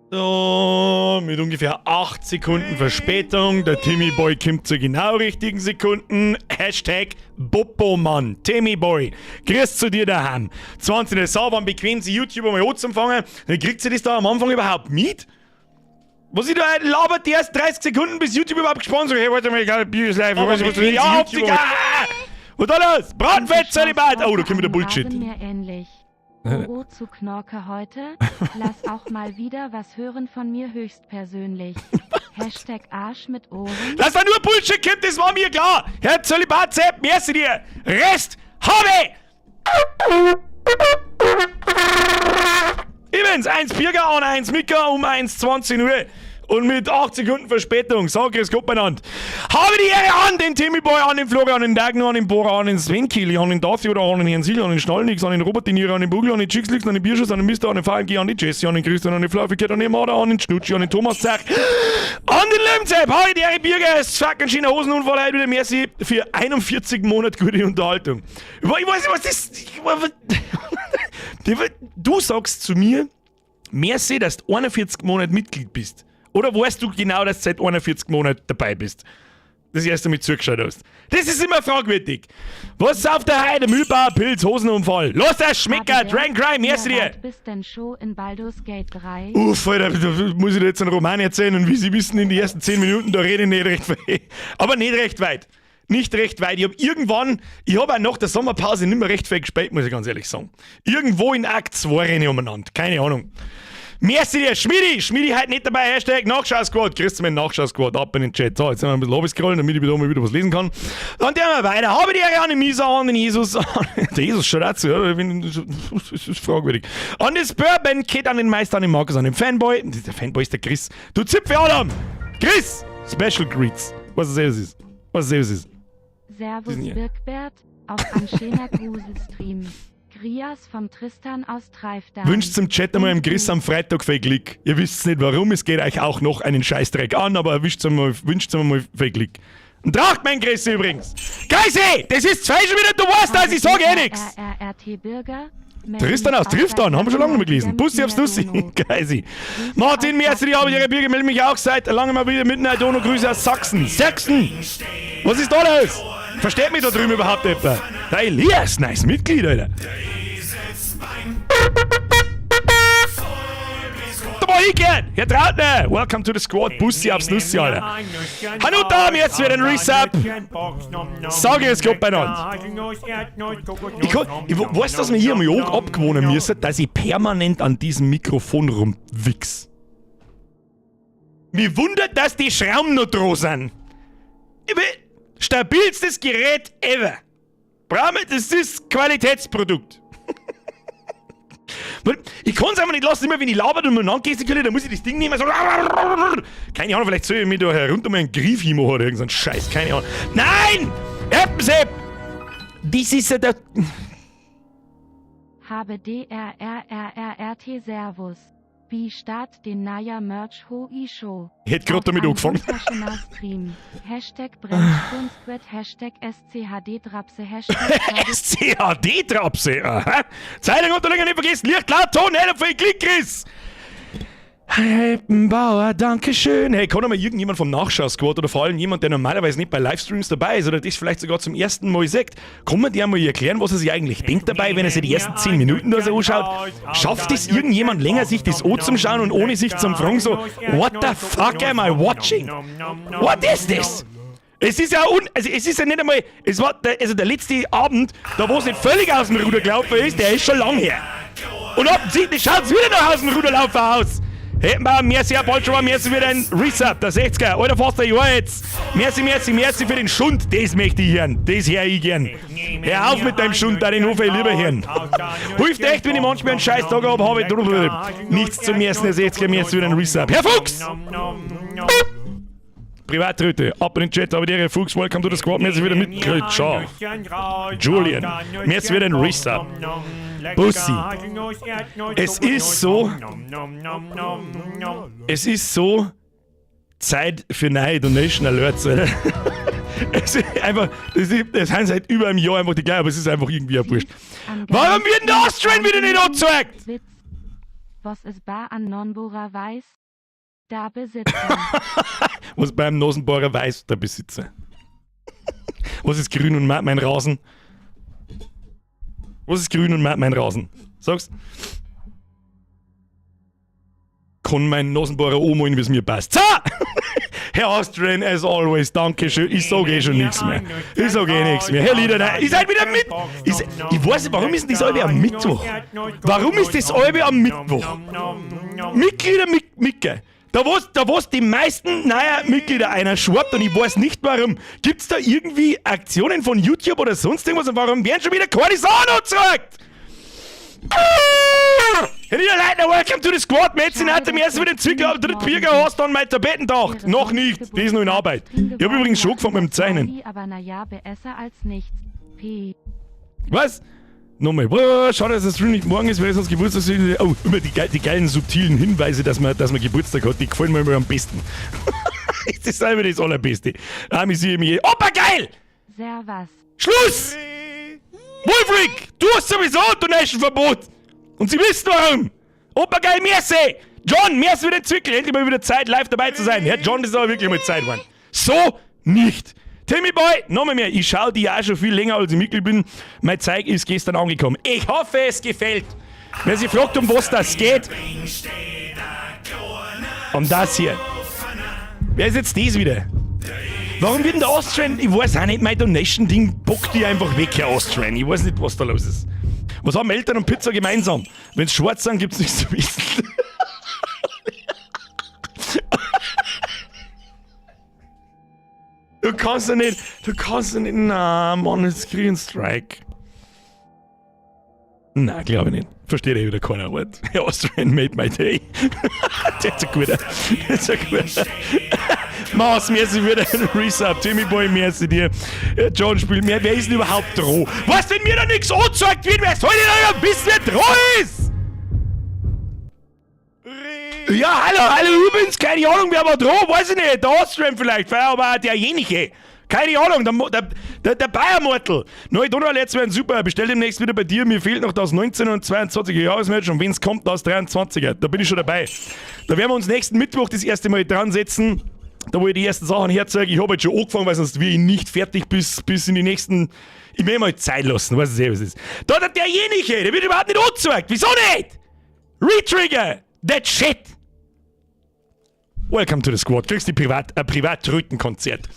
So, mit ungefähr 8 Sekunden Verspätung. Der Timmy Boy kommt zu genau richtigen Sekunden. Hashtag Bobomann. Timmy Boy, grüß zu dir daheim. 20. So, wann bequem sie YouTube einmal anzufangen, dann kriegt sie das da am Anfang überhaupt mit? Was ich da labert die erst 30 Sekunden, bis YouTube überhaupt gesponsert. Hey, warte mal, egal, Bier ist live. Was, was, ja, Optik, ah! Und dann los! Bratfett, Zölibat! Oh, da kommt wieder Bullshit. Mir ähnlich. Oh, zu Knorke heute. Lass auch mal wieder was hören von mir höchstpersönlich. Hashtag Arsch mit Ohren. Dass da nur Bullshit kommt, das war mir klar. Herr Zölibat, Sepp, merci dir. Rest habe! Übrigens, 1 Birger und 1 Mika um 1,20 Uhr. Und mit 8 Sekunden Verspätung, sag es Gott benannt. Habe die Ehre an den Timmy Boy, an den Florian, an den Dagner, an den Bora, an den Sven Kili, an den Darcy oder an den Herrn Siegel, an den Schnallnix, an den Robert De Niro, an den Bugel, an den Chicks an den Bierschuss, an den Mister, an den VMG, an die Jessie, an den Christian, an den Fluffy Cat, an den Marder, an den Schnutschi, an den Thomas Zach, an den Löwenzepp. Habe die Ehre, Birger, es fucking schöner Hosenunfall heute wieder. Merci für 41 Monate gute Unterhaltung. Ich weiß nicht, was das. Du sagst zu mir, merci, dass du 41 Monate Mitglied bist. Oder weißt du genau, dass du seit 41 Monaten dabei bist? Das erste Mal zugeschaut hast. Das ist immer fragwürdig. Was ist auf der Heide? Mühlbauer, Pilz, Hosenunfall. Los, das Schmecker, Dragon Cry, merci dir. Bist denn schon in Baldur's Gate 3? Uff, Alter, da muss ich dir jetzt einen Roman erzählen und wie sie wissen, in die ersten 10 Minuten, da rede ich nicht recht weit. Aber nicht recht weit. Nicht recht weit. Ich hab irgendwann, ich hab auch nach der Sommerpause nicht mehr recht viel gespielt, muss ich ganz ehrlich sagen. Irgendwo in Akt 2 renne ich umeinander. Keine Ahnung. Merci dir, Schmidi! Schmidi heute nicht dabei, Hashtag Nachschau-Squad. Grüß mich Nachschau-Squad, ab in den Chat. So, jetzt sind wir ein bisschen runtergescrollt, damit ich wieder mal wieder was lesen kann. Dann tun wir weiter. Habe die Ehre an den Misa, an den Jesus. Der Jesus schaut auch zu, ja, das ist fragwürdig. An das Bourbon Kid, an den Meister, an den Markus, an den Fanboy. Der Fanboy ist der Chris. Du Zipfel Adam! Chris! Special Greets. Was es ist. Was es ist. Servus Birkbert, auf ein schöner Gruselstream. Grias vom Tristan aus Treifdan. Wünscht im Chat einmal im Chris am Freitag viel Glück. Ihr wisst nicht warum, es geht euch auch noch einen Scheißdreck an, aber wünscht einmal, wünscht einmal viel Glück. Und tracht mein Chris übrigens. Chrissy, das ist zwei schon wieder, du weißt das, ich sag eh nix. RRRT Bürger. Tristan aus Triftan, haben wir schon lange nicht mehr gelesen. Bussi aufs Nussi. Geisi. Martin, merci, die habe ich ihre Bürger, melde mich auch seit langem mal wieder mit einer Dono. Grüße aus Sachsen. Sachsen! Was ist da los? Versteht mich da drüben überhaupt jemand? Der Elias, nice Mitglied, Alter. Da war ich gern. Herr Trautner, welcome to the squad. Bussi aufs Nussi, Alter. Hanuta, jetzt wieder ein Resub. Sag ich es Gott beieinander. Ich, kann, ich weiß, dass wir hier am Jog abgewohnen müssen, dass ich permanent an diesem Mikrofon rumwichs. Mich wundert, dass die Schrauben noch dran sind. Ich will, stabilstes Gerät ever. Brauchen das ist Qualitätsprodukt. Ich kann es einfach nicht lassen, immer wenn ich labert und miteinander gestikuliere, dann muss ich das Ding nehmen. So. Keine Ahnung, vielleicht soll ich mir da herunter mal einen Griff hinmachen oder irgend so Scheiß, keine Ahnung. Nein! Erpensepp! Das ist ja der. Habe D R R R R R T Servus. Wie start den Naya Merch Ho I Show. Ich hätte gerade damit angefangen. Stream. Hashtag Brennkunstwett, Hashtag SCHD Drapse, Hashtag SCHD Drapse, aha. Zeitung unterlegen nicht vergessen, Licht, laut, Ton, hell auf Klick, Chris! Bauer, danke schön. Hey, kann mal irgendjemand vom Nachschau-Squad oder vor allem jemand, der normalerweise nicht bei Livestreams dabei ist oder das vielleicht sogar zum ersten Mal sagt, kann man dir mal erklären, was er sich eigentlich denkt dabei, wenn er sich die ersten 10 Minuten da so anschaut? Schafft es irgendjemand länger, sich das anzuschauen und ohne sich zum fragen so, what the fuck am I watching? What is this? Es ist ja un, also es ist ja nicht einmal, es war der, also der letzte Abend, da wo es nicht völlig aus dem Ruder gelaufen ist, der ist schon lang her. Und offensichtlich schaut es wieder noch aus dem Ruder laufen aus. Hätten wir merci, Herr bald schon mal, merci für den Resub, der 60er, Alter, fast ein Jahr jetzt. Merci, merci, merci für den Schund, das möchte ich hören, das höre ich gern. Hör auf mit deinem Schund, da den hoffe ich lieber hören. Hilft echt, wenn ich manchmal einen scheiß Tag habe, habe ich nichts zum ersten, der 60er, merci für den Resub. Herr Fuchs! Privatröte, ab in den Chat, aber der Fuchs, welcome to the squad, merci wieder mitgekriegt. Ciao. Julian, merci wieder den Resub. Bussi. Es ist so. Es ist so Zeit für neue Donation Alerts, Alter. Es ist einfach, das sind seit über einem Jahr einfach die gleiche, aber es ist einfach irgendwie ein Wurscht. Warum wird denn der Austrian wieder nicht angezeigt? Witz. Wos is ba an Nonbohrer weiß? Da Besitzer. Was beim Nasenbohrer weiß, der Besitzer. Was ist grün und mäht mein Rasen? Was ist grün und mäht mein Rasen? Sag's. Kann mein Nasenbohrer anmalen, wie es mir passt. So! Herr Austrian, as always, danke schön. Ich sag eh schon nichts mehr. Ich sag eh nichts mehr. Herr Lieder, nein, ihr seid wieder mit. Ich weiß nicht, warum ist denn das alle am Mittwoch? Warum ist das alle am Mittwoch? Mitglieder, mit, Micke. Da was die meisten neue Mitglieder einer schwappt und ich weiß nicht, warum. Gibt's da irgendwie Aktionen von YouTube oder sonst irgendwas und warum werden schon wieder keine Sachen angezeigt? Herr Niederleitner, welcome to the squad. Metzin hat dem ersten wieder den Zwickel auf dritt Bürger hast an mein Tabletten taucht. Noch nicht, die ist noch in Arbeit. Ich habe übrigens schon angefangen mit dem Zeichnen. Aber naja, besser als nichts. P. Was? Nochmal. Boah, schade, dass das Stream nicht morgen ist, weil sonst Geburtstag ist. Oh, immer die geilen subtilen Hinweise, dass man Geburtstag hat, die gefallen mir immer am besten. Das ist immer das Allerbeste. Amüsiere mich. Opa, geil! Servus. Schluss! Wolfric, du hast sowieso Donation-Verbot! Und sie wissen, warum! Opa, geil, merci! John, merci für den Zwickel. Endlich mal wieder Zeit, live dabei zu sein. Herr John, das ist aber wirklich mal Zeit geworden. So nicht! Timmy Boy, nochmal mehr. Ich schaue die ja schon viel länger, als ich Mitglied bin. Mein Zeug ist gestern angekommen. Ich hoffe, es gefällt. Wer sich fragt, um was das geht: Um das hier. Wer ist jetzt das wieder? Warum wird denn der Austrian? Ich weiß auch nicht, mein Donation-Ding bockt die einfach weg, Herr Austrian. Ich weiß nicht, was da los ist. Was haben Eltern und Pizza gemeinsam? Wenn's schwarz sind, gibt's nichts zu wissen. Du kannst ja nicht, du kannst ja nicht, na, Mann, jetzt krieg ich einen Strike. Na, glaube ich nicht. Versteht eh wieder keiner Wort. Austrian made my day. Das ist ein guter. Das ist ein guter. Maus, merci für den Resub. Timmy Boy, merci dir. John spielt mehr. Wer ist denn überhaupt dran? Was, wenn mir da nichts angezeigt wird? Wer soll denn da wissen, wer dran ist? Ja, hallo, hallo, übrigens, keine Ahnung, wer war dran, weiß ich nicht. Der Austrian vielleicht, aber auch derjenige. Keine Ahnung, der Bayermortel. Neue Donauletz wären super. Bestell demnächst wieder bei dir. Mir fehlt noch das 19 und 22er Jahresmatch und wenn's kommt, das 23er. Da bin ich schon dabei. Da werden wir uns nächsten Mittwoch das erste Mal dran setzen. Da, wo ich die ersten Sachen herzeige. Ich habe jetzt schon angefangen, weil sonst will ich nicht fertig bis in die nächsten. Ich will mal Zeit lassen, weiß ich eh, was ist. Da hat derjenige, der wird überhaupt nicht angezeigt. Wieso nicht? Retrigger! That shit! Welcome to the squad. Kriegst die Privat-Trötenkonzert.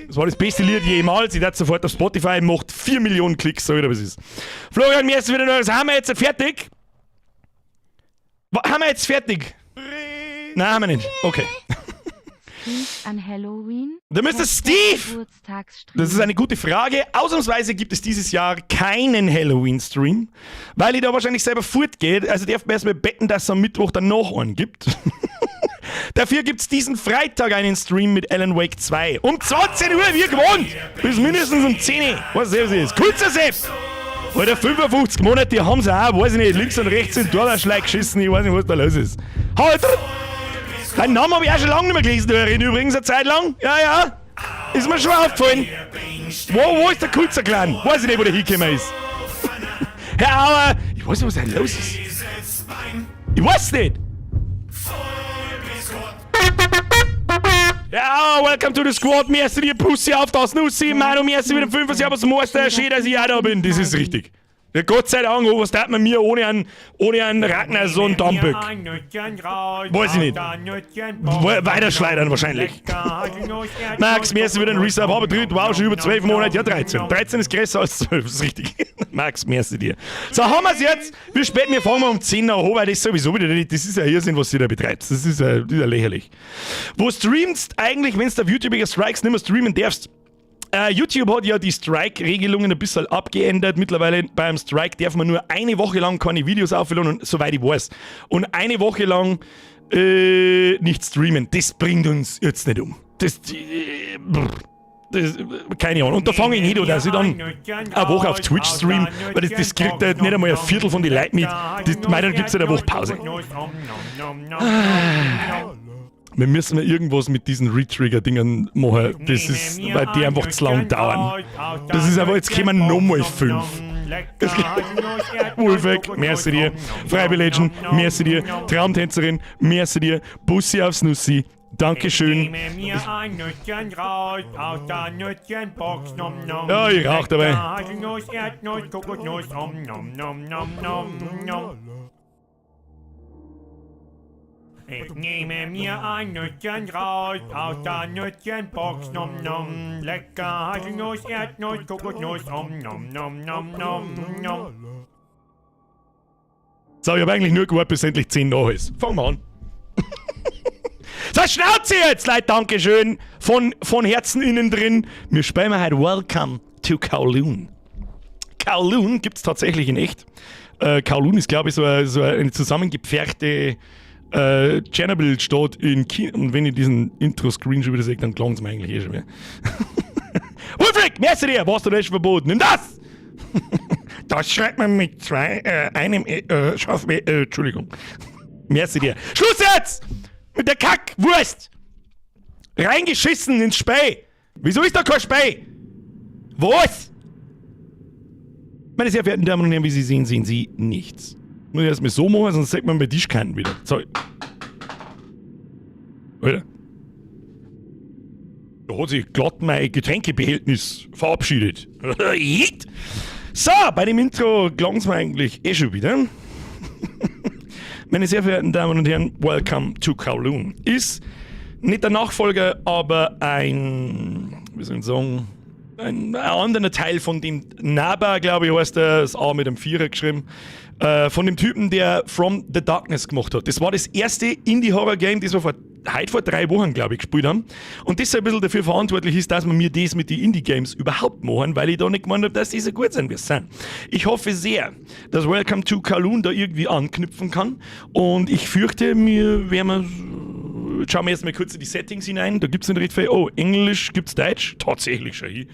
Das war das beste Lied jemals. Ich dachte sofort auf Spotify, macht 4 Millionen Klicks, so wieder was ist. Florian, mir ist wieder noch, haben wir jetzt fertig? Haben wir jetzt fertig? Nein, haben wir nicht. Okay. Streamst an Halloween? Der Mr. Hashtag Steve! Geburtstagsstream. Das ist eine gute Frage. Ausnahmsweise gibt es dieses Jahr keinen Halloween-Stream, weil ich da wahrscheinlich selber fortgehe. Also darf man erstmal betten, dass es am Mittwoch dann noch einen gibt. Dafür gibt es diesen Freitag einen Stream mit Alan Wake 2. Um 20 Uhr, wie gewohnt. Bis mindestens um 10 Uhr. Was ist das? Kurzer Sepp! Alter, 55 Monate, die haben sie auch, weiß ich nicht, links und rechts in Torderschleik geschissen, ich weiß nicht, was da los ist. Halt! Deinen Namen habe ich auch schon lange nicht mehr gelesen, Hörerin, übrigens, eine Zeit lang. Ja. Ist mir schon aufgefallen. Wo ist der Kulzer Clan? Weiß ich nicht, wo der hingekommen ist. Herr Auer, ich weiß nicht, was da los ist. Ich weiß nicht. Ja, welcome to the squad. Merci dir, Pussy auf das Nussi. Manu, merci wieder 5 Servus, Meister. Schön, dass ich auch da bin. Das ist richtig. Ja, Gott sei Dank, oh, was tat man mir ohne einen Ragnarsson Damböck? Weiß ich nicht. Weiterschleudern wahrscheinlich. Max, merci wieder ein Resub. Habe drin, wow, schon über 12 Monate. Ja, 13. 13 ist größer als 12, das ist richtig. Max, merci dir. So, haben wir es jetzt. Wie spät? Wir fangen um 10 nach, weil das sowieso wieder nicht. Das ist ja Irrsinn, was sie da betreibt. Das ist ja lächerlich. Wo streamst eigentlich, wenn du auf YouTube wegen Strikes nicht mehr streamen darfst? YouTube hat ja die Strike-Regelungen ein bisschen abgeändert. Mittlerweile beim Strike darf man nur eine Woche lang keine Videos aufladen, und soweit ich weiß. Und eine Woche lang nicht streamen. Das bringt uns jetzt nicht um. Das, keine Ahnung. Und da fange ich nicht an, dass ich dann eine Woche auf Twitch stream, weil das kriegt halt nicht einmal ein Viertel von den Leuten mit. Das, mei, dann gibt es halt eine Woche Pause. Wir müssen ja irgendwas mit diesen Retrigger-Dingern machen. Das ist, weil die einfach zu lang dauern. Das ist aber, jetzt kommen nochmal fünf. Lecker Haselnuss, Erdnuss, Wolfeck, Kokosnuss, merci dir. Om nom Freibe nom Legend, nom merci dir. nom. Traumtänzerin, merci dir. Bussi aufs Nussi, Ich Dankeschön. nehme mir ein Nüsschen raus aus der Nüsschenbox, nom nom. Ja, ich rauch dabei. Lecker Haselnuss, Erdnuss, Kokosnuss, om nom nom nom nom nom. Ich nehme mir ein Nüsschen raus aus der Nüsschenbox, nom nom. Lecker Haselnuss, Erdnuss, Kokosnuss, om nom nom nom nom nom. So, ich hab eigentlich nur gewartet, bis endlich 10 nach ist. Fangen wir an. So, Schnauze jetzt, Leute, Dankeschön. Von Herzen innen drin. Wir spielen heute Welcome to Kowloon. Kowloon gibt's tatsächlich in echt. Kowloon ist, glaube ich, so eine zusammengepferchte Tschernobyl-Stadt in China. Und wenn ich diesen Intro-Screen schon wieder sehe, dann klang's mir eigentlich eh schon wieder. Wulfric, merci dir, warst du das verboten? Nimm das! Das schreibt man mit zwei, einem, Schaf, Entschuldigung. Merci dir. Schluss jetzt! Mit der Kackwurst! Reingeschissen ins Spey! Wieso ist da kein Spey? Was? Meine sehr verehrten Damen und Herren, wie Sie sehen, sehen Sie nichts. Muss ich erstmal so machen, sonst sieht man bei Tischkanten wieder. So. Alter. Da hat sich glatt mein Getränkebehältnis verabschiedet. So, bei dem Intro klang's mir eigentlich eh schon wieder. Meine sehr verehrten Damen und Herren, welcome to Kowloon. Ist nicht der Nachfolger, aber ein, wie soll ich sagen, ein anderer Teil von dem Naba, glaube ich, heißt der, das A mit dem Vierer geschrieben, von dem Typen, der From the Darkness gemacht hat. Das war das erste Indie-Horror-Game, das wir heute vor 3 Wochen, glaube ich, gespielt haben. Und das so ein bisschen dafür verantwortlich ist, dass wir mir das mit den Indie-Games überhaupt machen, weil ich da nicht gemeint habe, dass die so gut sind, wie sie sind. Ich hoffe sehr, dass Welcome to Kowloon da irgendwie anknüpfen kann. Und ich fürchte, mir werden wir... Schauen wir jetzt mal kurz in die Settings hinein. Da gibt's nicht recht viel. Oh, Englisch gibt's Deutsch? Tatsächlich schon hier.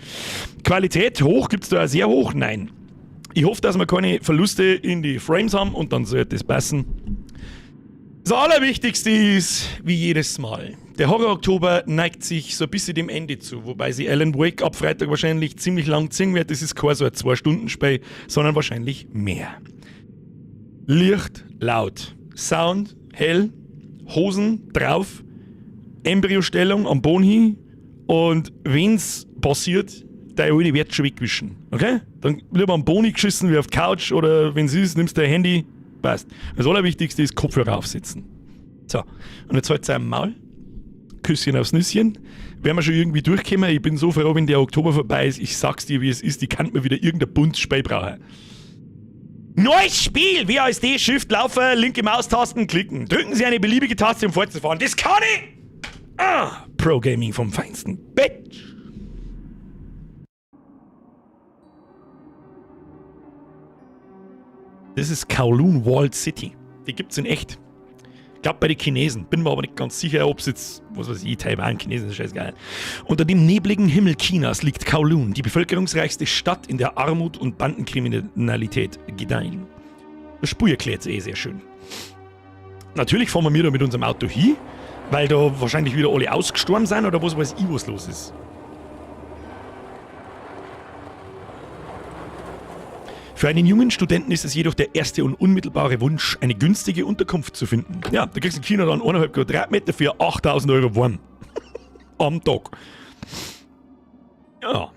Qualität hoch, gibt's da auch sehr hoch? Nein. Ich hoffe, dass wir keine Verluste in die Frames haben und dann sollte das passen. Das Allerwichtigste ist, wie jedes Mal, der Horror-Oktober neigt sich so ein bisschen dem Ende zu, wobei sie Alan Wake ab Freitag wahrscheinlich ziemlich lang ziehen wird. Das ist kein so ein 2-Stunden-Spiel, sondern wahrscheinlich mehr. Licht laut, Sound hell, Hosen drauf, Embryostellung am Boden hin und wenn's passiert, der Alte wird schon wegwischen, okay? Dann lieber am Boden geschissen wie auf die Couch oder wenn's ist, nimmst du dein Handy, passt. Das Allerwichtigste ist Kopfhörer aufsetzen. So, und jetzt halt's am Maul, Küsschen aufs Nüsschen, werden wir schon irgendwie durchkommen. Ich bin so froh, wenn der Oktober vorbei ist. Ich sag's dir, wie es ist, ich kann mir wieder irgendein Bundesspiel brauchen. Neues Spiel! WASD, Shift, Laufen, linke Maustasten, klicken. Drücken Sie eine beliebige Taste, um fortzufahren. Das kann ich! Ah, Pro Gaming vom Feinsten. Bitch! Das ist Kowloon Walled City. Die gibt's in echt. Ich glaub bei den Chinesen. Bin mir aber nicht ganz sicher, ob's jetzt, was weiß ich, Taiwan, Chinesen, ist scheißegal. Unter dem nebligen Himmel Chinas liegt Kowloon, die bevölkerungsreichste Stadt, in der Armut und Bandenkriminalität gedeihen. Das Spiel erklärt's eh sehr schön. Natürlich fahren wir da mit unserem Auto hin, weil da wahrscheinlich wieder alle ausgestorben sind oder was weiß ich, was los ist. Für einen jungen Studenten ist es jedoch der erste und unmittelbare Wunsch, eine günstige Unterkunft zu finden. Ja, da kriegst du in China dann 1,5 Quadratmeter für 8.000 Euro warm. Am Tag. Ja.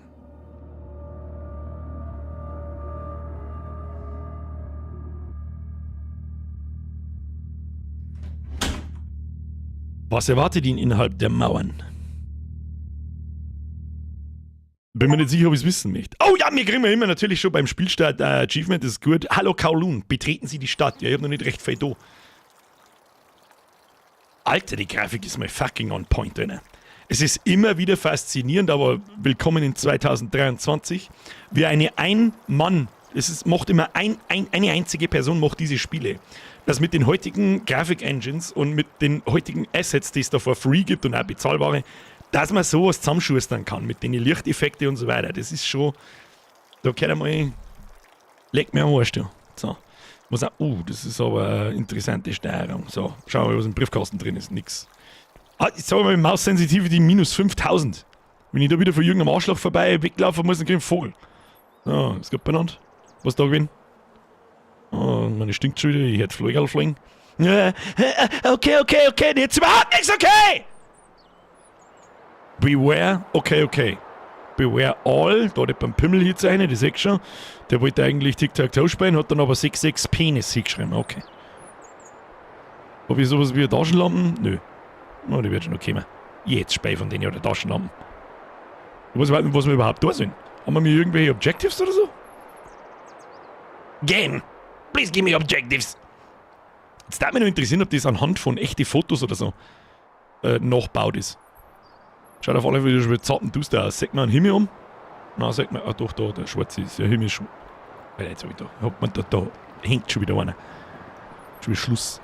Was erwartet ihn innerhalb der Mauern? Bin mir nicht sicher, ob ich's wissen möchte. Oh ja, wir kriegen ja immer natürlich schon beim Spielstart Achievement, das ist gut. Hallo Kowloon, betreten Sie die Stadt. Ja, ich hab noch nicht recht viel da. Alter, die Grafik ist mal fucking on point, Alter. Es ist immer wieder faszinierend, aber willkommen in 2023, wie eine Ein-Mann, es ist, macht immer ein, ein, eine einzige Person macht diese Spiele. Das mit den heutigen Grafik-Engines und mit den heutigen Assets, die es da for free gibt und auch bezahlbare, dass man sowas zusammenschustern kann mit den Lichteffekten und so weiter. Das ist schon, da kann einmal, leck mir am Arsch, du. So. Was auch, das ist aber eine interessante Steuerung. So, schauen wir mal, was im Briefkasten drin ist. Nix. Ah, jetzt sag ich mal, Maus Sensitivity minus 5000. Wenn ich da wieder vor irgendeinem Arschloch vorbei weglaufen muss, dann krieg ich einen Vogel. So, ist gut benannt. Was da gewesen? Oh, meine stinkt schon wieder, ich hätte Flügel fliegen. Okay, okay, okay, jetzt überhaupt nichts okay! Beware, okay, okay. Beware all, da hat beim Pimmel hier eine, das sehe ich schon. Der wollte eigentlich Tic-Tac-Toe spielen, hat dann aber 6-6 Penis hingeschrieben, okay. Hab ich sowas wie eine Taschenlampe? Nö. Oh, die wird schon noch kommen. Jetzt spiel von denen oder Taschenlampen. Ich weiß überhaupt nicht, was wir überhaupt da sind. Haben wir mir irgendwelche Objectives oder so? Game! Please give me objectives! Jetzt würde mich noch interessieren, ob das anhand von echten Fotos oder so nachgebaut ist. Schaut auf alle Fälle schon wieder zappenduster aus. Sieht man einen Himmel um? Nein, sieht man. Ah, doch, da, der schwarze ist. Der Himmel ist schon. Alter, jetzt hab ich da. Hat man da, da hängt schon wieder einer. Schon wieder Schluss.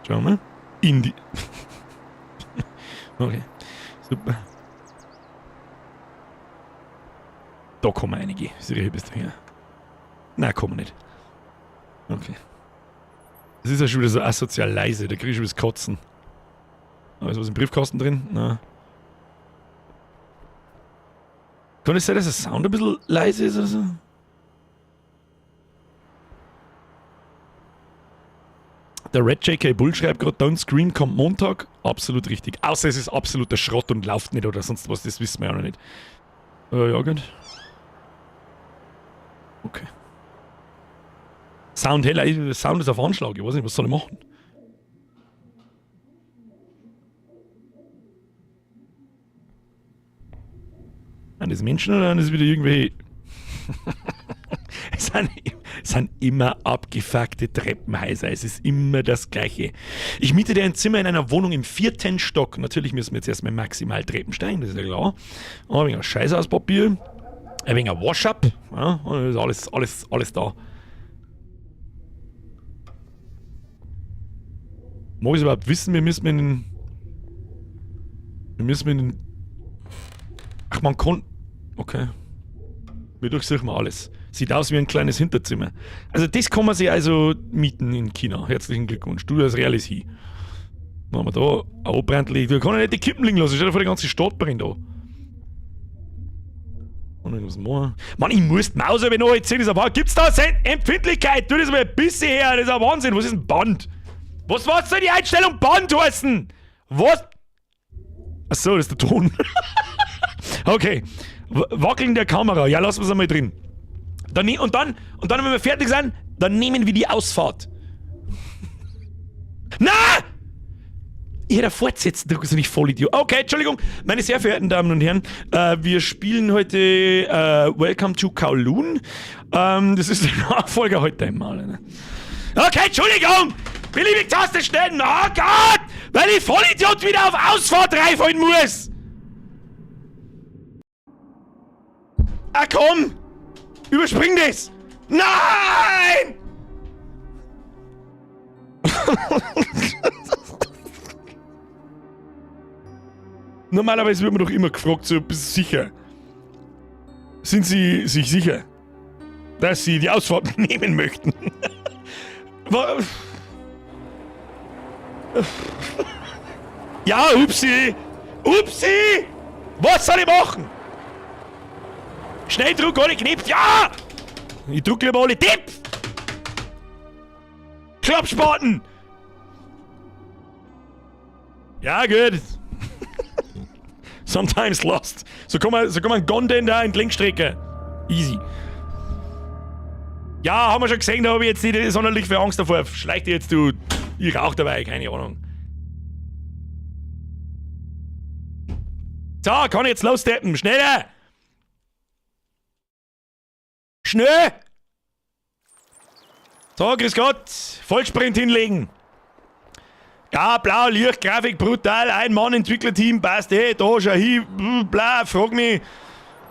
Schauen wir mal. In die. Okay, super. Da kommen einige. Sicher bist du hier. Nein, kommen wir nicht. Okay. Das ist ja schon wieder so asozial leise, da krieg ich schon wieder das Kotzen. Aber ist was im Briefkasten drin? Nein. Kann es sein, dass der Sound ein bisschen leise ist oder so? Der Red JK Bull schreibt gerade, Don't Scream kommt Montag. Absolut richtig. Außer es ist absoluter Schrott und läuft nicht oder sonst was, das wissen wir ja noch nicht. Ja, gut. Okay. Sound heller, der Sound ist auf Anschlag, ich weiß nicht, was soll ich machen? Sind das Menschen oder sind das wieder irgendwelche... Es sind immer abgefuckte Treppenhäuser, es ist immer das Gleiche. Ich miete dir ein Zimmer in einer Wohnung im 4. Stock. Natürlich müssen wir jetzt erstmal maximal Treppen steigen, das ist ja klar. Ein wenig Scheiße aus Papier, ein wenig Wash-up, ja, und ist alles da. Mag ich überhaupt wissen, wir müssen in den... Wir müssen in den... Ach, man kann... Okay. Wir durchsuchen mal alles. Sieht aus wie ein kleines Hinterzimmer. Also das kann man sich also mieten in China. Herzlichen Glückwunsch. Du als Realis hin. Dann haben wir da ein Anbrenntli. Da kann ich nicht die Kippen liegen lassen. Stell dir vor, die ganze Stadt brennt da. Und irgendwas machen. Mann, ich muss die Maus aber noch erzählen. Das ist ein Gibt's da Empfindlichkeit? Tu das mal ein bisschen her. Das ist ein Wahnsinn. Was ist ein Band? Was soll die Einstellung Band heißen? Was? Achso, das ist der Ton. Okay. Wackeln der Kamera. Ja, lassen wir's einmal drin. Dann, und dann, wenn wir fertig sind, dann nehmen wir die Ausfahrt. Na! Ich hätte fortsetzen drücken, sind nicht voll Idiot. Okay, Entschuldigung, meine sehr verehrten Damen und Herren, wir spielen heute Welcome to Kowloon. Das ist der Nachfolger heute einmal. Ne? Okay, Entschuldigung! Beliebig Taste schnell! Oh Gott! Weil ich Vollidiot wieder auf Ausfahrt reinfallen muss! Ah, komm! Überspring das! Nein! Normalerweise wird man doch immer gefragt, so, bist du sicher? Sind Sie sich sicher, dass Sie die Ausfahrt nehmen möchten? Ja, upsi! Upsi! Was soll ich machen? Schnell druck alle Knöpfe. Ja! Ich druck lieber alle Tipp! Klappspaten! Ja, gut. Sometimes lost. So kann man Gonden da in Linkstrecke. Easy. Ja, haben wir schon gesehen, da habe ich jetzt nicht sonderlich viel Angst davor. Schleicht jetzt, du. Ich rauch dabei, keine Ahnung. So, kann ich jetzt lossteppen. Schneller! Schnell! So, grüß Gott. Vollsprint hinlegen. Ja, blau, Licht, Grafik, brutal. Ein Mann, Entwicklerteam, passt eh. Da, schau hin, bla, frag mich,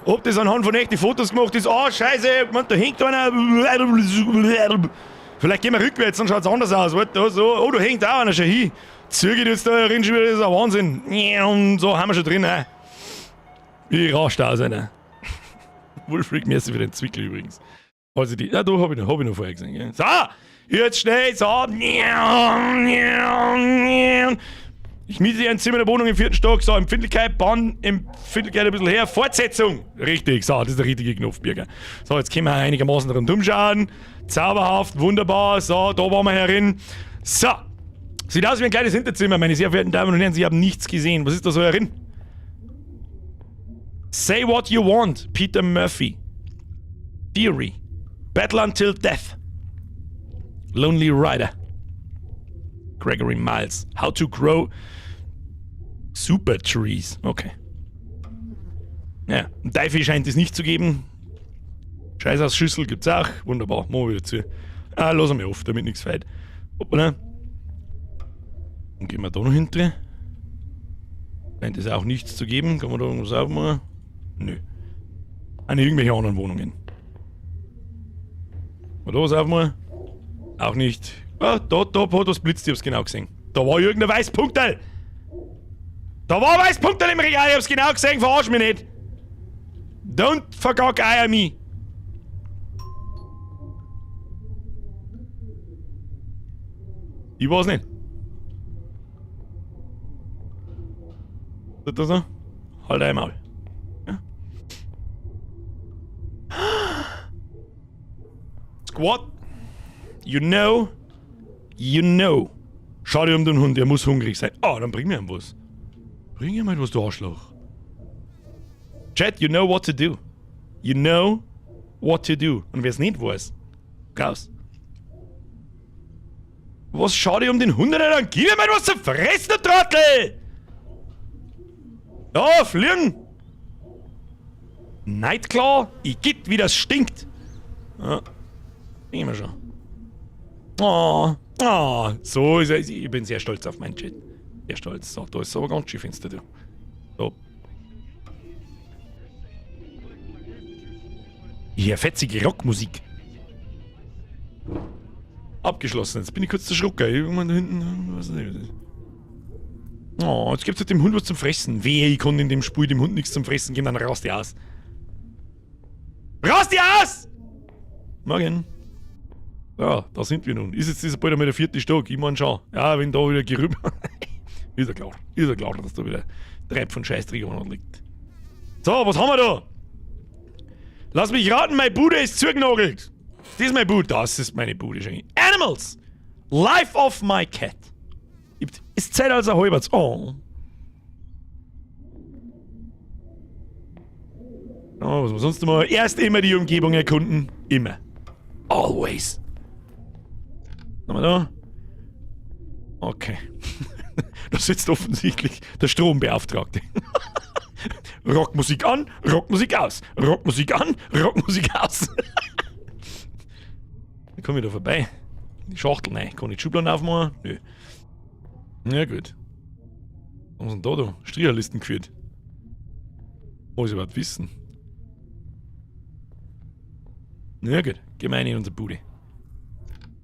ob das anhand von echten Fotos gemacht ist. Ah, scheiße, man, da hängt einer. Vielleicht gehen wir rückwärts, dann schaut's anders aus. Warte, da, so. Oh, da hängt auch einer schon hin. Züge jetzt da drin schon wieder, das ist ein Wahnsinn. Und so haben wir schon drin, ne? Ich rascht aus, einer. Wolfric, merci für den Zwickel übrigens. Also die, ja, da hab ich noch vorher gesehen, gell? So! Jetzt schnell, so! Ich miete dir ein Zimmer in der Wohnung im vierten Stock. So, Empfindlichkeit, Bahn, Empfindlichkeit ein bisschen her. Fortsetzung! Richtig, so, das ist der richtige Knopf, Birger. So, jetzt können wir einigermaßen rundum schauen. Zauberhaft, wunderbar. So, da waren wir herin. So. Sieht aus wie ein kleines Hinterzimmer, meine sehr verehrten Damen und Herren. Sie haben nichts gesehen. Was ist da so herin? Say what you want, Peter Murphy. Theory. Battle Until Death. Lonely Rider. Gregory Miles. How to Grow Super Trees. Okay. Ja, einen Teufel scheint es nicht zu geben. Scheiß aus Schüssel gibt's auch. Wunderbar. Machen wir wieder zu. Ah, lass mal auf, damit nichts fehlt. Hoppala. Dann gehen wir da noch hinten. Scheint es auch nichts zu geben. Kann man da irgendwas aufmachen? Nö. Eine irgendwelche anderen Wohnungen. Mal da was aufmachen? Auch nicht. Ah, da hat was blitzt, ich hab's genau gesehen. Da war irgendein Weißpunkterl! Da war ein Weißpunkterl im Regal, ich hab's genau gesehen, verarsch mich nicht! Don't vergack me! Ich weiß nicht. Ist das so? Halt einmal. Ja. Squad. You know. You know. Schau dir um den Hund, er muss hungrig sein. Ah, dann bring mir ihm was. Bring ihm halt was, du Arschloch. Chat, you know what to do. You know what to do. Und wer's nicht weiß, raus. Was schau dir um den Hund, Alter? Dann gib ihm halt was zu fressen, du Trottel! Ja, fliegen! Nightclaw? Igitt, wie das stinkt! Ja. Immer schon. Oh, oh, so ist es. Ich bin sehr stolz auf meinen Chat. Sehr stolz. So, da ist aber ganz schön finster, du. So. Hier, fetzige Rockmusik. Abgeschlossen. Jetzt bin ich kurz erschrocken. Irgendwann da hinten. Was ist das? Oh, jetzt gibt's halt dem Hund was zum Fressen. Wehe, ich konnte in dem Spiel dem Hund nichts zum Fressen geben, dann raus die aus. Raus die aus! Morgen. Ja, da sind wir nun. Ist jetzt dieser bald einmal der vierte Stock? Ich mein schon. Ja, wenn da wieder Gerümpel. Ist ja klar. Ist ja klar, dass da wieder Treib von Scheißdreck liegt. So, was haben wir da? Lass mich raten, meine Bude ist zugenagelt. Das ist meine Bude. Das ist meine Bude. Animals! Life of my cat. Ist Zeit als ein halberts. Oh. Oh, was sonst immer? Erst immer die Umgebung erkunden. Immer. Always. Was haben wir da? Okay. Da sitzt offensichtlich der Strombeauftragte. Rockmusik an, Rockmusik aus. Rockmusik an, Rockmusik aus. Da komme ich da vorbei. Die Schachtel, nein. Kann ich die Schubladen aufmachen? Nö. Ja, gut. Was haben wir denn da? Stricherlisten geführt. Muss ich überhaupt wissen. Na gut, gehen wir rein in unsere Bude.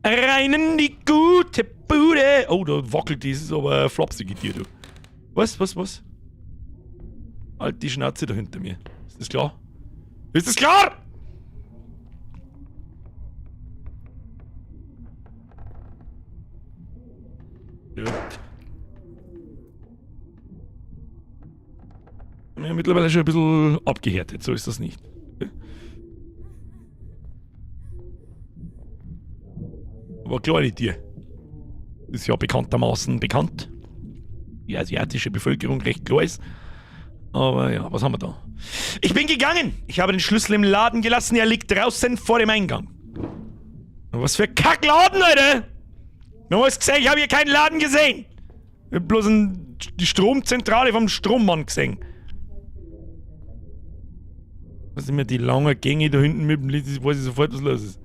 Rein in die gute Bude! Oh, da wackelt dieses aber flapsige Tier, du. Was, was, was? Halt die Schnauze da hinter mir. Ist das klar? Ist das klar? Gut. Ja, mittlerweile schon ein bisschen abgehärtet, so ist das nicht. Aber kleine Tier. Ist ja bekanntermaßen bekannt. Die asiatische Bevölkerung recht klar ist. Aber ja, was haben wir da? Ich bin gegangen! Ich habe den Schlüssel im Laden gelassen, er liegt draußen vor dem Eingang. Was für Kackladen, Alter! Du hast gesehen, ich habe hier keinen Laden gesehen! Ich hab bloß die Stromzentrale vom Strommann gesehen. Was sind mir die langen Gänge da hinten mit dem Licht, das weiß ich sofort, was los ist.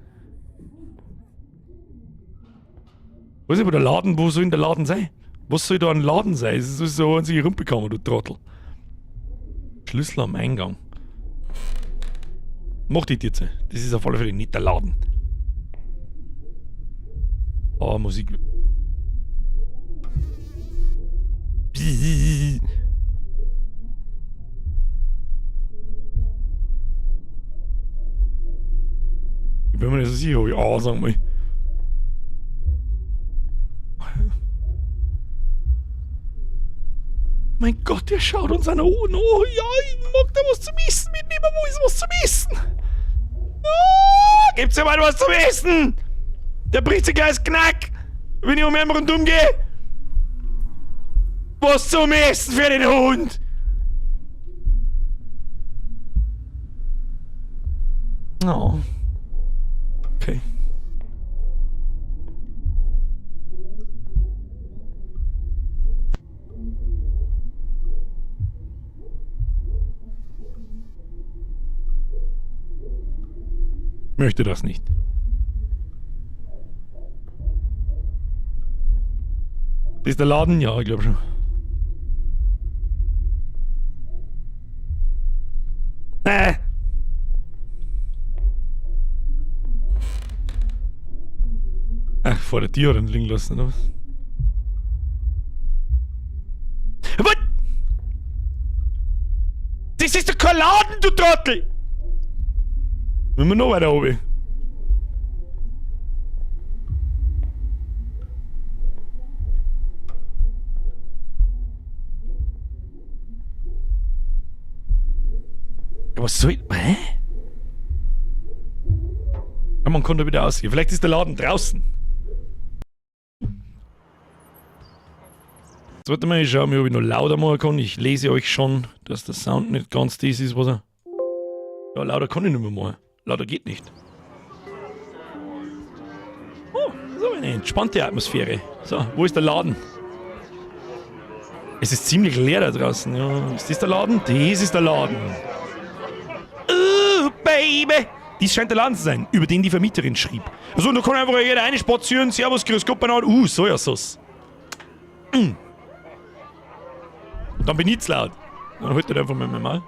Was ist aber der Laden? Wo soll denn der Laden sein? Was soll da ein Laden sein? Das ist so einzige Rumpelkammer, du Trottel. Schlüssel am Eingang. Mach die Tür zu. Das ist auf alle Fälle nicht der Laden. Oh, Musik. Ich bin mir nicht so sicher, ob ich A sagen will. Gott, der schaut uns an. Oh, no, ja, ich mag da was zum Essen mitnehmen. Wo ist was zum Essen? Oh, gibt's ja mal was zum Essen? Der bricht sich gleich das Knack, wenn ich um ihn rundum gehe. Was zum Essen für den Hund? Oh. Okay. Möchte das nicht. Ist der Laden? Ja, ich glaube schon. Ach, vor der Tür hat liegen lassen, oder was? Was? Das ist doch kein Laden, du Trottel! Müssen wir noch weiter oben? Was soll. Hä? Ja, man kann da wieder ausgehen. Vielleicht ist der Laden draußen. Jetzt warte mal, ich schaue mir, ob ich noch lauter machen kann. Ich lese euch schon, dass der Sound nicht ganz das ist, was er. Ja, lauter kann ich nicht mehr machen. Lauter geht nicht. Oh, so eine entspannte Atmosphäre. So, wo ist der Laden? Es ist ziemlich leer da draußen. Ja, ist das der Laden? Das ist der Laden. Baby! Dies scheint der Laden zu sein, über den die Vermieterin schrieb. Also, da kann einfach jeder reinspazieren. Servus, grüß Gott, beieinander. Sojasauce. Mm. Dann bin ich zu laut. Dann holt er einfach mal mein Maul.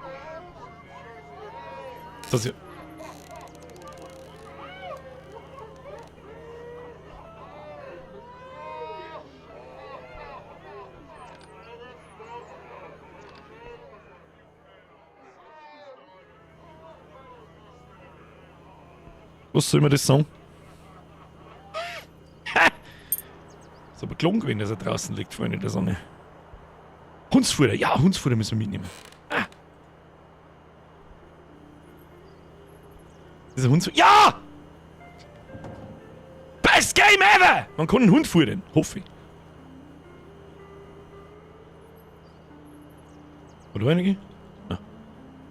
Das hier. Was soll man das sagen? Ist aber gelungen gewesen, dass er draußen liegt, Freunde der Sonne. Hundsfutter, ja, Hundsfutter müssen wir mitnehmen. Ah. Dieser Hundsfutter. Ja! Best Game ever! Man kann einen Hund futtern, hoffe ich. Oder einige? Ah.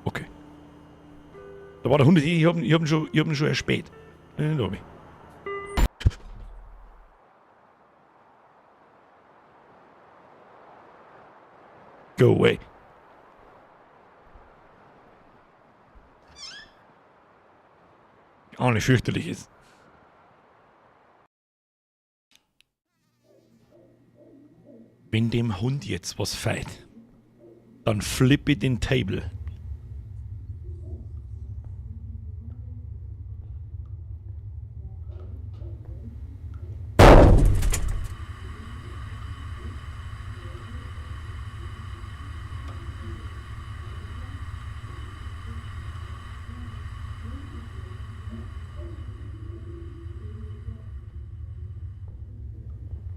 Okay. Da war der Hund, ich hab ihn schon erspäht. Da hab ich. Go away. Auch nicht fürchterlich ist. Wenn dem Hund jetzt was fehlt, dann flippe ich den Table.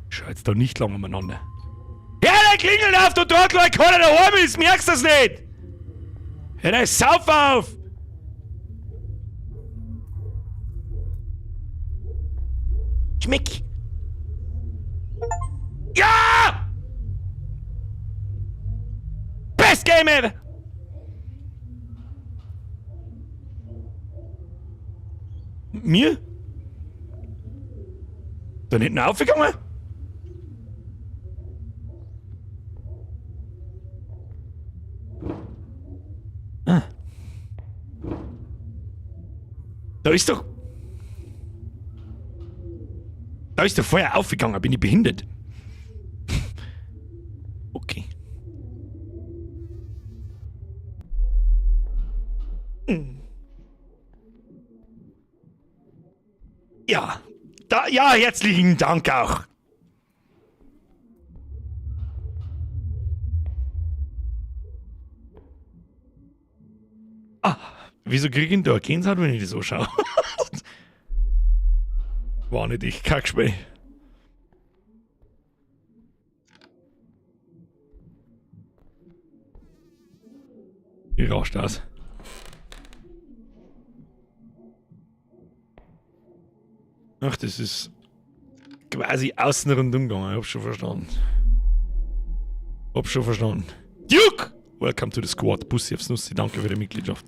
Schau jetzt da nicht lange umeinander. Ja, der klingelt auf, du Trottel, weil keiner daheim ist, merkst du das nicht? Hör dein Sauf auf! Schmeck! Ja! Best Game ever! Mir? Da hinten aufgegangen? Ah. Da ist doch... Da ist der Feuer aufgegangen, bin ich behindert? Okay. Ja, da, ja, herzlichen Dank auch. Ah, wieso krieg ich denn da eine Gänsehaut, wenn ich das so schaue? War nicht ich, Kackspey. Ich rauscht aus. Ach, das ist quasi außen rundum gegangen. Ich hab schon verstanden. Hab schon verstanden. Duke! Welcome to the squad. Bussi aufs Nussi. Danke für die Mitgliedschaft.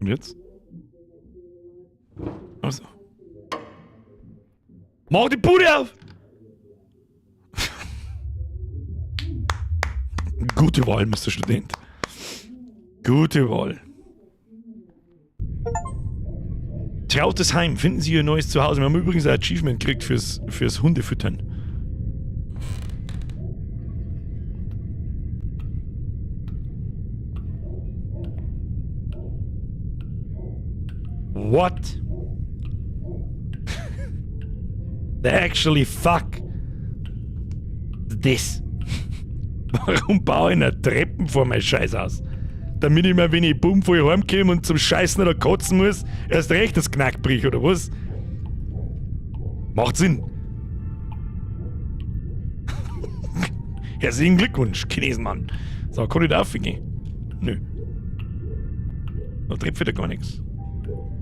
Und jetzt? Also. Mach die Bude auf! Gute Wahl, Mr. Student. Gute Wahl. Trautes Heim. Finden Sie Ihr neues Zuhause. Wir haben übrigens ein Achievement gekriegt fürs Hundefüttern. What? The actually fuck this? Warum baue ich eine Treppen vor mein Scheißhaus? Damit ich mir, wenn ich bummvoll heimkomme und zum Scheißen oder kotzen muss, erst recht das Knack brich, oder was? Macht Sinn. Herzlichen Glückwunsch, Chinesenmann. So, kann ich da aufgehen? Nö. Da trifft wieder gar nichts.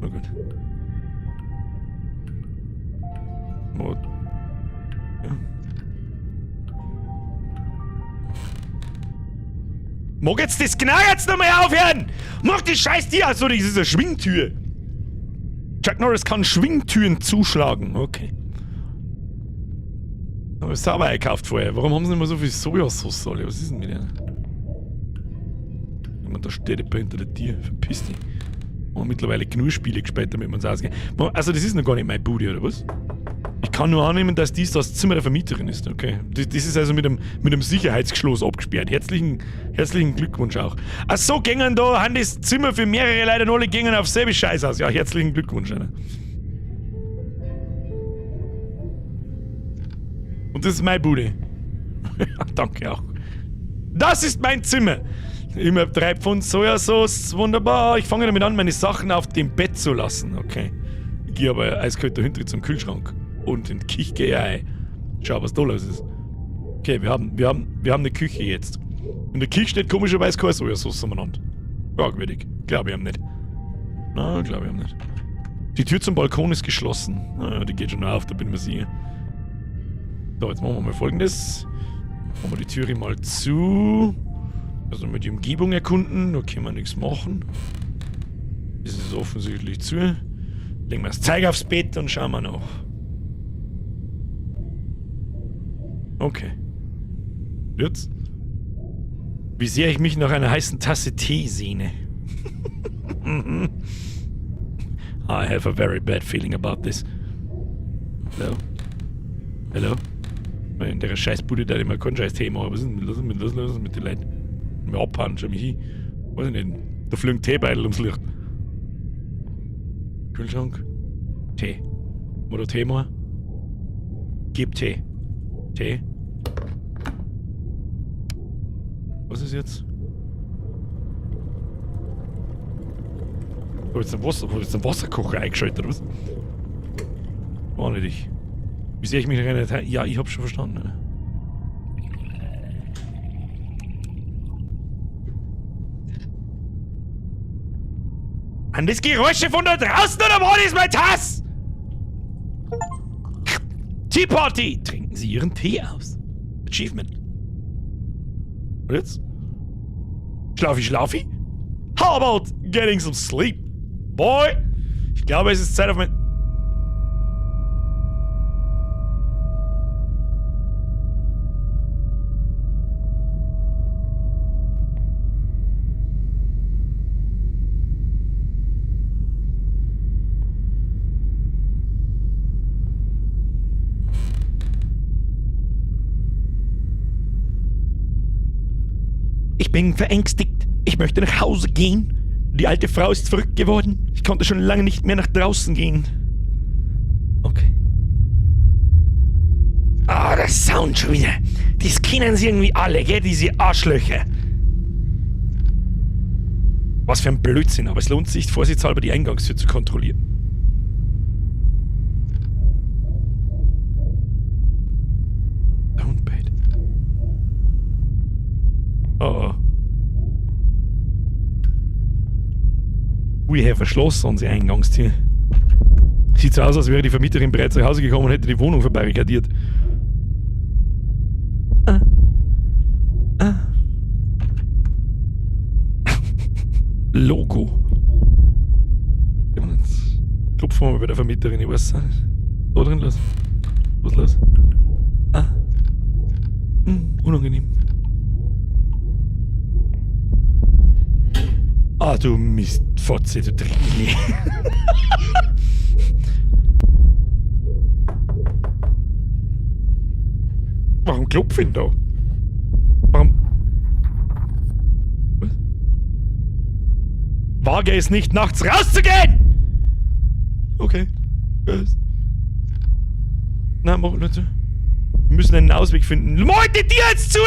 Na gut. Wo? Ja. Mag jetzt das Knall jetzt nochmal aufhören! Mach die scheiß Tür! Achso, das ist eine Schwingtür. Chuck Norris kann Schwingtüren zuschlagen. Okay. Aber sauber einkauft vorher. Warum haben sie immer so viel Sojasauce alle? Was ist denn mit denen? Ich meine, da steht jemand hinter der Tür. Verpiss dich. Haben wir mittlerweile genug Spiele gespielt, damit wir uns ausgehen. Also, das ist noch gar nicht meine Bude, oder was? Ich kann nur annehmen, dass dies das Zimmer der Vermieterin ist. Okay. Das ist also mit einem Sicherheitsgeschloss abgesperrt. Herzlichen Glückwunsch auch. Ach so, gängen da, haben das Zimmer für mehrere Leute und alle gängen auf selbe Scheiß aus. Ja, herzlichen Glückwunsch, Alter. Und das ist meine Bude. Danke auch. Das ist mein Zimmer. Immer 3 Pfund Sojasauce. Wunderbar. Ich fange damit an, meine Sachen auf dem Bett zu lassen. Okay. Ich gehe aber eiskalt dahinter zum Kühlschrank. Und in die Küche gehe ich ein. Schau, was da los ist. Okay, wir haben eine Küche jetzt. In der Küche steht komischerweise keine Sojasauce umeinander. Fragwürdig. Glaube ich ihm nicht. Na, glaube ich ihm nicht. Die Tür zum Balkon ist geschlossen. Naja, die geht schon auf, da bin ich mir sicher. So, jetzt machen wir mal Folgendes. Machen wir die Türe mal zu. Also mal die Umgebung erkunden. Da können wir nichts machen. Das ist offensichtlich zu. Legen wir das Zeug aufs Bett und schauen wir nach. Okay. Jetzt? Wie sehr ich mich nach einer heißen Tasse Tee sehne. I have a very bad feeling about this. Hello? Hello? In der Scheißbude, da immer keinen scheiß Tee machen. Was ist denn los mit, los, los mit den Leuten? Mir abhauen, schau mich hin. Weiß ich nicht. Da fliegen Teebeutel ums Licht. Kühlschrank. Tee. Oder Tee machen? Gib Tee. Tee. Was ist jetzt? Hab ich jetzt einen Wasserkocher eingeschaltet, oder was? War nicht ich. Wie sehr ich mich erinnert habe. Ja, ich hab's schon verstanden. Ne? An das Geräusche von da draußen oder wo ist mein Tass? Tea Party! Trinken Sie Ihren Tee aus. Achievement. Und jetzt? Schlafi, schlafi? How about getting some sleep? Boy! Ich glaube, es ist Zeit auf mein... Ich bin verängstigt. Ich möchte nach Hause gehen. Die alte Frau ist verrückt geworden. Ich konnte schon lange nicht mehr nach draußen gehen. Okay. Ah, der Sound schon wieder. Das kennen sie irgendwie alle, gell? Diese Arschlöcher. Was für ein Blödsinn, aber es lohnt sich, vorsichtshalber die Eingangstür zu kontrollieren. Der Hund bellt. Oh oh. We have a Schloss an die Eingangstür. Sieht so aus, als wäre die Vermieterin bereits nach Hause gekommen und hätte die Wohnung verbarrikadiert. Ah. Ah. Logo. Jetzt klopfen wir mal bei der Vermieterin, ich weiß es nicht. Da drin los. Was los? Ah. Unangenehm. Ah, du Mistfotze, du Dreckige. Warum klopf ich denn da? Warum? Was? Wage es nicht, nachts rauszugehen! Okay. Was? Na, mach nicht so. Wir müssen einen Ausweg finden. Mach die Tür jetzt zu!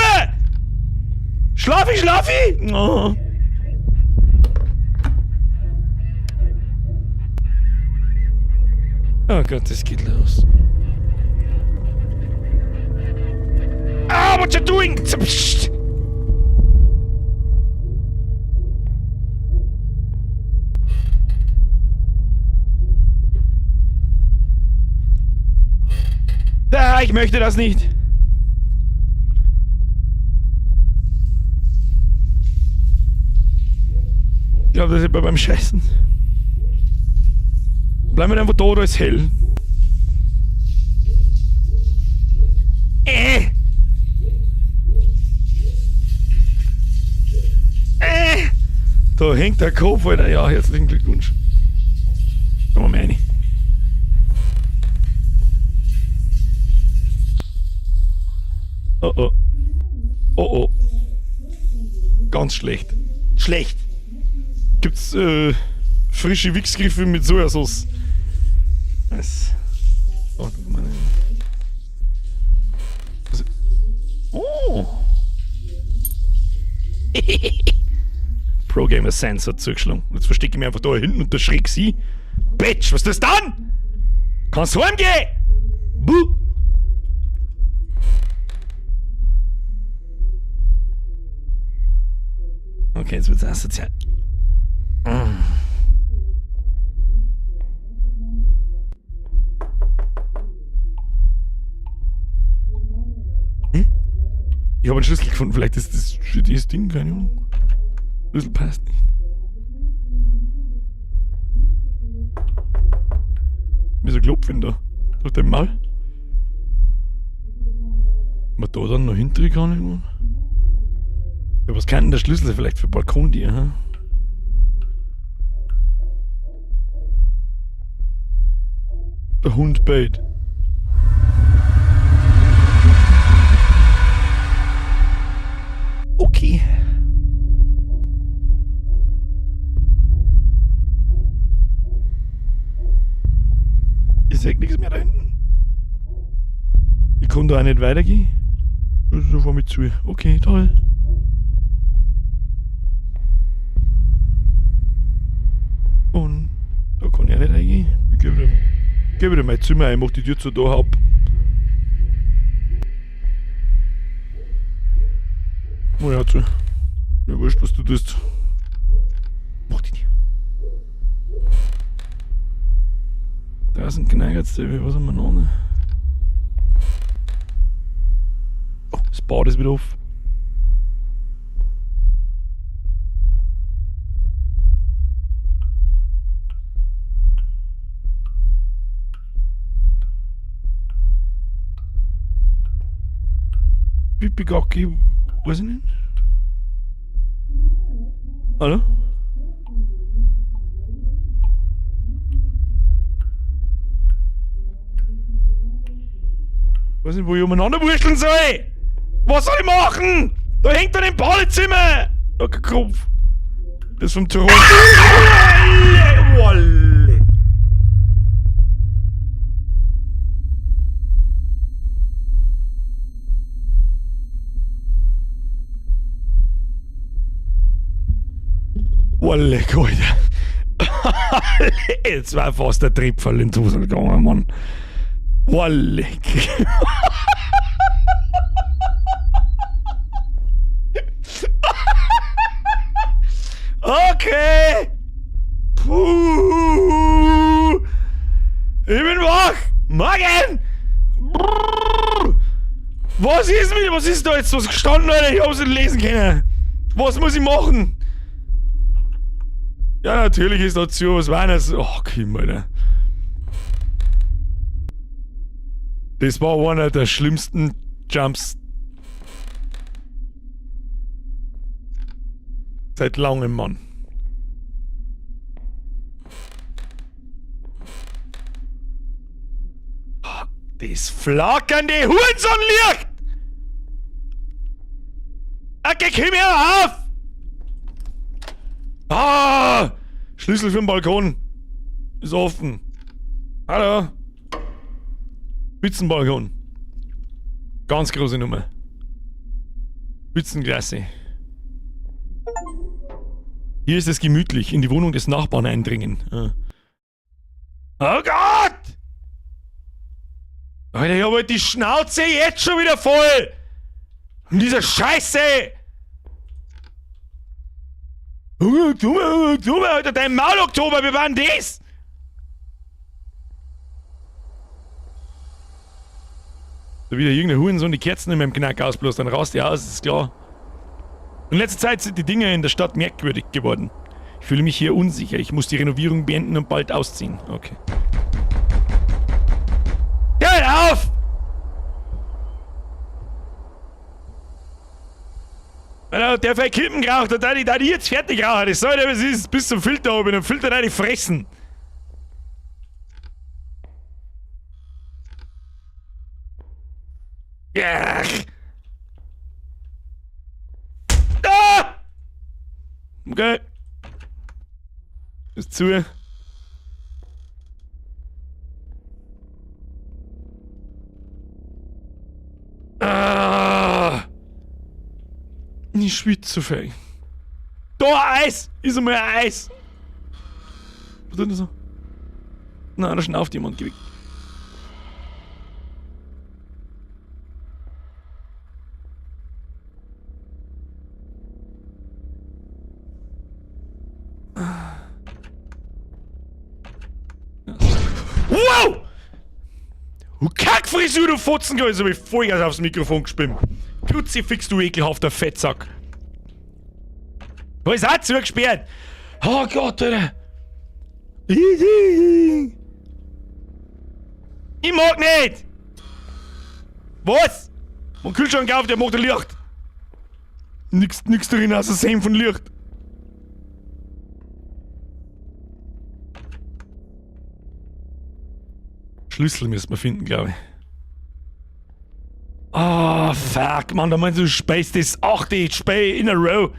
Schlafi, schlafi! Oh. Oh Gott, das geht los. Ah, what you doing? Psst. Ah, ich möchte das nicht. Ich glaube, das ist beim Scheißen. Bleiben wir einfach da, da ist hell. Da hängt der Kopf, Alter. Ja, herzlichen Glückwunsch. Komm mal rein. Oh oh. Oh oh. Ganz schlecht. Schlecht. Gibt's frische Wichsgriffe mit Sojasauce? Was? Oh, guck mal. Was? Oh. Pro Gamer Sense hat zugeschlagen. Jetzt verstecke ich mich einfach da hinten und da schräg sie. Bitch, was ist das dann? Kannst du heimgehen? Buh. Okay, jetzt wird's asozial. Hm? Ich habe einen Schlüssel gefunden, vielleicht ist das für dieses Ding, keine Ahnung. Schlüssel passt nicht. Wieso klopfen da? Durch den Maul? Man da dann noch hinter kann irgendwann? Ja, was kann denn der Schlüssel vielleicht für Balkontür, hä? Der Hund bellt. Okay. Ich seh nichts mehr da hinten. Ich kann da auch nicht weitergehen. Das ist so vor mir zu. Okay, toll. Und da kann ich auch nicht reingehen. Ich geh wieder in mein Zimmer ein, mach die Tür zu, da hab. Oh ja, zu. Mir wurscht, was du tust. Mach die Tür. Da sind Kneigert's, was haben wir noch? Ne? Oh, das Bad ist wieder auf. Pipi-Gacki, weiß ich nicht. Hallo? Weiß nicht, wo ich umeinander wursteln soll! Was soll ich machen? Da hängt er im Badezimmer! Da kein Kopf. Das ist vom Thron. Walle! Leck, Alter. Jetzt war fast der Tripfall in die Hose gegangen, Mann. Oh, leck. Okay. Puh. Ich bin wach. Morgen. Brrr. Was ist mit, was ist da jetzt was gestanden, Alter? Ich hab's nicht lesen können. Was muss ich machen? Ja, natürlich ist da zu. Was war das? Oh, Kim, Alter. Das war einer der schlimmsten Jumps seit langem, Mann. Das flackernde Hurensonnenlicht! Okay, komm her, auf! Ah! Schlüssel für den Balkon. Ist offen. Hallo. Spitzenbalkon. Ganz große Nummer. Spitzenklasse. Hier ist es gemütlich. In die Wohnung des Nachbarn eindringen. Ah. Oh Gott! Alter, ich hab halt die Schnauze jetzt schon wieder voll! Und diese Scheiße! Oktober, Oktober, Alter, dein Maul, Oktober, wie war denn das? Da wieder irgendein Hurensohn die Kerzen in meinem Knack ausbläst, dann rast die aus, ist klar. In letzter Zeit sind die Dinge in der Stadt merkwürdig geworden. Ich fühle mich hier unsicher. Ich muss die Renovierung beenden und bald ausziehen. Okay. Hör auf! Alter, der für Kippen geraucht hat, da die jetzt fertig rauchen. Das soll der, was ist, bis zum Filter oben, den Filter da die fressen. Ja. Ah! Okay. Ist zu. Ah! Ich schwitze zu viel. Da, Eis! Ist einmal ein Eis! Was tut denn so? Nein, da schnauft jemand. Geh weg. Wow! Du Kackfrisur, du Fotzengeil, so hab ich Vollgas aufs Mikrofon gespielt. Kruzifix, du ekelhafter Fettsack. Da ist auch zugesperrt. Oh Gott, Alter. Ich mag nicht! Was? Mein Kühlschrank auf, der macht ein Licht. Nix drin, außer Senf und Licht. Schlüssel müssen wir finden, glaube ich. Ah, oh, fuck, Mann, da meinst du, du speist das 8. Spiel in a row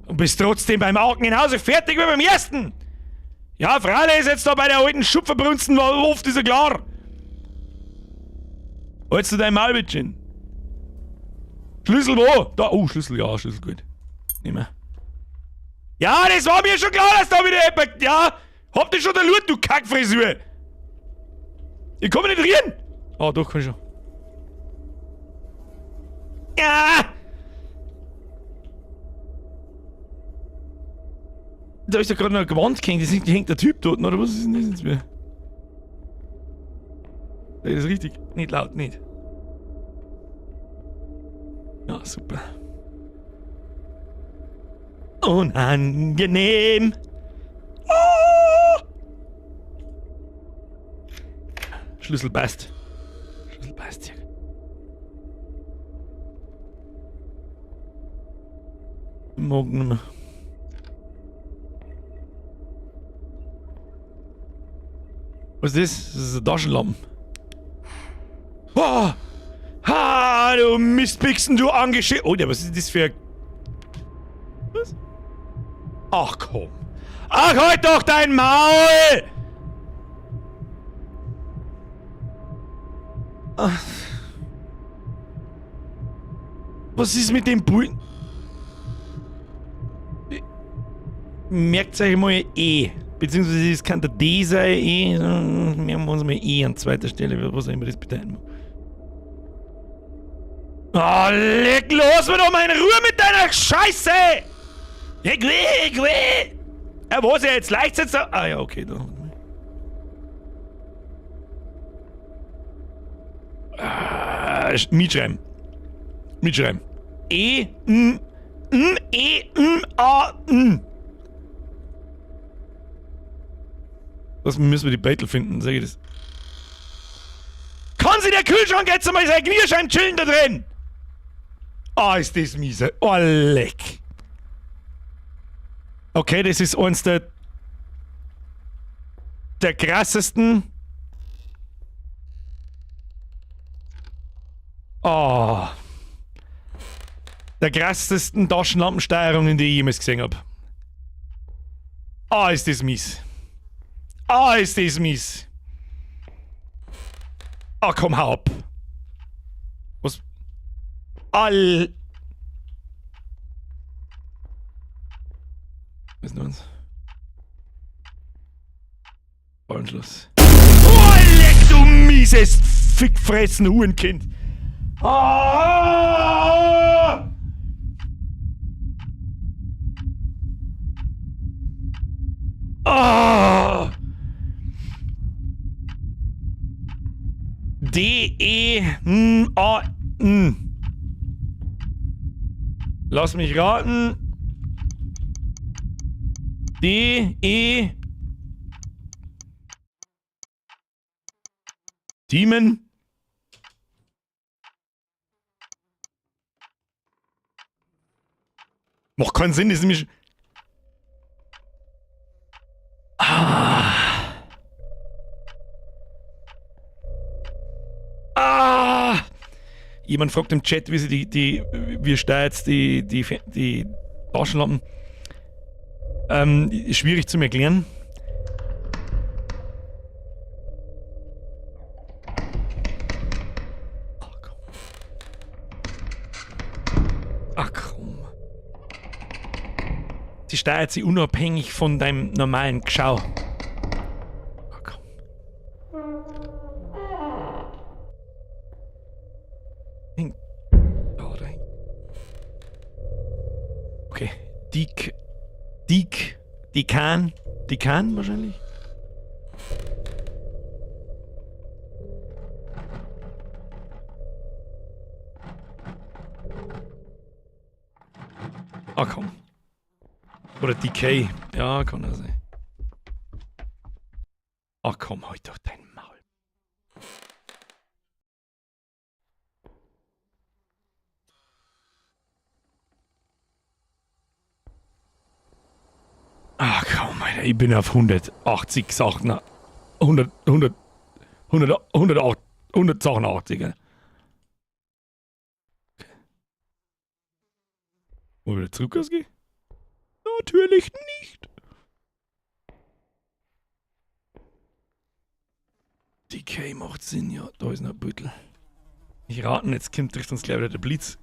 und bist trotzdem beim Arken genauso fertig wie beim ersten. Ja, Freilich ist jetzt da bei der alten Schupferbrunzen oft, ist ja klar. Holst du dein Maul, bitteschön. Schlüssel wo? Da, oh, Schlüssel, ja, Schlüssel, gut. Nehmen wir. Ja, das war mir schon klar, dass da wieder jemand, ja, hab dich schon der Lut, du Kackfrisur. Ich kann mich nicht rühren. Ah, doch, kann ich schon. Ja! Da ist ja gerade noch ein Gewand gehängt, das hängt der Typ dort, oder was ist denn das jetzt wieder? Das ist richtig. Nicht laut, nicht. Ja, super. Unangenehm. Oh! Schlüssel passt. Schlüssel passt hier. Morgen. Was ist das? Das ist eine Taschenlampe. Oh! Ha, du Mistpixen, du Angeschiss. Oh, was ist das für ein... Was? Ach komm. Ach, halt doch dein Maul! Ach. Was ist mit dem Bullen? Merkt euch mal E. Beziehungsweise es kann der D sein, E. Merken wir uns mal E an zweiter Stelle, was auch immer das bedeuten mag. Oh, leg los mir doch mal in Ruhe mit deiner Scheiße! Ich will, ich will! Ja, was ja jetzt leicht jetzt. Ah ja, okay, da. Ah, mitschreiben. Mitschreiben. E, M, M, E, M, A, N. Was müssen wir die Battle finden, sag ich das. Kann sie der Kühlschrank jetzt einmal sein Knirschein chillen da drin? Ah, ist das miese. Oh, leck. Okay, das ist eins der krassesten. Oh. Der krassesten Taschenlampensteuerungen, die ich jemals gesehen hab. Ah, ist das mies. Ah, ist das mies. Ah, komm, hau ab. Was? All. Was ist denn uns? Anschluss. Oh, leck, du mieses Fickfressen Hurenkind. Ah! Ah! D E M A N. Lass mich raten. D E Demon. Macht keinen Sinn, das ist nämlich. Ah. Ah. Jemand fragt im Chat, wie sie die, wie steuert die Taschenlampen. Schwierig zu erklären. Ach komm. Ach komm. Sie steuert sie unabhängig von deinem normalen Geschau. Ach komm. Hängt. Oh, da hängt. Okay. Dik. Dik. Dekan. Dekan wahrscheinlich? Ah, komm. Oder DK. Ja, kann das sein. Ach komm, halt doch dein Maul. Ach komm, Alter, ich bin auf 180 Sachen. 100, 100, 100, 108, 100 Sachen 80. Okay. Wollen wir wieder zurück ausgehen? Natürlich nicht. DK macht Sinn, ja. Da ist noch ein Büttel. Ich raten, jetzt kommt trifft uns gleich wieder der Blitz.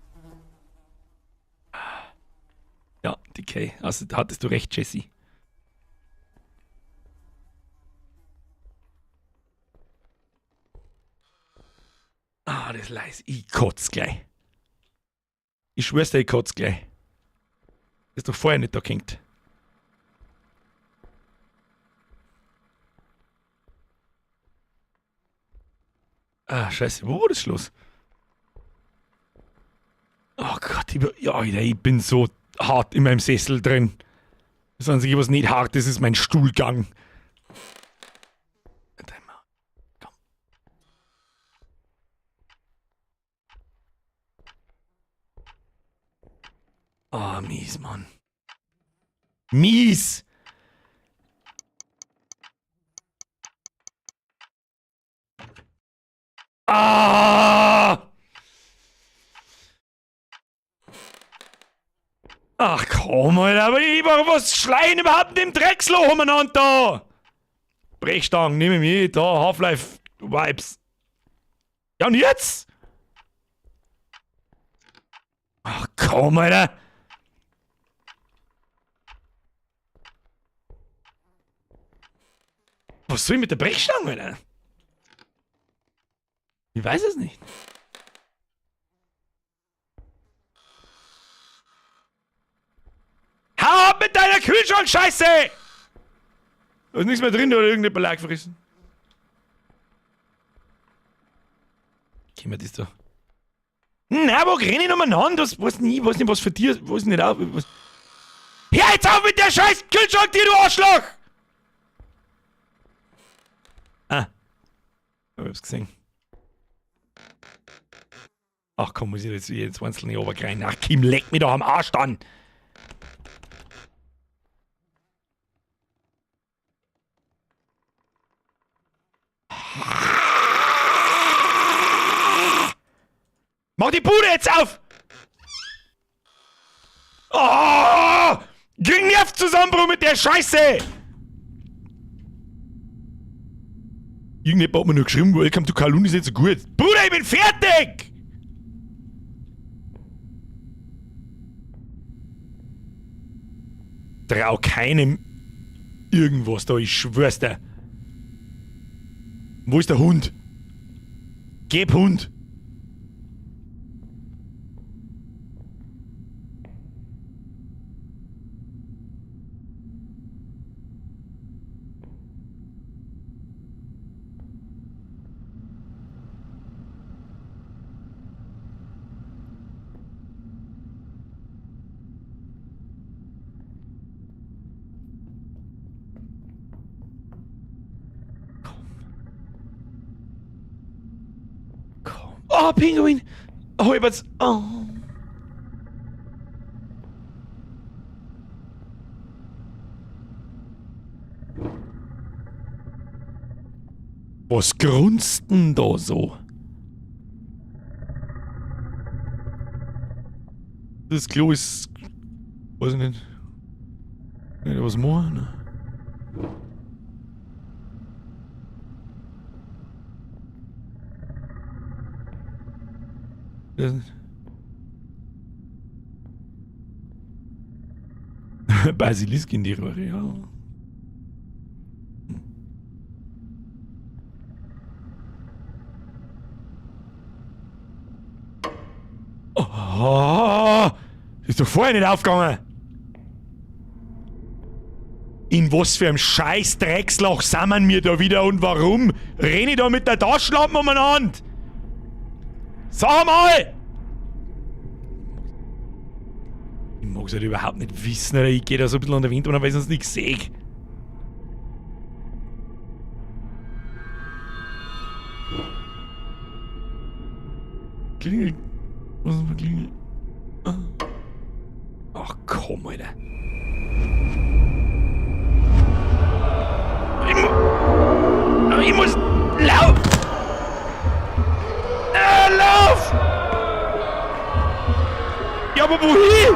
Ja, DK. Also da hattest du recht, Jesse. Ah, das ist leise. Ich kotz gleich. Ich schwör's dir, ich kotz gleich. Ist doch vorher nicht da gehängt. Ah, scheiße, wo war das Schloss? Oh Gott, ich bin so hart in meinem Sessel drin. Das Einzige, was nicht hart ist, ist mein Stuhlgang. Komm. Ah, oh, mies, Mann. Mies! Ah! Ach komm, Alter, aber ich, was schreien überhaupt in dem Drecksloch umeinander da? Brechstangen, nehme ich mit, da, Half-Life Vibes. Ja, und jetzt? Ach komm, Alter. Was soll ich mit der Brechstange, Alter? Ich weiß es nicht. Hau ab mit deiner Kühlschrank-Scheiße! Da ist nichts mehr drin oder irgendein Belag verrissen. Geh mir das da. Na, wo renn ich umeinander? Was, was nicht, weiß nicht, was für dir, was nicht auf. Was. Hör jetzt auf mit der scheiß Kühlschrank, dir, du Arschloch! Ah. Ich hab's gesehen. Ach komm, muss ich jetzt jetzt einzelne runterkriegen. Ach Kim, leck mich doch am Arsch dann! Mach die Bude jetzt auf! Oh! Ging Nervzusammenbruch mit der Scheiße! Irgendjemand hat mir nur geschrieben, Welcome to Kowloon ist nicht so gut. Bruder, ich bin fertig! Trau keinem irgendwas da, ich schwör's dir. Wo ist der Hund? Geb Hund! Komm. Oh, Pinguin! Oh, ich hab's. Oh. Was grunzt denn da so? Das Klo ist. Weiß ich nicht. Nicht was machen, ne? Das nicht. Basilisk in die Röhre, ja. Oh, ist doch vorher nicht aufgegangen. In was für einem scheiß Drecksloch sind wir da wieder und warum renn ich da mit der Taschenlampe umeinander? Sag mal! Ich mag's halt überhaupt nicht wissen, Alter. Ich geh da so ein bisschen an der Wind, weil ich sonst nichts seh. Klingel. Was ist denn Klingel? Ach komm, Alter. Ich muss lauf! Lauf! Ja, aber wohin?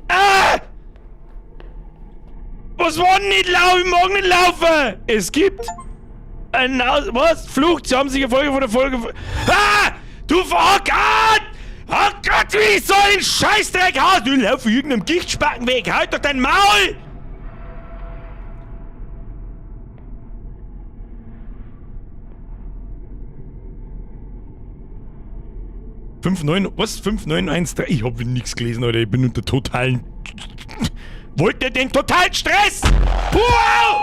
Ah! Was war denn nicht laufen? Ich mag nicht laufen! Es gibt ein Aus... Was? Flucht! Sie haben sich Folge von der Folge... Ah! Du... Oh Gott! Oh Gott, wie so ein Scheißdreck aus! Du lauf irgendeinem Gichtspacken weg! Halt doch dein Maul! Fünf, neun, was? 5, 9, 1, 3. Ich hab nix gelesen, Alter. Ich bin unter totalen. Wollt ihr den totalen Stress? Wow!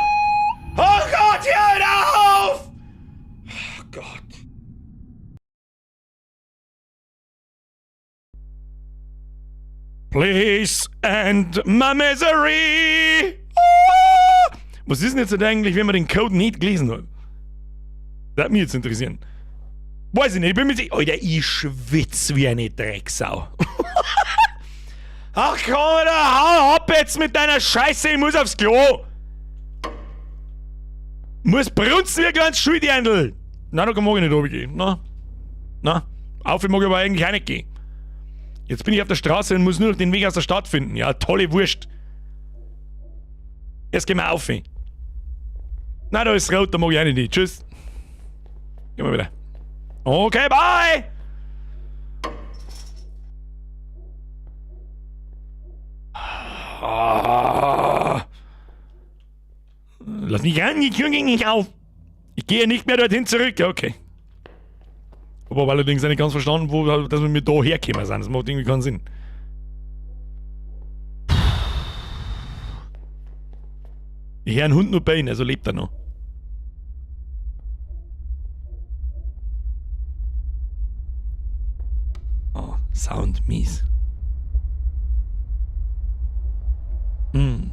Oh Gott, hör auf! Oh Gott. Please end my misery! Oh! Was ist denn jetzt eigentlich, wenn man den Code nicht gelesen hat? Das würde mich jetzt interessieren. Weiß ich nicht, ich bin mir sicher. Alter, ich schwitz wie eine Drecksau. Ach komm, Alter, hau ab jetzt mit deiner Scheiße, ich muss aufs Klo. Muss brunzen wie ein kleines Schuldirndl. Nein, da mag ich nicht runtergehen. Na, na, auf mag ich aber eigentlich auch nicht gehen. Jetzt bin ich auf der Straße und muss nur noch den Weg aus der Stadt finden. Ja, tolle Wurst. Jetzt gehen wir auf. Na, da ist rot, da mag ich auch nicht hin. Tschüss. Gehen wir wieder. Okay, bye! Ah. Lass mich rein, die Tür ging nicht auf. Ich gehe nicht mehr dorthin zurück. Okay. Hab aber allerdings nicht ganz verstanden, wo, dass wir mit da hergekommen sind. Das macht irgendwie keinen Sinn. Ich höre einen Hund nur bellen, also lebt er noch. Oh, Sound mies. Hm.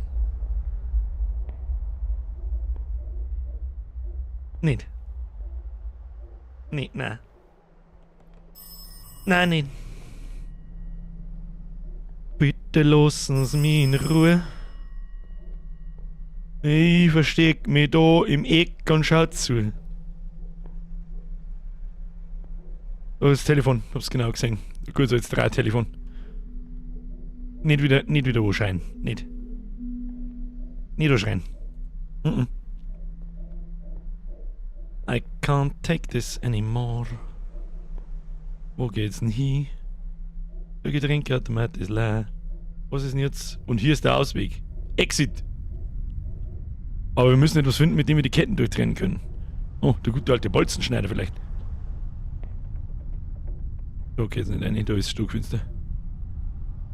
Nicht. Nicht, nein. Nein, nicht. Bitte lassen Sie mich in Ruhe. Ich versteck mich da im Eck und schau zu. Oh, das Telefon, hab's genau gesehen. Gut, so jetzt drei Telefon. Nicht wieder anschreien. Nicht. Nicht anschreien. Mm -mm. I can't take this anymore. Wo geht's denn hin? Der Getränkeautomat ist leer. Was ist denn jetzt? Und hier ist der Ausweg. Exit! Aber wir müssen etwas finden, mit dem wir die Ketten durchtrennen können. Oh, der gute alte Bolzenschneider vielleicht. Okay, jetzt nicht rein, da ist Stockfenster.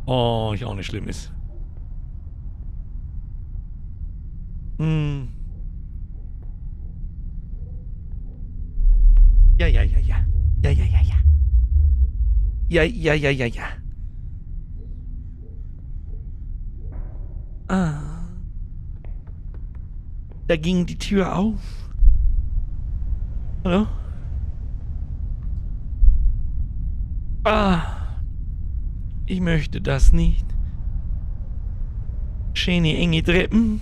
Oh, ich auch nicht schlimm ist. Hm. Ja, ja, ja, ja. Ja, ja, ja, ja. Ja, ja, ja, ja, ja. Ah. Da ging die Tür auf. Hallo? Ah. Ich möchte das nicht. Schöne enge Treppen.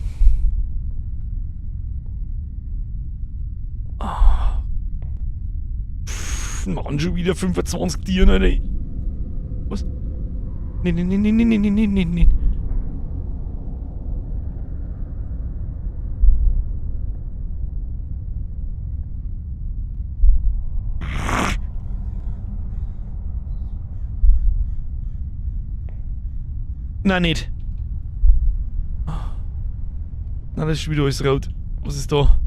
Oh. Pff, Mann, schon wieder 25 Tieren, Alter. Was? Nee, nee, nee, nee, nee, nee, nee, nee, nee. Nein, nicht. Nein, das ist schon wieder alles rot. Was ist da?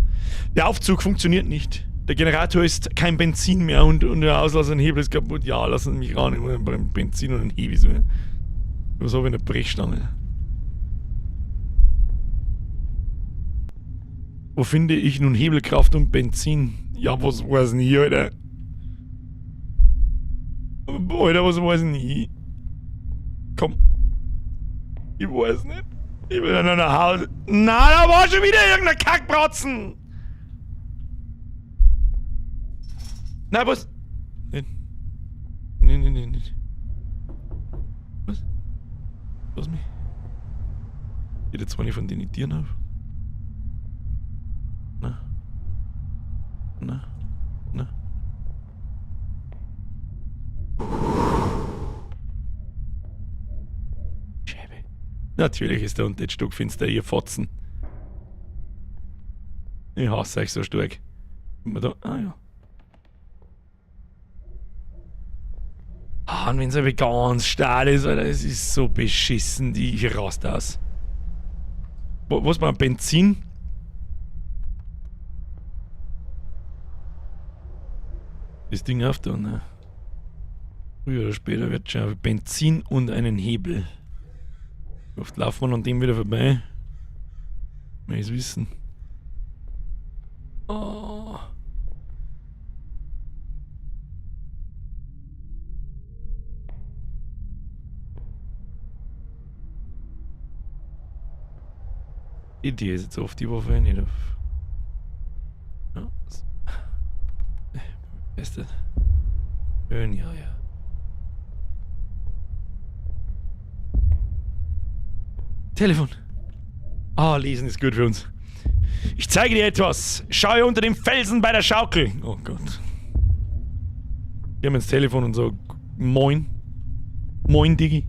Der Aufzug funktioniert nicht. Der Generator ist kein Benzin mehr und der Auslass und Hebel ist kaputt. Ja, lassen Sie mich ran. Ich muss ein Benzin und ein Hebel. So. Was habe ich in der Brechstange? Wo finde ich nun Hebelkraft und Benzin? Ja, was weiß ich, Alter? Alter, was weiß ich? Komm. Ich weiß nicht. Ich will ja nach Hause. Na, da war schon wieder irgendein Kackbratzen! Na, was? Nein. Nein, nein, nein, nein. Was? Lass mich. Geht jetzt eine von den Tieren auf? Na. Na. Na. Scheibe. Natürlich ist da unten das Stockfinster, ihr Fotzen. Ich hasse euch so stark. Da, ah ja. Ah, und wenn's aber ganz steil ist, Alter, es ist so beschissen, die ich rast aus. Was war Benzin? Das Ding auf da, ne? Früher oder später wird schon Benzin und einen Hebel. Wie oft laufen wir an dem wieder vorbei? Will ich's wissen. Oh. Die Idee ist jetzt oft, die war vorher nicht auf. Ja. Beste. Schön, ja, ja. Telefon. Ah, lesen ist gut für uns. Ich zeige dir etwas. Schaue unter dem Felsen bei der Schaukel. Oh Gott. Wir haben ins Telefon und so. Moin. Moin, Diggi.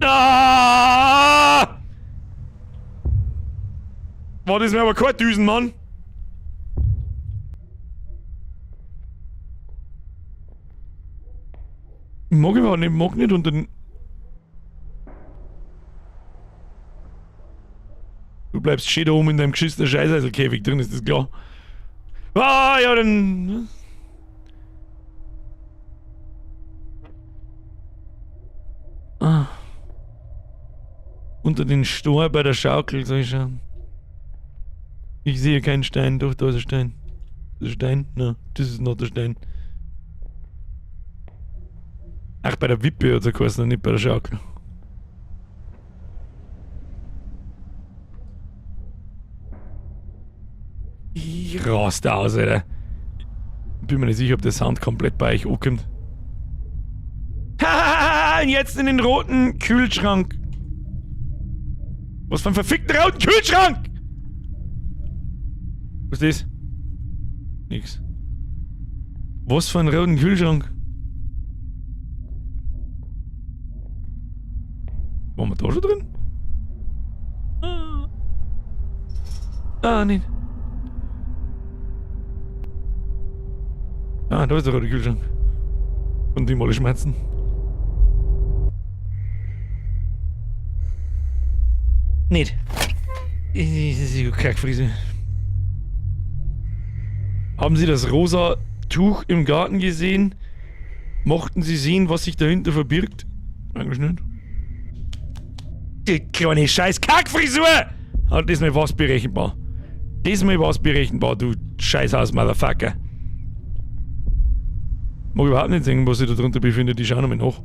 Ah! Boah, das ist mir aber kein Düsen, Mann. mag überhaupt nicht, ich mag nicht unter den... Du bleibst schön da oben in deinem geschissenen Scheißeiselkäfig drin, ist das klar? Ah, ja, dann... Ah. Unter den Stor bei der Schaukel, soll ich schauen. Ich sehe keinen Stein, doch, da ist ein Stein. Das ist ein Stein? Nein, das ist noch der Stein. Ach, bei der Wippe hat er geheißen, nicht bei der Schaukel. Ich raste aus, Alter. Bin mir nicht sicher, ob der Sound komplett bei euch ankommt. Hahaha, jetzt in den roten Kühlschrank. Was für ein verfickten roten Kühlschrank? Was ist das? Nix. Was für einen roten Kühlschrank? Waren wir da schon drin? Ah, ah nicht. Ah, da ist der rote Kühlschrank. Und die alle Schmerzen. Nicht. Kackfriese. Haben Sie das rosa Tuch im Garten gesehen? Mochten Sie sehen, was sich dahinter verbirgt? Eigentlich nicht. Die kleine scheiß Kackfrisur! Ah, diesmal war's berechenbar. Diesmal war's berechenbar, du Scheißhaus Motherfucker. Mag überhaupt nicht sehen, was sich da drunter befindet. Ich schau nochmal nach.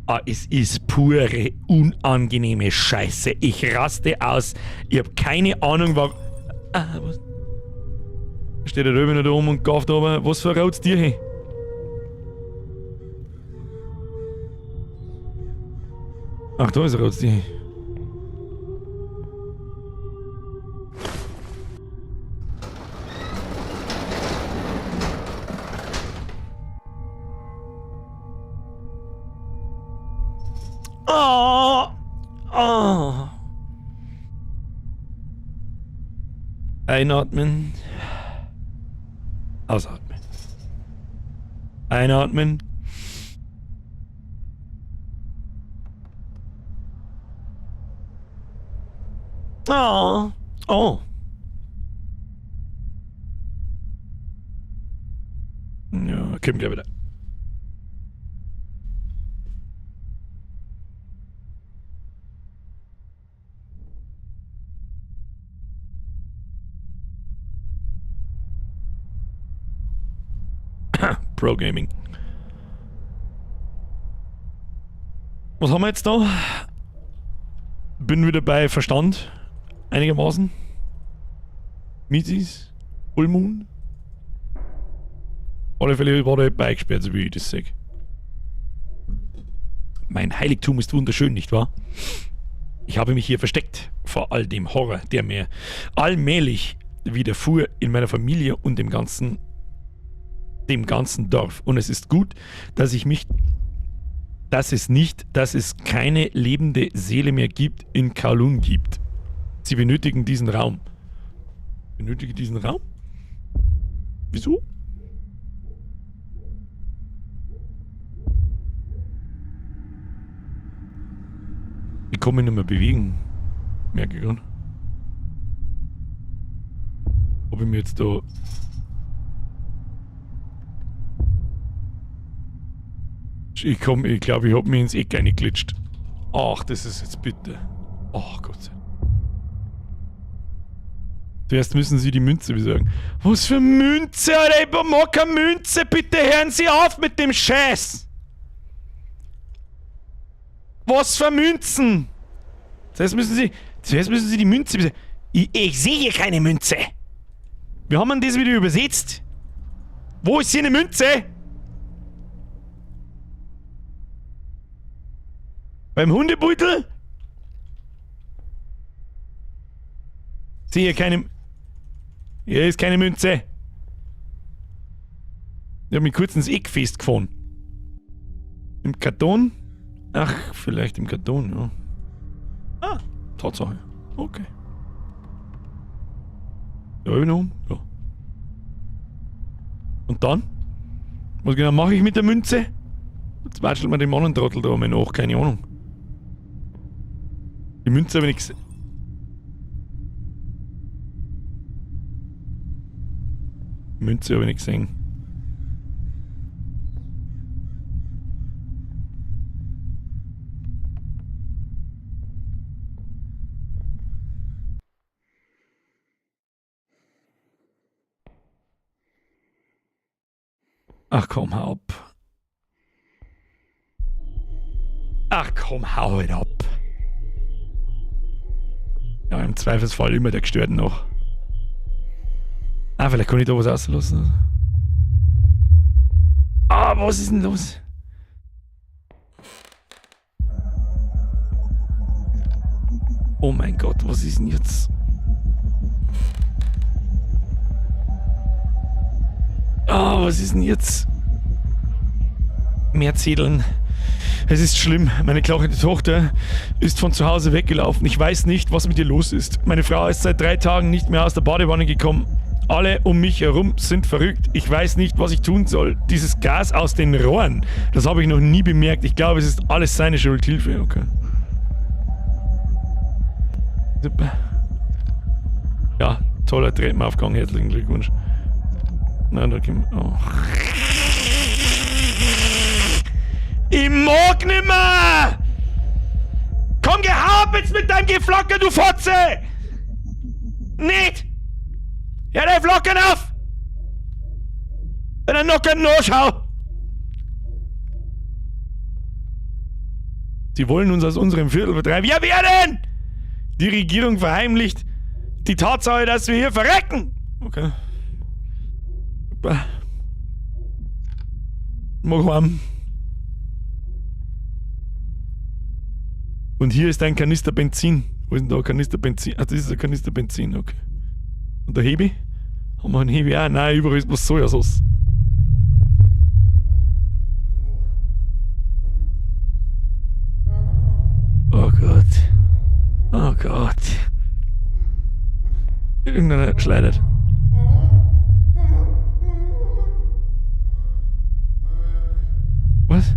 Ah, es ist pure, unangenehme Scheiße. Ich raste aus. Ich hab keine Ahnung, warum. Ah, was? Steht der Röwe noch da oben und gafft aber. Was für ein rotes Tier hier? Ach, da ist ein rotes Tier. Oh, oh. Einatmen. Ausatmen. Einatmen. Oh. Oh. Ja, kommt gleich wieder. Pro Gaming. Was haben wir jetzt da? Bin wieder bei Verstand. Einigermaßen. Mitis. Full Moon. Alle Fälle war da beigesperrt, so wie ich das sehe. Mein Heiligtum ist wunderschön, nicht wahr? Ich habe mich hier versteckt vor all dem Horror, der mir allmählich widerfuhr in meiner Familie und dem ganzen Dorf. Und es ist gut, dass ich mich, dass es nicht, dass es keine lebende Seele mehr gibt in Kowloon gibt. Sie benötigen diesen Raum. Benötige diesen Raum? Wieso? Ich kann mich nicht mehr bewegen. Merke ich gerade. Ob ich mir jetzt da... Ich glaube, ich hab mich ins Eck reingeglitscht. Ach, das ist jetzt bitte. Ach Gott sei Dank. Zuerst müssen Sie die Münze besorgen. Was für Münze, Alter? Ich mag keine Münze. Bitte hören Sie auf mit dem Scheiß. Was für Münzen? Zuerst müssen Sie die Münze besorgen. Ich sehe hier keine Münze. Wir haben das wieder übersetzt. Wo ist hier eine Münze? Beim Hundebeutel? Sehe keine... Hier ist keine Münze. Ich hab mich kurz ins Eck festgefahren. Im Karton? Ach, vielleicht im Karton, ja. Ah, Tatsache. Okay. Ja, ich bin um. Ja. Und dann? Was genau mache ich mit der Münze? Jetzt watschelt man den Mannentrottel da einmal nach, keine Ahnung. Die Münze habe ich nicht gesehen. Münze habe ich nicht gesehen. Ach komm, hau ab. Ach komm, hau halt ab. Ja, im Zweifelsfall immer der Gestörten noch. Ah, vielleicht kann ich da was rauslassen. Ah, was ist denn los? Oh mein Gott, was ist denn jetzt? Ah, was ist denn jetzt? Mehr Zetteln. Es ist schlimm. Meine kleine Tochter ist von zu Hause weggelaufen. Ich weiß nicht, was mit ihr los ist. Meine Frau ist seit 3 Tagen nicht mehr aus der Badewanne gekommen. Alle um mich herum sind verrückt. Ich weiß nicht, was ich tun soll. Dieses Gas aus den Rohren, das habe ich noch nie bemerkt. Ich glaube, es ist alles seine Schuld. Hilfe, okay. Super. Ja, toller Treppenaufgang. Herzlichen Glückwunsch. Nein, da kommt. Oh. Ich mag nimmer! Komm, geh hab jetzt mit deinem Geflocke, du Fotze! Nicht! Hör dein Flocken auf! Wenn er noch keinen Nachschau! Sie wollen uns aus unserem Viertel vertreiben. Ja, wer denn? Die Regierung verheimlicht die Tatsache, dass wir hier verrecken! Okay. Super. Mach warm. Und hier ist ein Kanister Benzin. Wo ist denn da ein Kanister Benzin? Ah, das ist ein Kanister Benzin, okay. Und der Hebi? Haben wir einen Hebi auch? Nein, überall ist bloß Sojasauce. Oh Gott. Oh Gott. Irgendeiner schleudert. Was?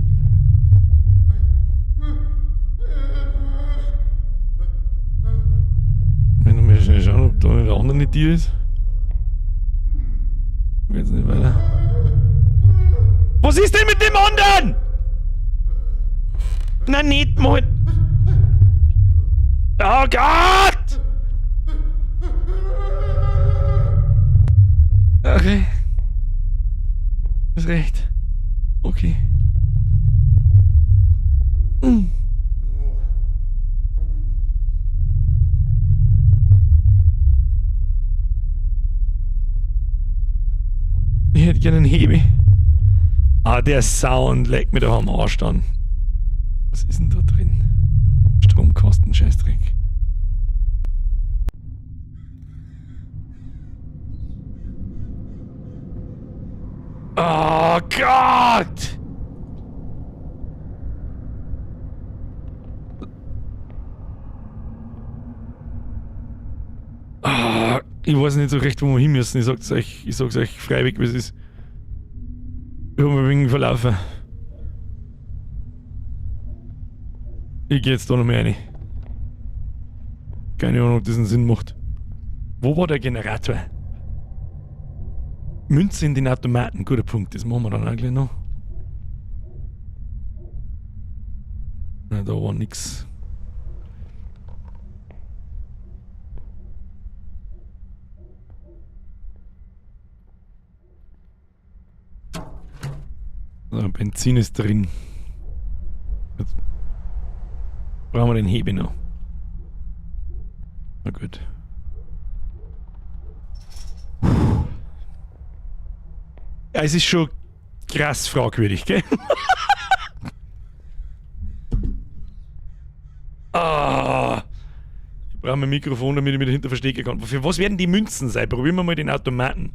Wenn du mir schnell schauen, ob da nicht der andere Tier ist. Geht's nicht weiter. Was ist denn mit dem anderen? Na, nicht mal. Oh Gott! Okay. Ist recht. Okay. Mm. Ich hätte gerne einen Hebi. Ah, der Sound leckt mir doch am Arsch dann. Was ist denn da drin? Stromkosten, Scheißdreck. Oh Gott! Ah, ich weiß nicht so recht, wo wir hin müssen. Ich sag's euch freiwillig, wie es ist. Ich hab mich wegen verlaufen. Ich geh jetzt da noch mehr rein. Keine Ahnung, ob das einen Sinn macht. Wo war der Generator? Münze in den Automaten, guter Punkt. Das machen wir dann auch gleich noch. Na, da war nix. So, Benzin ist drin. Jetzt brauchen wir den Hebel noch. Na gut. Ja, es ist schon krass fragwürdig, gell? Ah, ich brauche mein Mikrofon, damit ich mich dahinter verstecken kann. Für was werden die Münzen sein? Probieren wir mal den Automaten.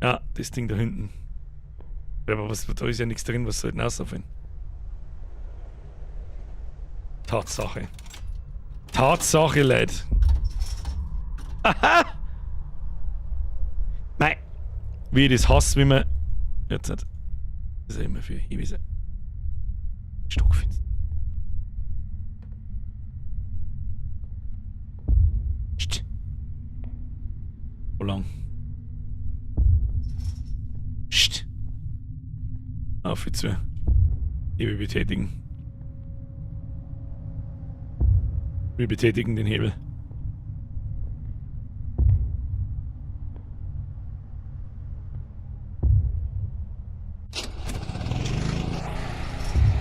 Ja, das Ding da hinten. Aber was, da ist ja nichts drin, was soll denn aussehen? Tatsache. Tatsache, Leute. Aha! Nein. Wie ich das hasse, wie man. Jetzt nicht. Das ist ja immer für Hebese. Stockfinster. Psst. Wo lang? Psst. Auf zu. Hebel betätigen. Wir betätigen den Hebel.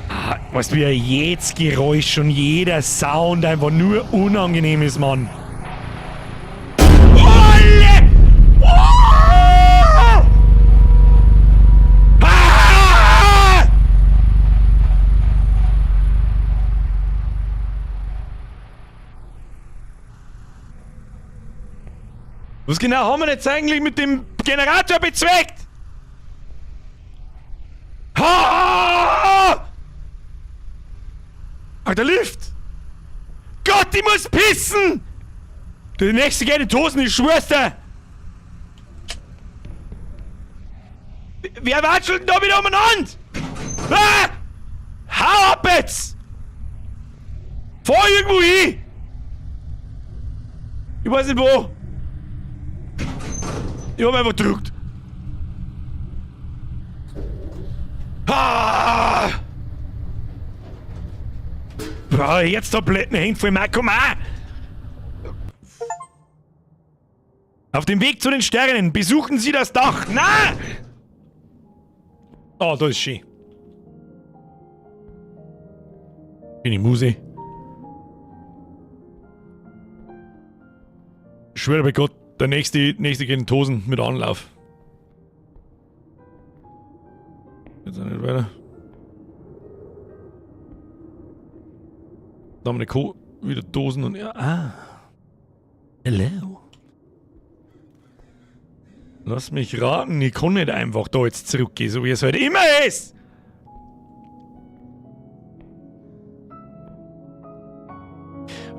Ah, weißt du, wie jedes Geräusch und jeder Sound einfach nur unangenehm ist, Mann. Olle! Oh! Ah! Was genau haben wir jetzt eigentlich mit dem Generator bezweckt? Ha! Ach, der Lift! Gott, ich muss pissen! Der nächste geht in die Hosen, ich schwör's dir! Wer watschelt denn da wieder umeinander? Ah! Hau ab jetzt! Fahr irgendwo hin! Ich weiß nicht wo. Ich hab einfach gedrückt. Ah! Boah, Herztabletten hängt voll Marco Ma. Auf dem Weg zu den Sternen besuchen Sie das Dach. Na! Oh, da ist schön. Schöne Muse. Ich schwöre bei Gott, der nächste geht in die Hosen mit Anlauf. Jetzt auch nicht weiter. Da haben wir eine Co. Wieder Dosen und ja. Ah. Hello. Lass mich raten, ich kann nicht einfach da jetzt zurückgehen, so wie es halt immer ist.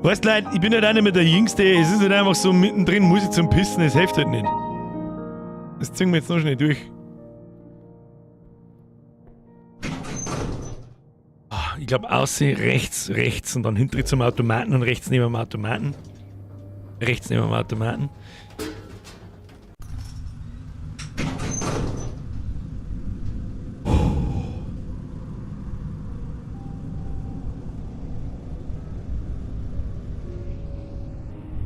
Weißt du, Leute, ich bin halt auch nicht mehr der Jüngste. Es ist halt einfach so mittendrin, muss ich zum Pissen, es hilft halt nicht. Das ziehen wir jetzt noch schnell durch. Ah, ich glaub, außen, rechts, rechts und dann hinten zum Automaten und rechts neben dem Automaten. Rechts neben dem Automaten.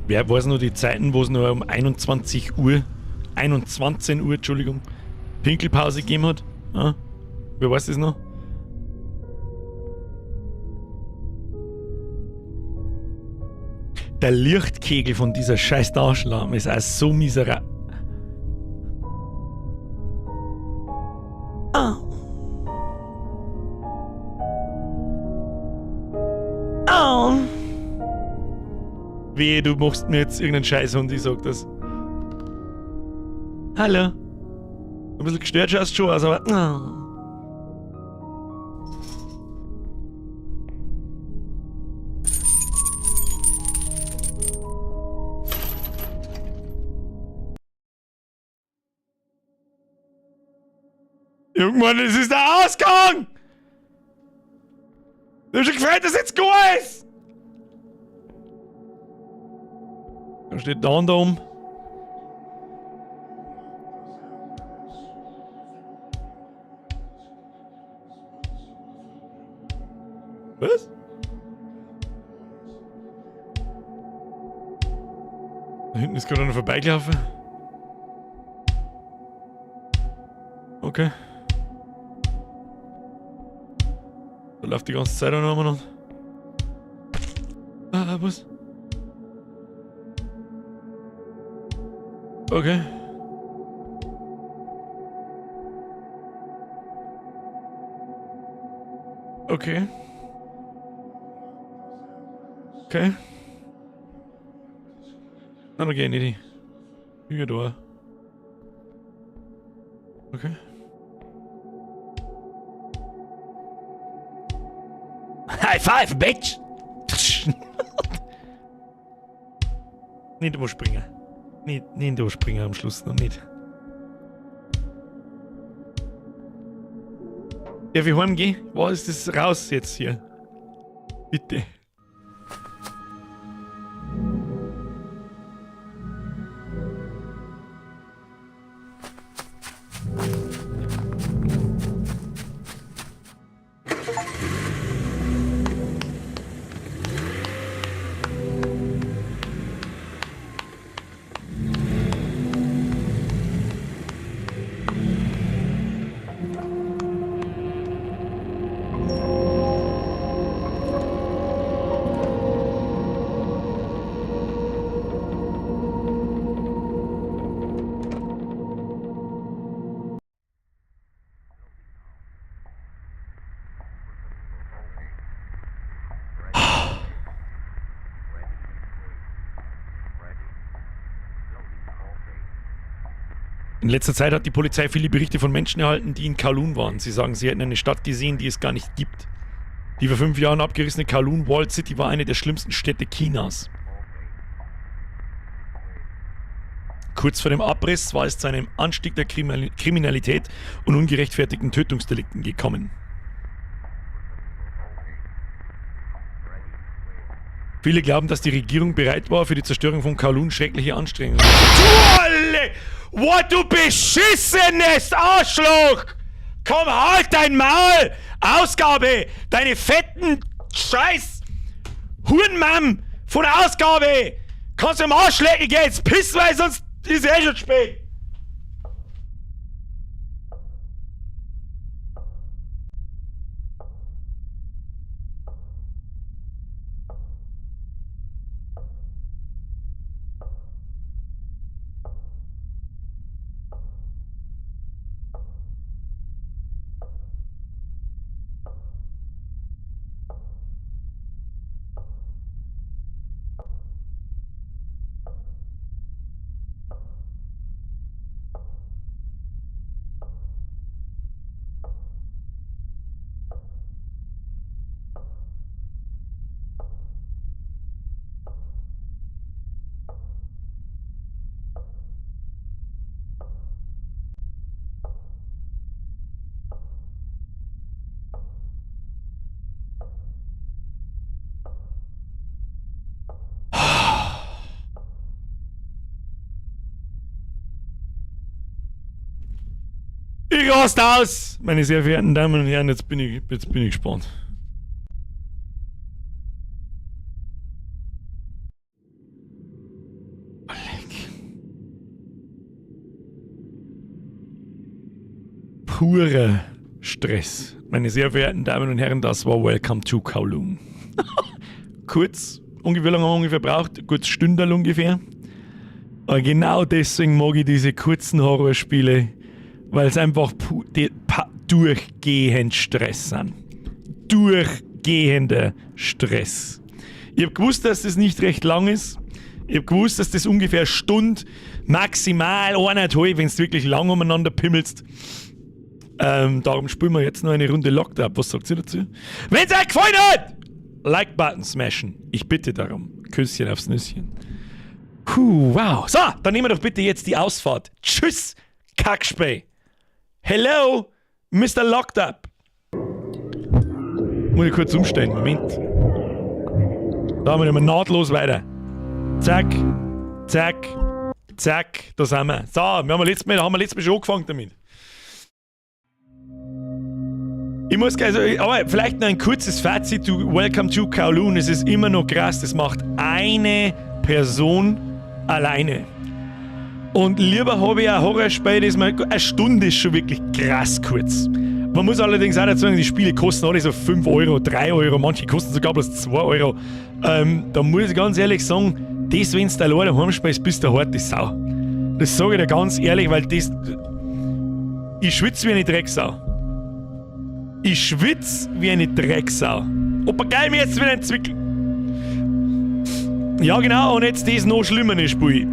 Wer weiß noch die Zeiten, wo es noch um 21 Uhr, 21 Uhr, Entschuldigung, Pinkelpause gegeben hat? Ja? Wer weiß das noch? Der Lichtkegel von dieser scheiß Taschenlampe ist auch so miserabel. Ah. Ah. Wehe, du machst mir jetzt irgendeinen Scheiß und ich sag das. Hallo. Ein bisschen gestört schaust du schon aus, aber. Oh. Irgendwann ist es der Ausgang! Ich hab schon gefreut, dass jetzt gut ist! Da steht der andere um. Was? Da hinten ist gerade einer vorbeigelaufen. Okay. Da läuft die ganze Zeit auch noch umeinander. Ah, was? Okay. Okay. Okay. Na, da geh ich nicht hin. Ich geh da. Okay. High five, bitch! Nicht überspringen. Nicht überspringen am Schluss noch nicht. Darf ich heimgehen? Was ist das raus jetzt hier? Bitte. In letzter Zeit hat die Polizei viele Berichte von Menschen erhalten, die in Kowloon waren. Sie sagen, sie hätten eine Stadt gesehen, die es gar nicht gibt. Die vor 5 Jahren abgerissene Kowloon Walled City war eine der schlimmsten Städte Chinas. Kurz vor dem Abriss war es zu einem Anstieg der Kriminalität und ungerechtfertigten Tötungsdelikten gekommen. Viele glauben, dass die Regierung bereit war, für die Zerstörung von Kowloon schreckliche Anstrengungen zu Du alle! What, du beschissenes Arschloch! Komm, halt dein Maul! Ausgabe! Deine fetten Scheiß! Hurenmamm von Ausgabe! Kannst du am Arsch lecken, geh jetzt pissen, weil sonst ist eh schon spät! Ich rast aus, meine sehr verehrten Damen und Herren, jetzt bin ich gespannt. Leck. Purer Stress. Meine sehr verehrten Damen und Herren, das war Welcome to Kowloon. Kurz, ungefähr, wie lange haben wir ungefähr braucht? Kurz Stünderl ungefähr. Aber genau deswegen mag ich diese kurzen Horrorspiele, weil es einfach durchgehend Stress sind. Durchgehender Stress. Ich hab gewusst, dass das nicht recht lang ist. Ich hab gewusst, dass das ungefähr eine Stunde, maximal eineinhalb, wenn du wirklich lang umeinander pimmelst. Darum spielen wir jetzt noch eine Runde Locked Up. Was sagt ihr dazu? Wenn es euch gefallen hat, Like-Button smashen. Ich bitte darum. Küsschen aufs Nüsschen. Puh, wow. So, dann nehmen wir doch bitte jetzt die Ausfahrt. Tschüss, Kackspey. Hello, Mr. Locked Up. Muss ich kurz umstellen. Moment. Da haben wir immer nahtlos weiter. Zack, zack, zack, da sind wir. So, wir haben letztes Mal schon angefangen damit. Ich muss, also, aber vielleicht noch ein kurzes Fazit zu Welcome to Kowloon. Es ist immer noch krass, das macht eine Person alleine. Und lieber habe ich ein Horrorspiel, das mal, eine Stunde ist schon wirklich krass kurz. Man muss allerdings auch dazu sagen, die Spiele kosten alle so 5 Euro, 3 Euro, manche kosten sogar bloß 2 Euro. Da muss ich ganz ehrlich sagen, das, wenn du alleine daheim spielst, bist du eine harte Sau. Das sage ich dir ganz ehrlich, weil das. Ich schwitze wie eine Drecksau. Ich schwitze wie eine Drecksau. Opa, geil, mir jetzt wieder ein Zwickel. Ja, genau, und jetzt das noch schlimmer Spiel.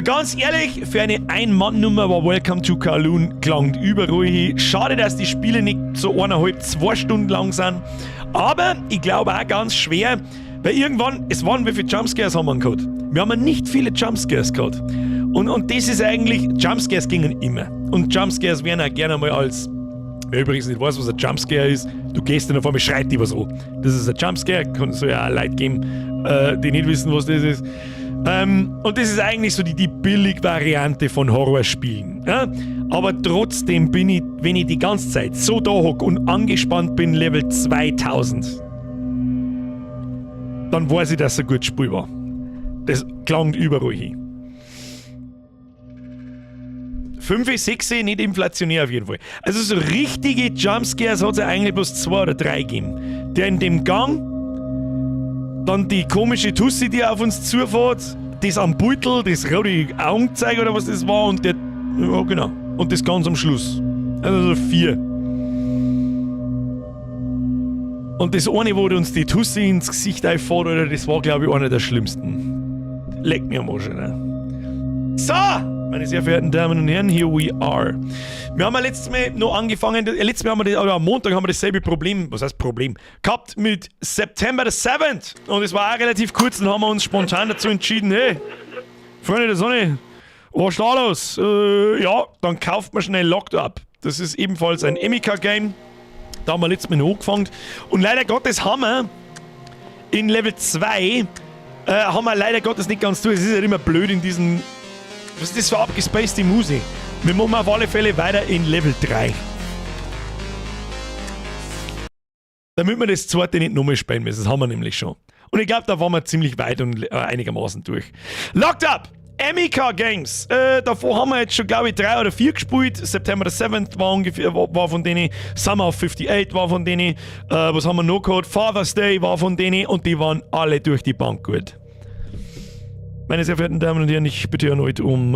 Ganz ehrlich, für eine Ein-Mann-Nummer war Welcome to Kowloon gelangt überall hin. Schade, dass die Spiele nicht so 1,5, 2 Stunden lang sind. Aber ich glaube auch ganz schwer, weil irgendwann, es waren, wie viele Jumpscares haben wir gehabt? Wir haben nicht viele Jumpscares gehabt. Und das ist eigentlich, Jumpscares gingen immer. Und Jumpscares werden auch gerne mal als. Wer übrigens nicht weiß, was ein Jumpscare ist, du gehst und auf einmal schreit die was an. Das ist ein Jumpscare, kann es ja auch Leute geben, die nicht wissen, was das ist. Und das ist eigentlich so die Billig-Variante von Horrorspielen. Ja? Aber trotzdem bin ich, wenn ich die ganze Zeit so da hock und angespannt bin, Level 2000, dann weiß ich, dass es ein gutes Spiel war. Das klangt überall hin. 5, 6, nicht inflationär auf jeden Fall. Also so richtige Jumpscares hat es ja eigentlich bloß 2 oder 3 gegeben. Der in dem Gang, dann die komische Tussi, die auf uns zufährt, das am Beutel, das rote Augenzeug oder was das war und der, ja genau, und das ganz am Schluss. Also so 4. Und das eine, wo uns die Tussi ins Gesicht einfährt, oder, das war glaube ich einer der schlimmsten. Leck mir am Arsch, ne? So! Meine sehr verehrten Damen und Herren, here we are. Wir haben ja letztes Mal noch angefangen, letztes Mal haben wir das, oder am Montag haben wir dasselbe Problem, was heißt Problem, gehabt mit September the 7th. Und es war auch relativ kurz, dann haben wir uns spontan dazu entschieden, hey, Freunde der Sonne, was ist da los? Ja, dann kauft man schnell Locked Up. Das ist ebenfalls ein Emika-Game. Da haben wir letztes Mal noch angefangen. Und leider Gottes haben wir in Level 2, haben wir leider Gottes nicht ganz durch. Es ist ja immer blöd in diesen. Was ist das für abgespacede Musik? Wir machen auf alle Fälle weiter in Level 3. Damit wir das zweite nicht nochmal spielen müssen. Das haben wir nämlich schon. Und ich glaube, da waren wir ziemlich weit und einigermaßen durch. Locked Up! Emika Games. Davor haben wir jetzt schon, glaube ich, 3 oder 4 gespielt. September the 7th war ungefähr, war von denen. Summer of 58 war von denen. Was haben wir noch gehabt? Father's Day war von denen. Und die waren alle durch die Bank gut. Meine sehr verehrten Damen und Herren, ich bitte erneut um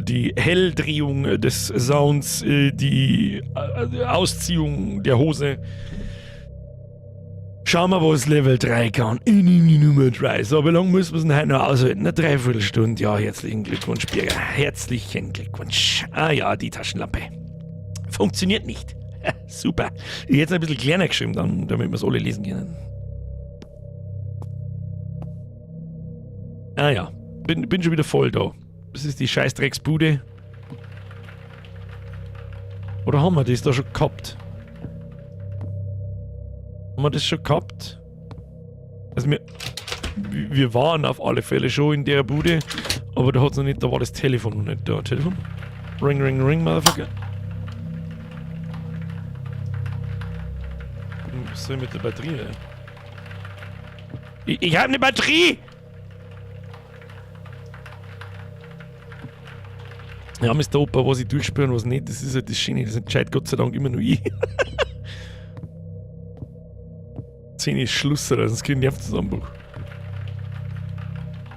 die Helldrehung des Sounds, die Ausziehung der Hose. Schauen wir, was Level 3 kann. In die Nummer 3. So, wie lange müssen wir es denn heute noch aushalten? Eine Dreiviertelstunde. Ja, herzlichen Glückwunsch, Birger. Herzlichen Glückwunsch. Ah ja, die Taschenlampe. Funktioniert nicht. Super. Ich hätte es ein bisschen kleiner geschrieben, dann, damit wir es alle lesen können. Ah ja, bin schon wieder voll da. Das ist die Scheißdrecksbude. Oder haben wir das da schon gehabt? Haben wir das schon gehabt? Also wir waren auf alle Fälle schon in der Bude, aber da hat's noch nicht, da war das Telefon noch nicht da. Telefon? Ring, ring, ring, Motherfucker. Was soll ich mit der Batterie, ey? Ich hab eine Batterie! Ja, Mister Opa, was ich durchspüre und was nicht, das ist halt das Schöne, das entscheidet Gott sei Dank immer nur ich. 10 ist Schluss, oder? Sonst krieg ich einen Nervenzusammenbruch.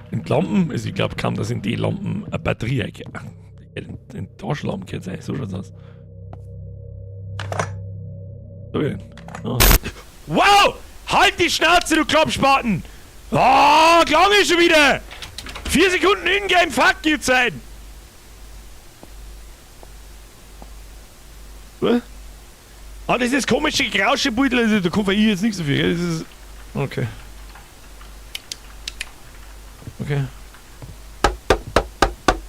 In die Lampen, also ich glaub kaum, dass in die Lampen eine Batterie eingeht. In die Taschenlampen geht es eigentlich, so schaut's aus. So denn. Ah. Wow! Halt die Schnauze, du Klappspaten! Ah, klang ich schon wieder! 4 Sekunden Ingame, fuck you, Zeit! Was? Ah, das ist das komische Rauschebeutel, also da kommt ich jetzt nichts dafür, gell? Das ist. Okay. Okay.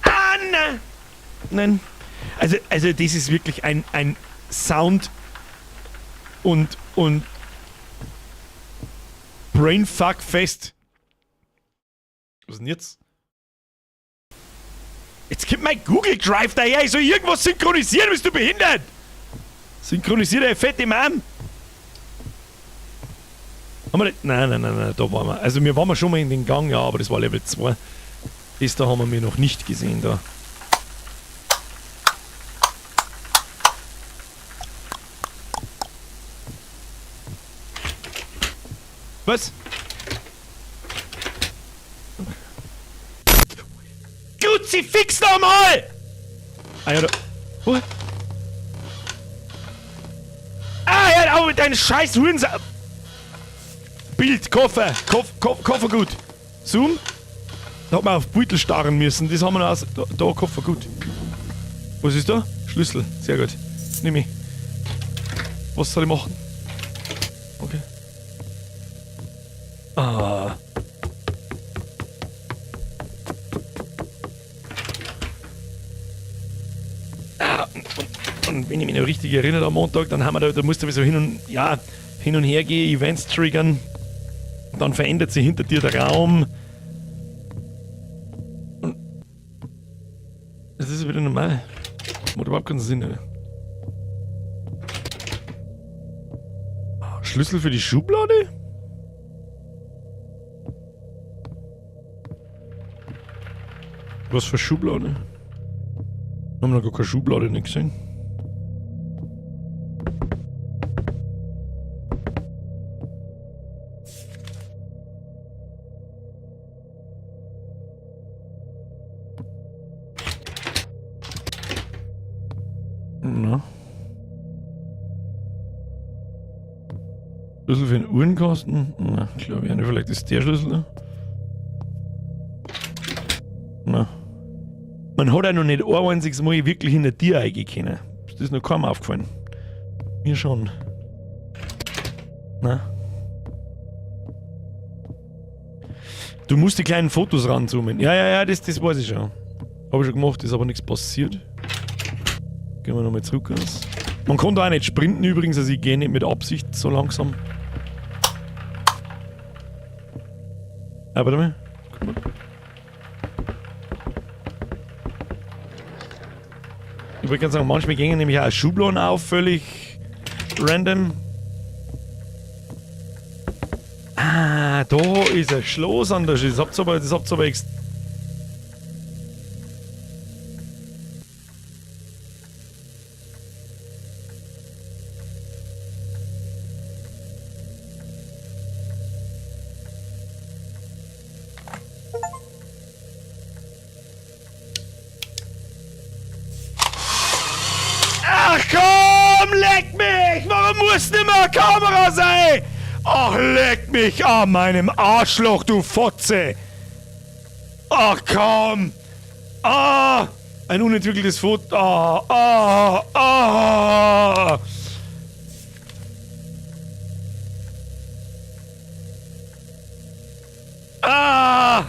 Ah, nein! Nein. Also das ist wirklich ein Sound und Brainfuck-Fest. Was ist denn jetzt? Jetzt kommt mein Google Drive daher, ich soll irgendwas synchronisieren, bist du behindert? Synchronisiert der fette Mann! Haben wir nicht? Nein, nein, nein, nein, da waren wir. Also wir waren schon mal in den Gang, ja, aber das war Level 2. Das da haben wir noch nicht gesehen da. Was? Kruzifix nochmal! Ah ja, da. Wo? Ah, hör auf mit deinen scheiß Hurensa-. Bild, Koffer, Koffer gut. Zoom. Da hat man auf Beutel starren müssen. Das haben wir noch aus. Da, Koffer gut. Was ist da? Schlüssel. Sehr gut. Nimm ich. Was soll ich machen? Okay. Ah. Ah, Wenn ich mich noch richtig erinnere am Montag, dann haben wir da musst du so hin und her gehen, Events triggern. Dann verändert sich hinter dir der Raum. Und das ist wieder normal. Macht überhaupt keinen Sinn, oder? Schlüssel für die Schublade? Was für Schublade? Haben wir noch gar keine Schublade nicht gesehen. Na. Schlüssel für den Uhrenkasten? Na, glaube ich nicht. Vielleicht ist der Schlüssel da. Na. Man hat auch noch nicht ein einziges Mal wirklich in der Tür eingehen können. Ist das noch kaum aufgefallen? Mir schon. Na. Du musst die kleinen Fotos ranzoomen. Ja, ja, ja, das weiß ich schon. Habe ich schon gemacht, ist aber nichts passiert. Gehen wir nochmal zurück. Man kann da auch nicht sprinten übrigens, also ich gehe nicht mit Absicht so langsam. Ah, warte mal. Guck mal. Ich wollte gerade sagen, manchmal gehen nämlich auch Schubladen auf, völlig random. Ah, da ist ein Schloss an der Schüssel. Das habt ihr aber Ach komm, leck mich! Warum muss denn immer eine Kamera sein? Ach, leck mich an meinem Arschloch, du Fotze! Ach komm! Ah! Ein unentwickeltes Foto. Ah! Ah! Ah! Ah!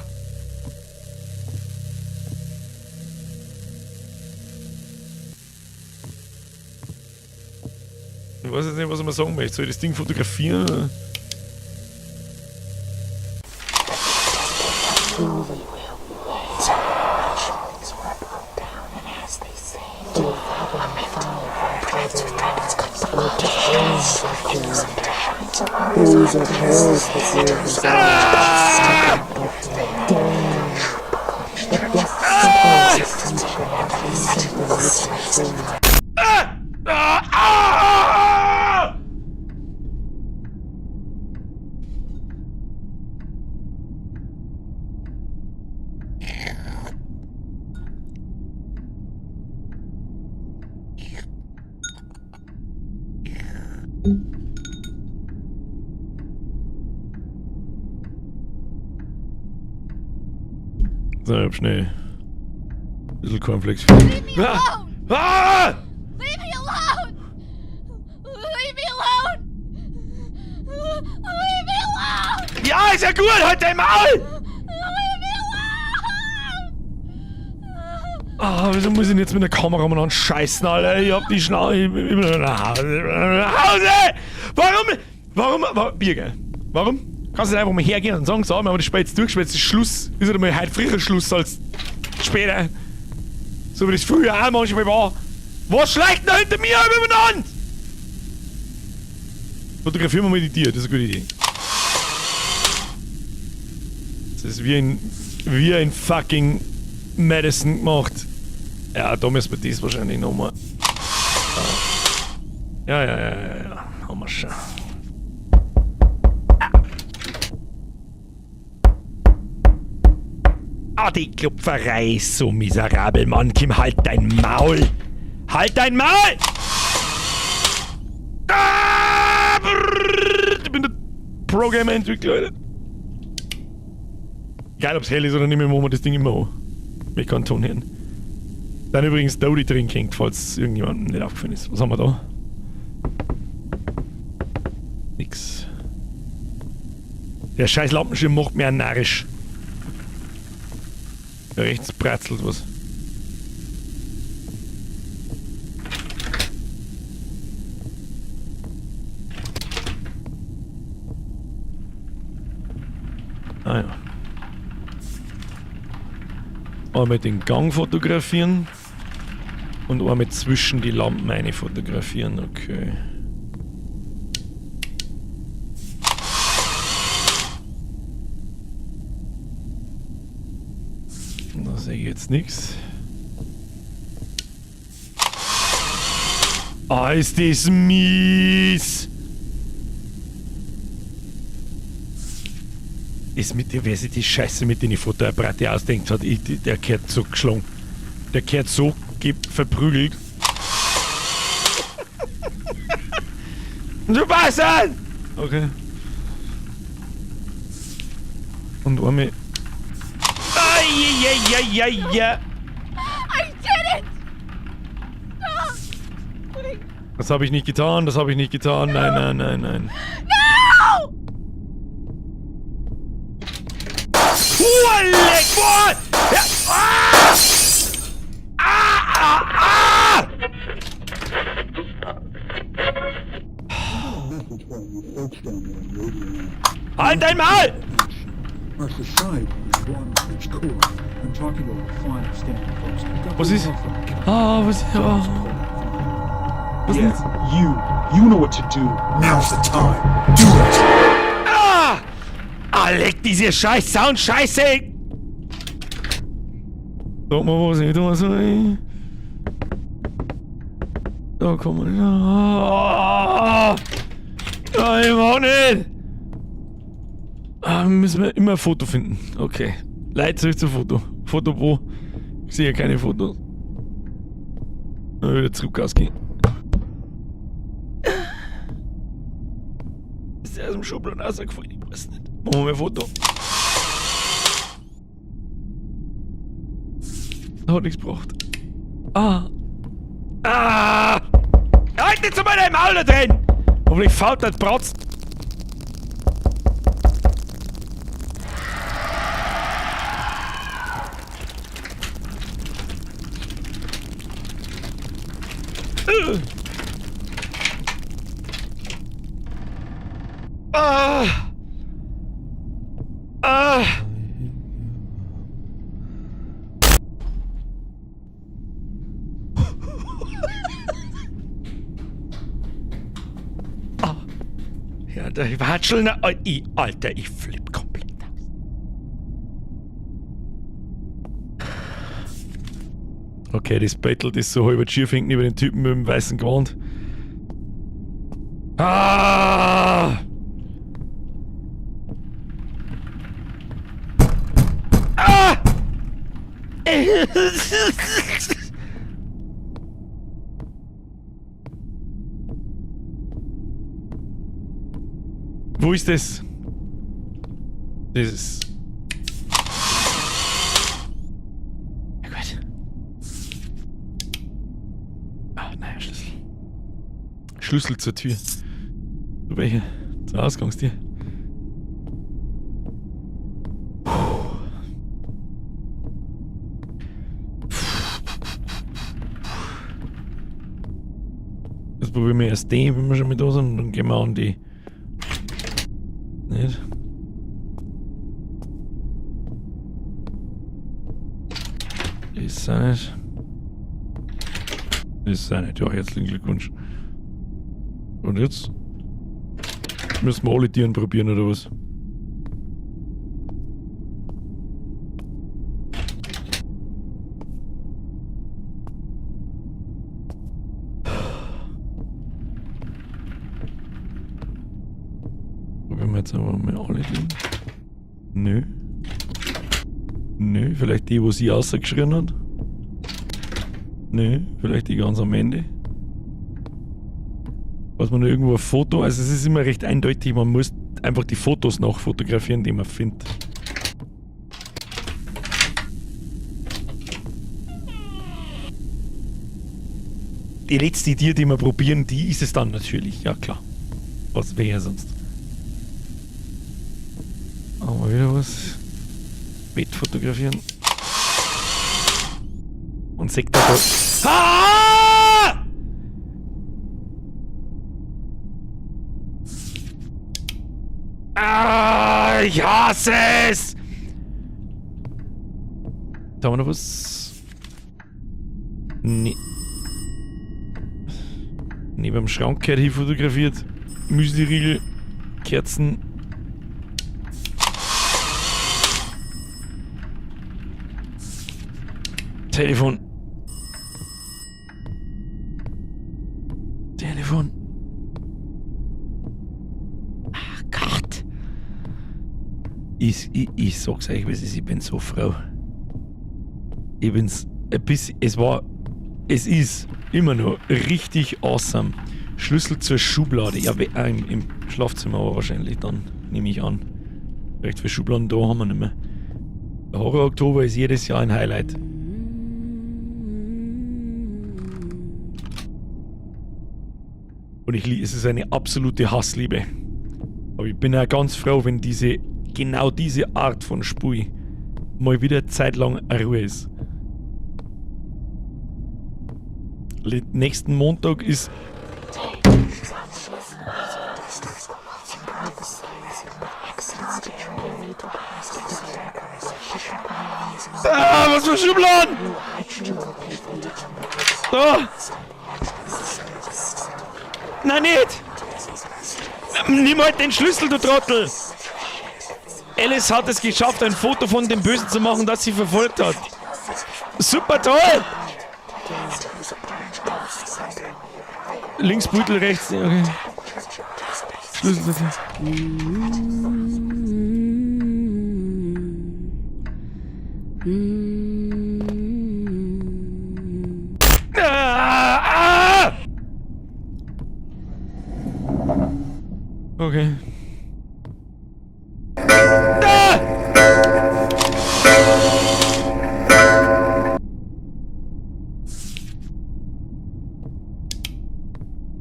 Ich weiß jetzt nicht, was ich mal sagen möchte. Soll ich das Ding fotografieren? Ah! Ah! So, ich hab schnell ein bisschen Cornflakes. Leave me alone! Ah! Leave me alone! Leave me alone! Leave me alone! Ja, ist ja gut, halt dein Maul! Leave me alone! Ah, wieso muss ich denn jetzt mit der Kamera mal anscheißen, Alter? Ich hab die Schnauze. Ich bin nach Hause! Warum? Warum? Birger, warum? Kannst du nicht einfach mal hergehen und sagen, so, wir haben das Spiel jetzt durchgespielt, jetzt ist Schluss. Ist halt mal heute früher Schluss als später. So wie das früher auch manchmal war. Was schleicht denn da hinter mir übereinander? Fotografieren wir mal die Tiere, das ist eine gute Idee. Das ist wie in fucking Madison gemacht. Ja, da müssen wir das wahrscheinlich nochmal. Ja. Haben wir schon. Ah, die Klopferei ist so miserabel, Mann. Kim, halt dein Maul! Halt dein Maul! Ah, brrr, ich bin der Programmer-Entwickler, Alter. Egal, ob's hell ist oder nicht mehr, machen wir das Ding immer an. Ich kann Ton hören. Dann übrigens Dodi drin hängt, falls irgendjemandem nicht aufgefallen ist. Was haben wir da? Nix. Der scheiß Lampenschirm macht mir auch narrisch. Da rechts bratzelt was. Ah ja. Einmal den Gang fotografieren. Und einmal zwischen die Lampen eine fotografieren. Okay. Da sehe ich jetzt nichts. Ah, ist das mies! Ist mit dir, wer sich die Scheiße mit den Fotoapparate ausdenkt hat, der gehört so geschlagen. Der gehört so verprügelt. Du Bastard! Okay. Und einmal. Ai, I did it! Stop! Please. Das habe ich nicht getan, das habe ich nicht getan. Nein, nein, nein, nein. No! Leck, boah! Ja, ah! Ah, ah, ah! Halt dein Maul! Was ist? Ah, was ist? Ah. Was Yeah, ist? you. You know what to do. Now's the time. Do it! Ah! Ah, leck diese scheiß Sound-Scheiße! Sag mal, was ich da soll. Da komm wir. Ah! Ah, ich mach nicht! Ah, müssen wir immer ein Foto finden. Okay. Leute, zurück zum Foto. Foto wo? Ich sehe ja keine Fotos. Wieder zurück ausgehen. Ist der aus dem Schubladen rausgefallen? Ich weiß nicht. Machen wir mal ein Foto. Hat nichts gebracht. Ah. Ah! Halt nicht zu meinem Maul da drin! Hoffentlich fault das Bratz. Ah! Ah! Ah. Ja, da Watscheln. Alter, ich flipp komplett aus. Okay, das Battle, das so halber schief hinten über den Typen mit dem weißen Gewand. Ah! Ah! Wo ist das? Das ist. Ja gut. Ah, naja, Schlüssel. Schlüssel zur Tür. Zu welcher? Zur Ausgangstür. Jetzt probieren wir erst den, wenn wir schon mit da sind, und dann gehen wir an die. Nicht? Ist auch nicht. Ist auch nicht. Ja, herzlichen Glückwunsch. Und jetzt? Müssen wir alle Tieren probieren, oder was? Probieren wir jetzt aber mal alle Tieren. Nö. Nö, vielleicht die, wo sie rausgeschrien hat. Nö, vielleicht die ganz am Ende. Was man noch irgendwo ein Foto, also es ist immer recht eindeutig, man muss einfach die Fotos nachfotografieren, die man findet. Die letzte Tür, die wir probieren, die ist es dann natürlich, ja klar. Was wäre sonst? Haben wir wieder was? Bett fotografieren. Und Sektor. Ah! Ah! Ah, ich hasse es! Da haben wir noch was. Nee. Neben dem Schrank gehört hier fotografiert. Müsli-Riegel, Kerzen. Telefon. Telefon. Ach Gott. Ich sag's euch, wie es ist, ich bin so froh. Ich bin's ein bisschen, es war, es ist immer noch richtig awesome. Schlüssel zur Schublade. Ja, im Schlafzimmer aber wahrscheinlich dann, nehme ich an. Vielleicht für Schubladen da haben wir nicht mehr. Der Horror Oktober ist jedes Jahr ein Highlight. Und es ist eine absolute Hassliebe. Aber ich bin ja ganz froh, wenn genau diese Art von Spiel mal wieder zeitlang Ruhe ist. Nächsten Montag ist... Ah, was für Schubladen! Da! Nein, nicht! Nimm halt den Schlüssel, du Trottel! Alice hat es geschafft, ein Foto von dem Bösen zu machen, das sie verfolgt hat. Super toll! Links Beutel, rechts. Okay. Schlüssel dafür. Ah, ah! Okay. Ah!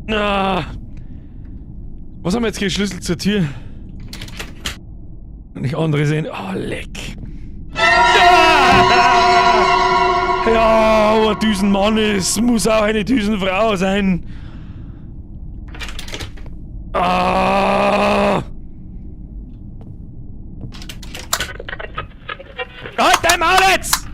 Ah! Was haben wir jetzt hier? Schlüssel zur Tür? Nicht andere sehen. Oh, leck. Ah! Ja, aber Düsenmann ist, muss auch eine Düsenfrau sein. Ah! Halt dein Maul jetzt!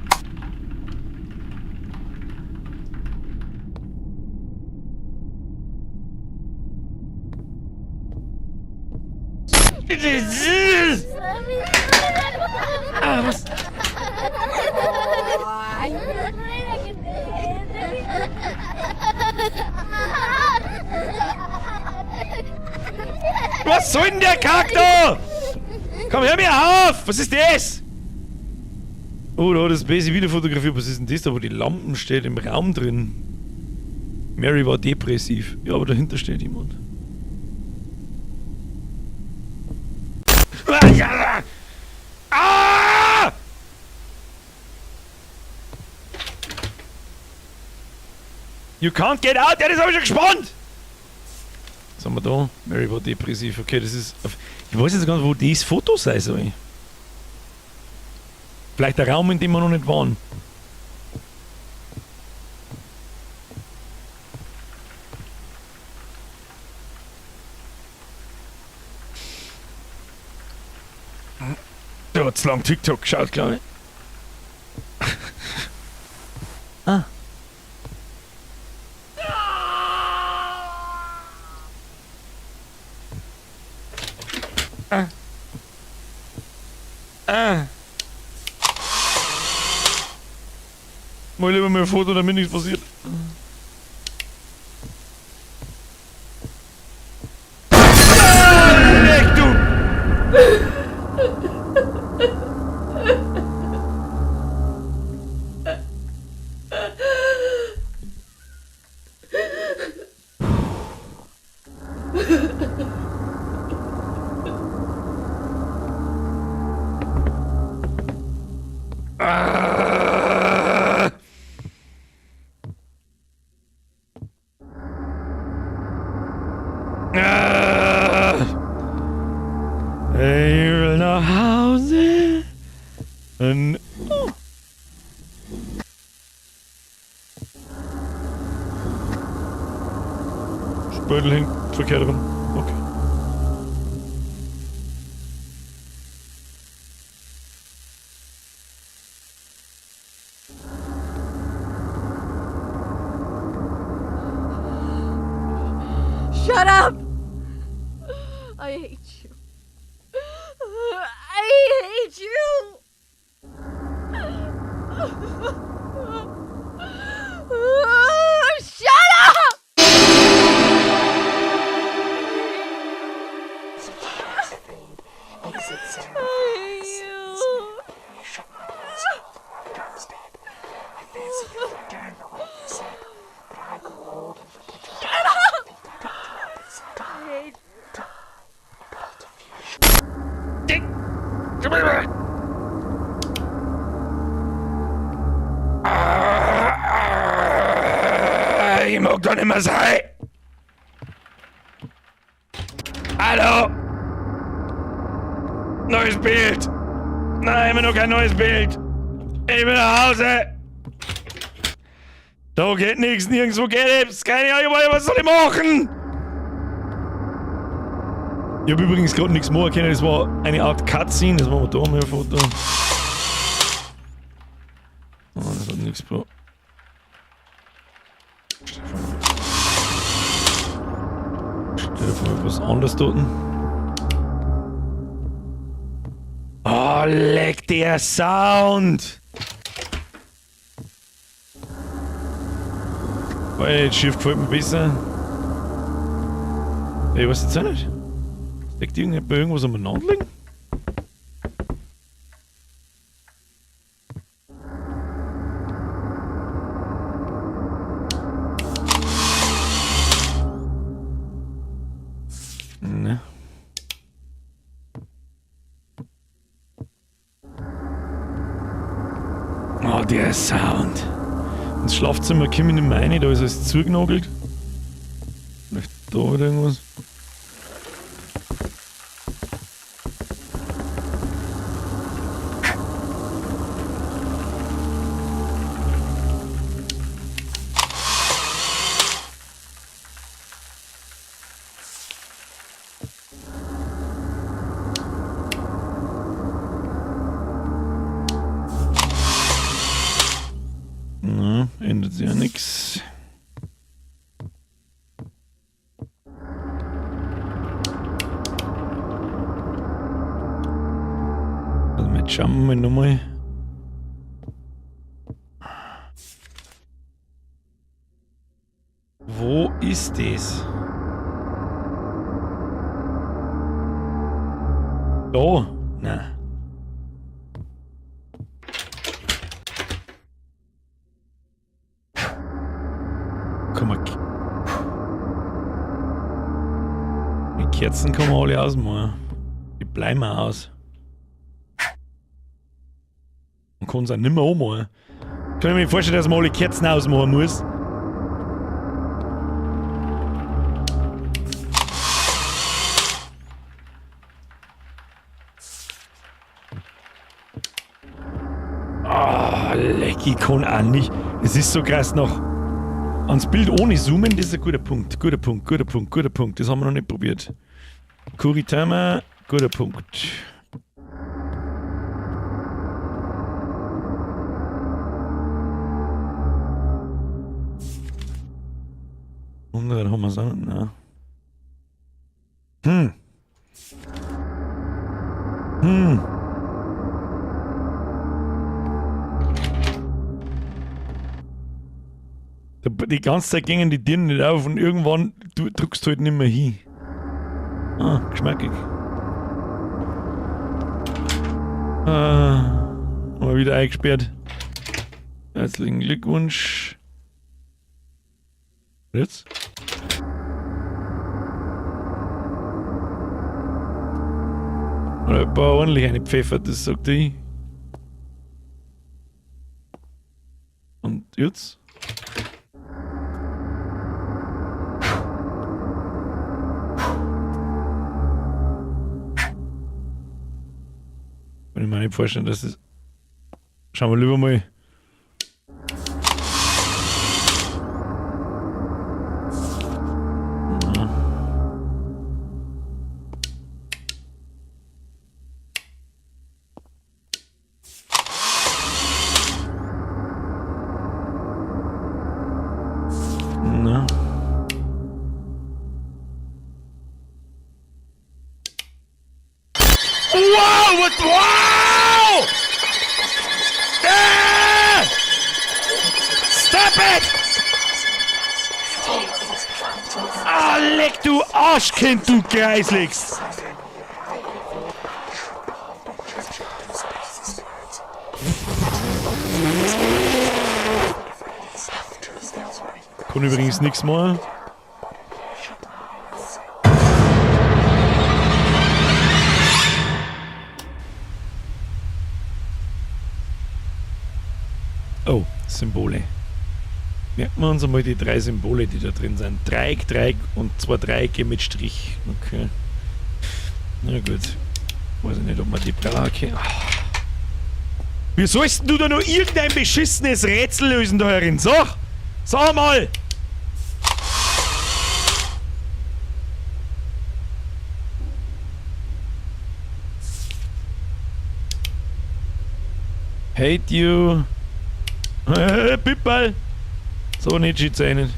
Ah, was? Was soll denn der Kack da? Komm, hör mir auf! Was ist das? Oh, da hat das Basi wieder fotografiert. Was ist denn das da, wo die Lampen steht im Raum drin? Mary war depressiv. Ja, aber dahinter steht jemand. Ah! You can't get out! Ja, das hab ich schon gespannt! Was haben wir da? Mary war depressiv. Okay, das ist... Ich weiß jetzt gar nicht, wo das Foto sein soll. Vielleicht der Raum, in dem wir noch nicht waren. Der hat zu lang TikTok geschaut, glaub ich. Ah. Ah. Ah. Mal lieber mal ein Foto, damit nichts passiert. Ah, leck, du! Ah! Ah! You're in a house and oh. Spödel hängt verkehrt rum. Okay. Shut up! I hate you. I hate you! Shut up! I hate you. I hate Ich mag da nicht mehr sein. Hallo? Neues Bild. Nein, immer noch kein neues Bild. Ich will nach Hause. Da geht nichts, nirgendwo geht nichts. Keine Ahnung, was soll ich machen? Ich habe übrigens gerade nichts machen können. Das war eine Art Cutscene. Das machen wir da mal ein Foto. Oh, das hat nichts gebracht. Stell dir vor, was anderes dort. Oh, leck der Sound! Weil das Schiff gefällt mir besser. Ey, was jetzt auch nicht? Steckt irgendjemand irgendwas umeinander liegen? Ne. Oh, der Sound. Ins Schlafzimmer komme ich nicht mehr rein, da ist alles zugenagelt. Vielleicht da wieder irgendwas. Na, ändert sich ja nichts. Also, jetzt schauen wir mal nochmal. Wo ist das? Da? Nein. Kann man. Die Kerzen kann man alle ausmachen. Die bleiben auch aus. Man kann sie auch nicht mehr anmachen. Kann ich mir vorstellen, dass man alle Kerzen ausmachen muss. Ah, leck, ich kann auch nicht. Es ist so krass noch. Ans Bild ohne Zoomen, das ist ein guter Punkt. Guter Punkt, guter Punkt, guter Punkt. Das haben wir noch nicht probiert. Kuritama, guter Punkt. Und dann haben wir es auch. Nein. Die ganze Zeit gingen die Türen nicht auf und irgendwann du drückst du halt nicht mehr hin. Ah, geschmackig. Ah, mal wieder eingesperrt. Herzlichen Glückwunsch. Und jetzt? Oder ein paar ordentlich eine Pfeffer, das sagt ich. Und jetzt? Kann ich mir nicht vorstellen, dass das. Schauen wir lieber mal. Na. Na. What? Wow! Ah! Stop it! Ah, leck du Arschkind, du Greislichs! Kann übrigens nichts machen. Oh, Symbole. Merken wir uns einmal die drei Symbole, die da drin sind. Dreieck, Dreieck und zwei Dreiecke mit Strich. Okay. Na gut. Weiß ich nicht, ob man die braucht. Wie sollst du da noch irgendein beschissenes Rätsel lösen da herin? Sag! Sag mal! Hate you. Pippal. So nicht schieht's einen.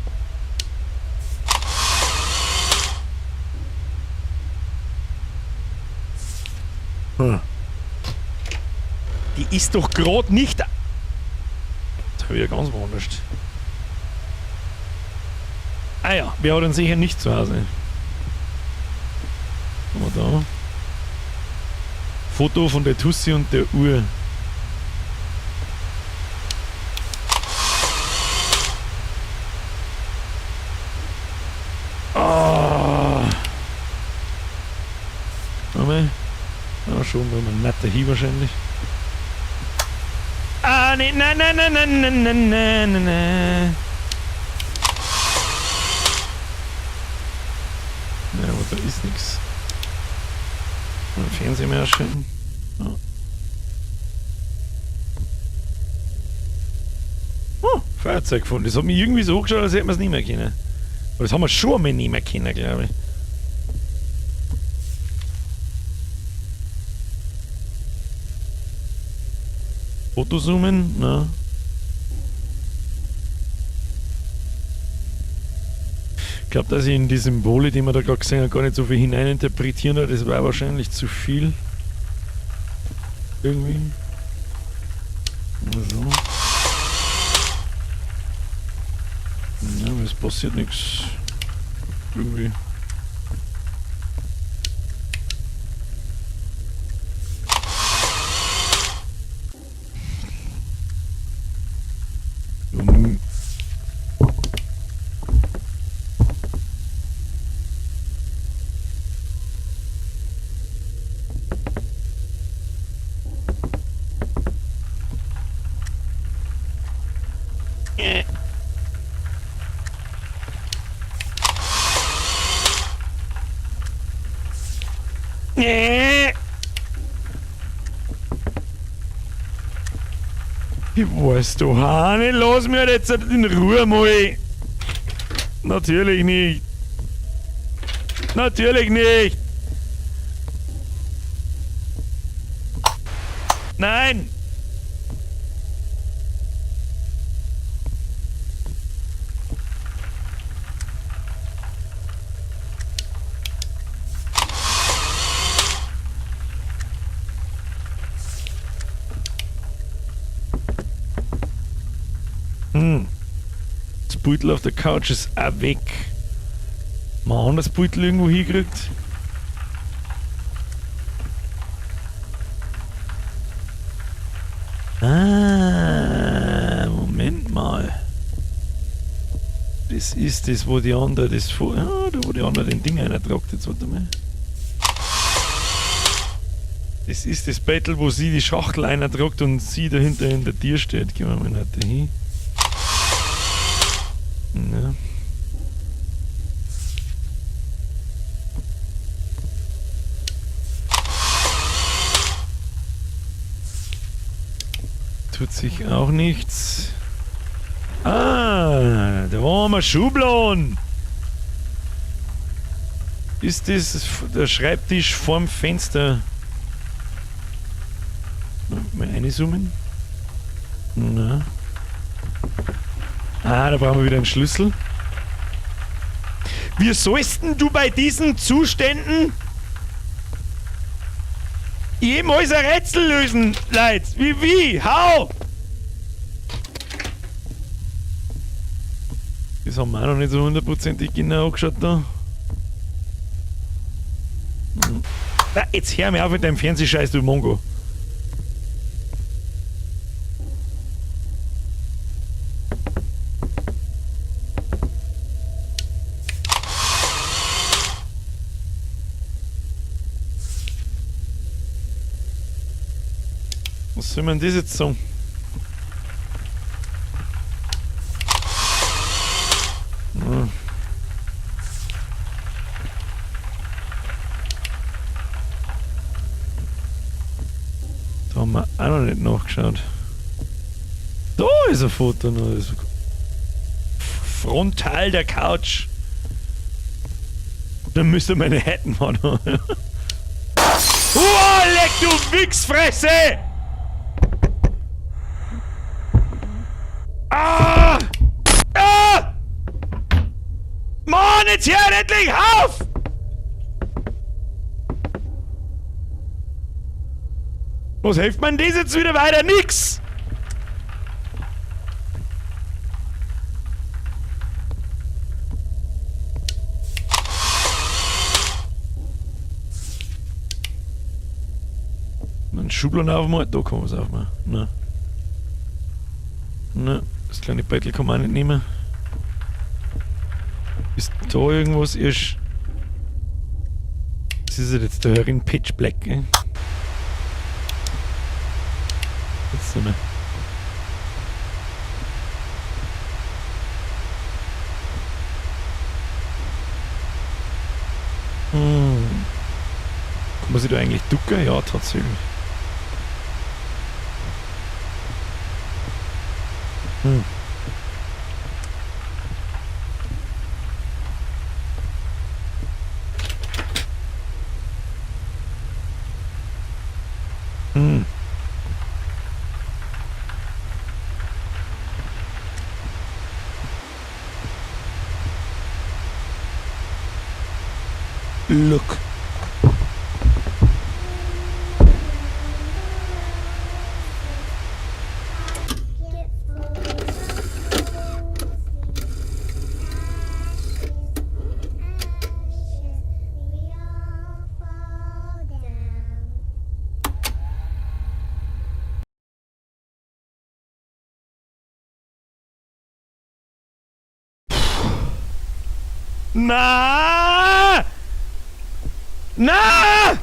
Die ist doch grad nicht. Das hab ich ja ganz woanders. Ah ja, wer hat denn sicher nicht zu Hause? Was haben wir da? Foto von der Tussi und der Uhr. Ah. Warte mal. Ah, schon, wenn man nicht dahin wahrscheinlich. Ah, ne, nein, nein, nein, nein, nein, nein, nein, nein, nein. Ja, aber da ist nix. Fernseher mehr schön. Ja. Oh, Feuerzeug gefunden. Das hat mich irgendwie so angeschaut, als hätten wir es nicht mehr können. Aber das haben wir schon einmal nicht mehr können, glaube ich. Fotozoomen? Na. Ich glaube, dass ich in die Symbole, die man da gerade gesehen hat, gar nicht so viel hineininterpretieren hat. Das war wahrscheinlich zu viel. Irgendwie. So. Ja, aber es passiert nichts. Irgendwie. Ich weiß doch auch nicht, lass mich jetzt in Ruhe mal. Natürlich nicht. Natürlich nicht. Nein. Das Beutel auf der Couch ist auch weg. Mal haben das Beutel irgendwo hingekriegt. Ah, Moment mal. Das ist das, wo die andere das vor. Ah, da wo die andere den Ding eintragt. Jetzt warte mal. Das ist das Bettel, wo sie die Schachtel eintragt und sie dahinter in der Tür steht. Gehen wir mal nicht dahin. Ja. Tut sich auch nichts. Ah, da haben wir Schubladen. Ist das der Schreibtisch vorm Fenster? Mal einzoomen. Na. Ah, da brauchen wir wieder einen Schlüssel. Wie sollst denn du bei diesen Zuständen? Ich muss ein Rätsel lösen, Leute. Wie? How? Das haben wir auch noch nicht so hundertprozentig genau angeschaut da. Hm. Na, jetzt hör mir auf mit deinem Fernsehscheiß, du Mongo. Was soll man das jetzt sagen? Hm. Da haben wir auch noch nicht nachgeschaut. Da ist ein Foto noch. Das ist frontal der Couch. Da müsste meine hätten machen. Oh, leck du Wichsfresse! Ah! Ah! Mann, jetzt hör endlich auf! Was hilft mir denn das jetzt wieder weiter? Nix! Einen Schubladen aufmachen? Da kann man es aufmachen. Nein. Nein, das kleine Beutel kann man auch nicht nehmen. Ist da irgendwas erst. Was ist das jetzt da herin? Pitch Black, gell? Jetzt sind wir. Hm. Kann man sich da eigentlich ducken? Ja, tatsächlich. Hm. Hm. Look. Na! Na! Ah!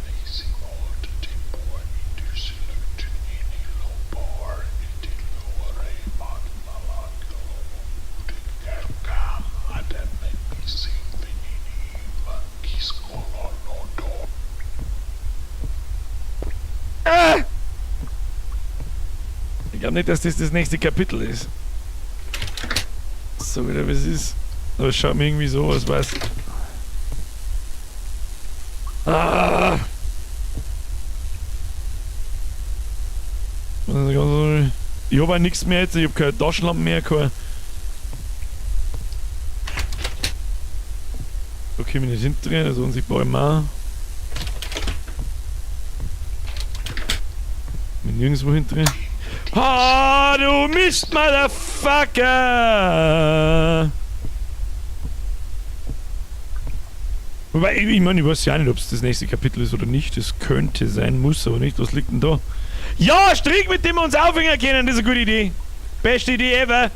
Ich glaube nicht, dass das das nächste Kapitel ist. So wieder wie es ist. Aber es schaut mir irgendwie so aus, weißt du. Ah! Ich hab auch nichts mehr jetzt, ich hab keine Taschenlampe mehr, keine. Da komme ich nicht hinterher, das unsichtbare Mann. Bin nirgendwo hinterher. Ah, du Mist, Motherfucker! Wobei, ich meine, ich weiß ja auch nicht, ob es das nächste Kapitel ist oder nicht. Das könnte sein, muss aber nicht. Was liegt denn da? Ja, Strick, mit dem wir uns aufhängen können, das ist eine gute Idee. Beste Idee ever.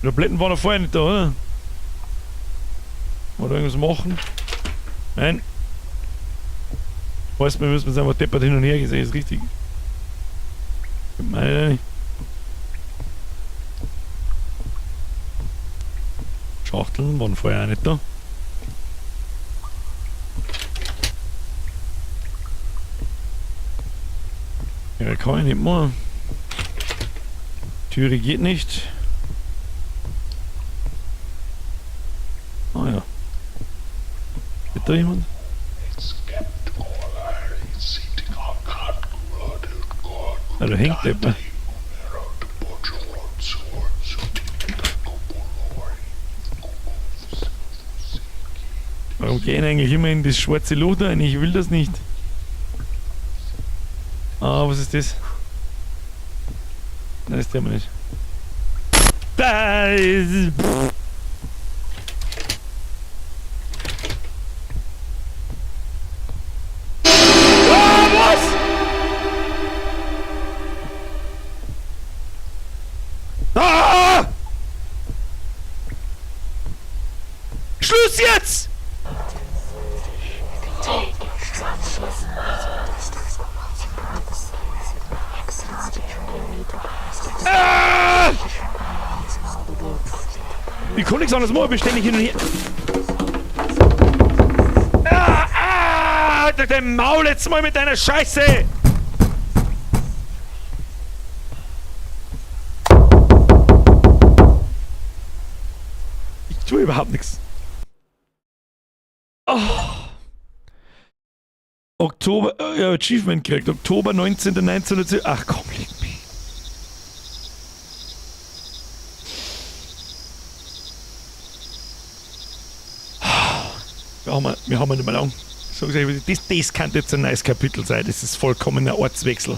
Die Tabletten waren doch vorher nicht da, oder? Wollen wir irgendwas machen? Nein. Weißt du, wir müssen jetzt einfach deppert hin und her gehen, ist richtig. Meine Schachteln waren vorher auch nicht da. Ja, kann ich nicht mehr. Türe geht nicht. Ah ja. Geht da jemand? Ah, da hängt jemand. Warum gehen eigentlich immer in das schwarze Loch da rein? Ich will das nicht. Ah, was ist das? Nein, das tun wir nicht. Da ist. Ah, was? Ah! Schluss jetzt! Ah! Ich kann nichts anderes machen, ich bin ständig hin und her. Ah, ah, halt doch dein Maul jetzt mal mit deiner Scheiße! Ich tue überhaupt nichts. Oh. Oktober, ja, Achievement gekriegt. Oktober 19. 19. Ach komm, leck mich. Wir haben nicht mehr lang. Ich sag's euch, das kann jetzt ein neues Kapitel sein. Das ist vollkommen ein Ortswechsel.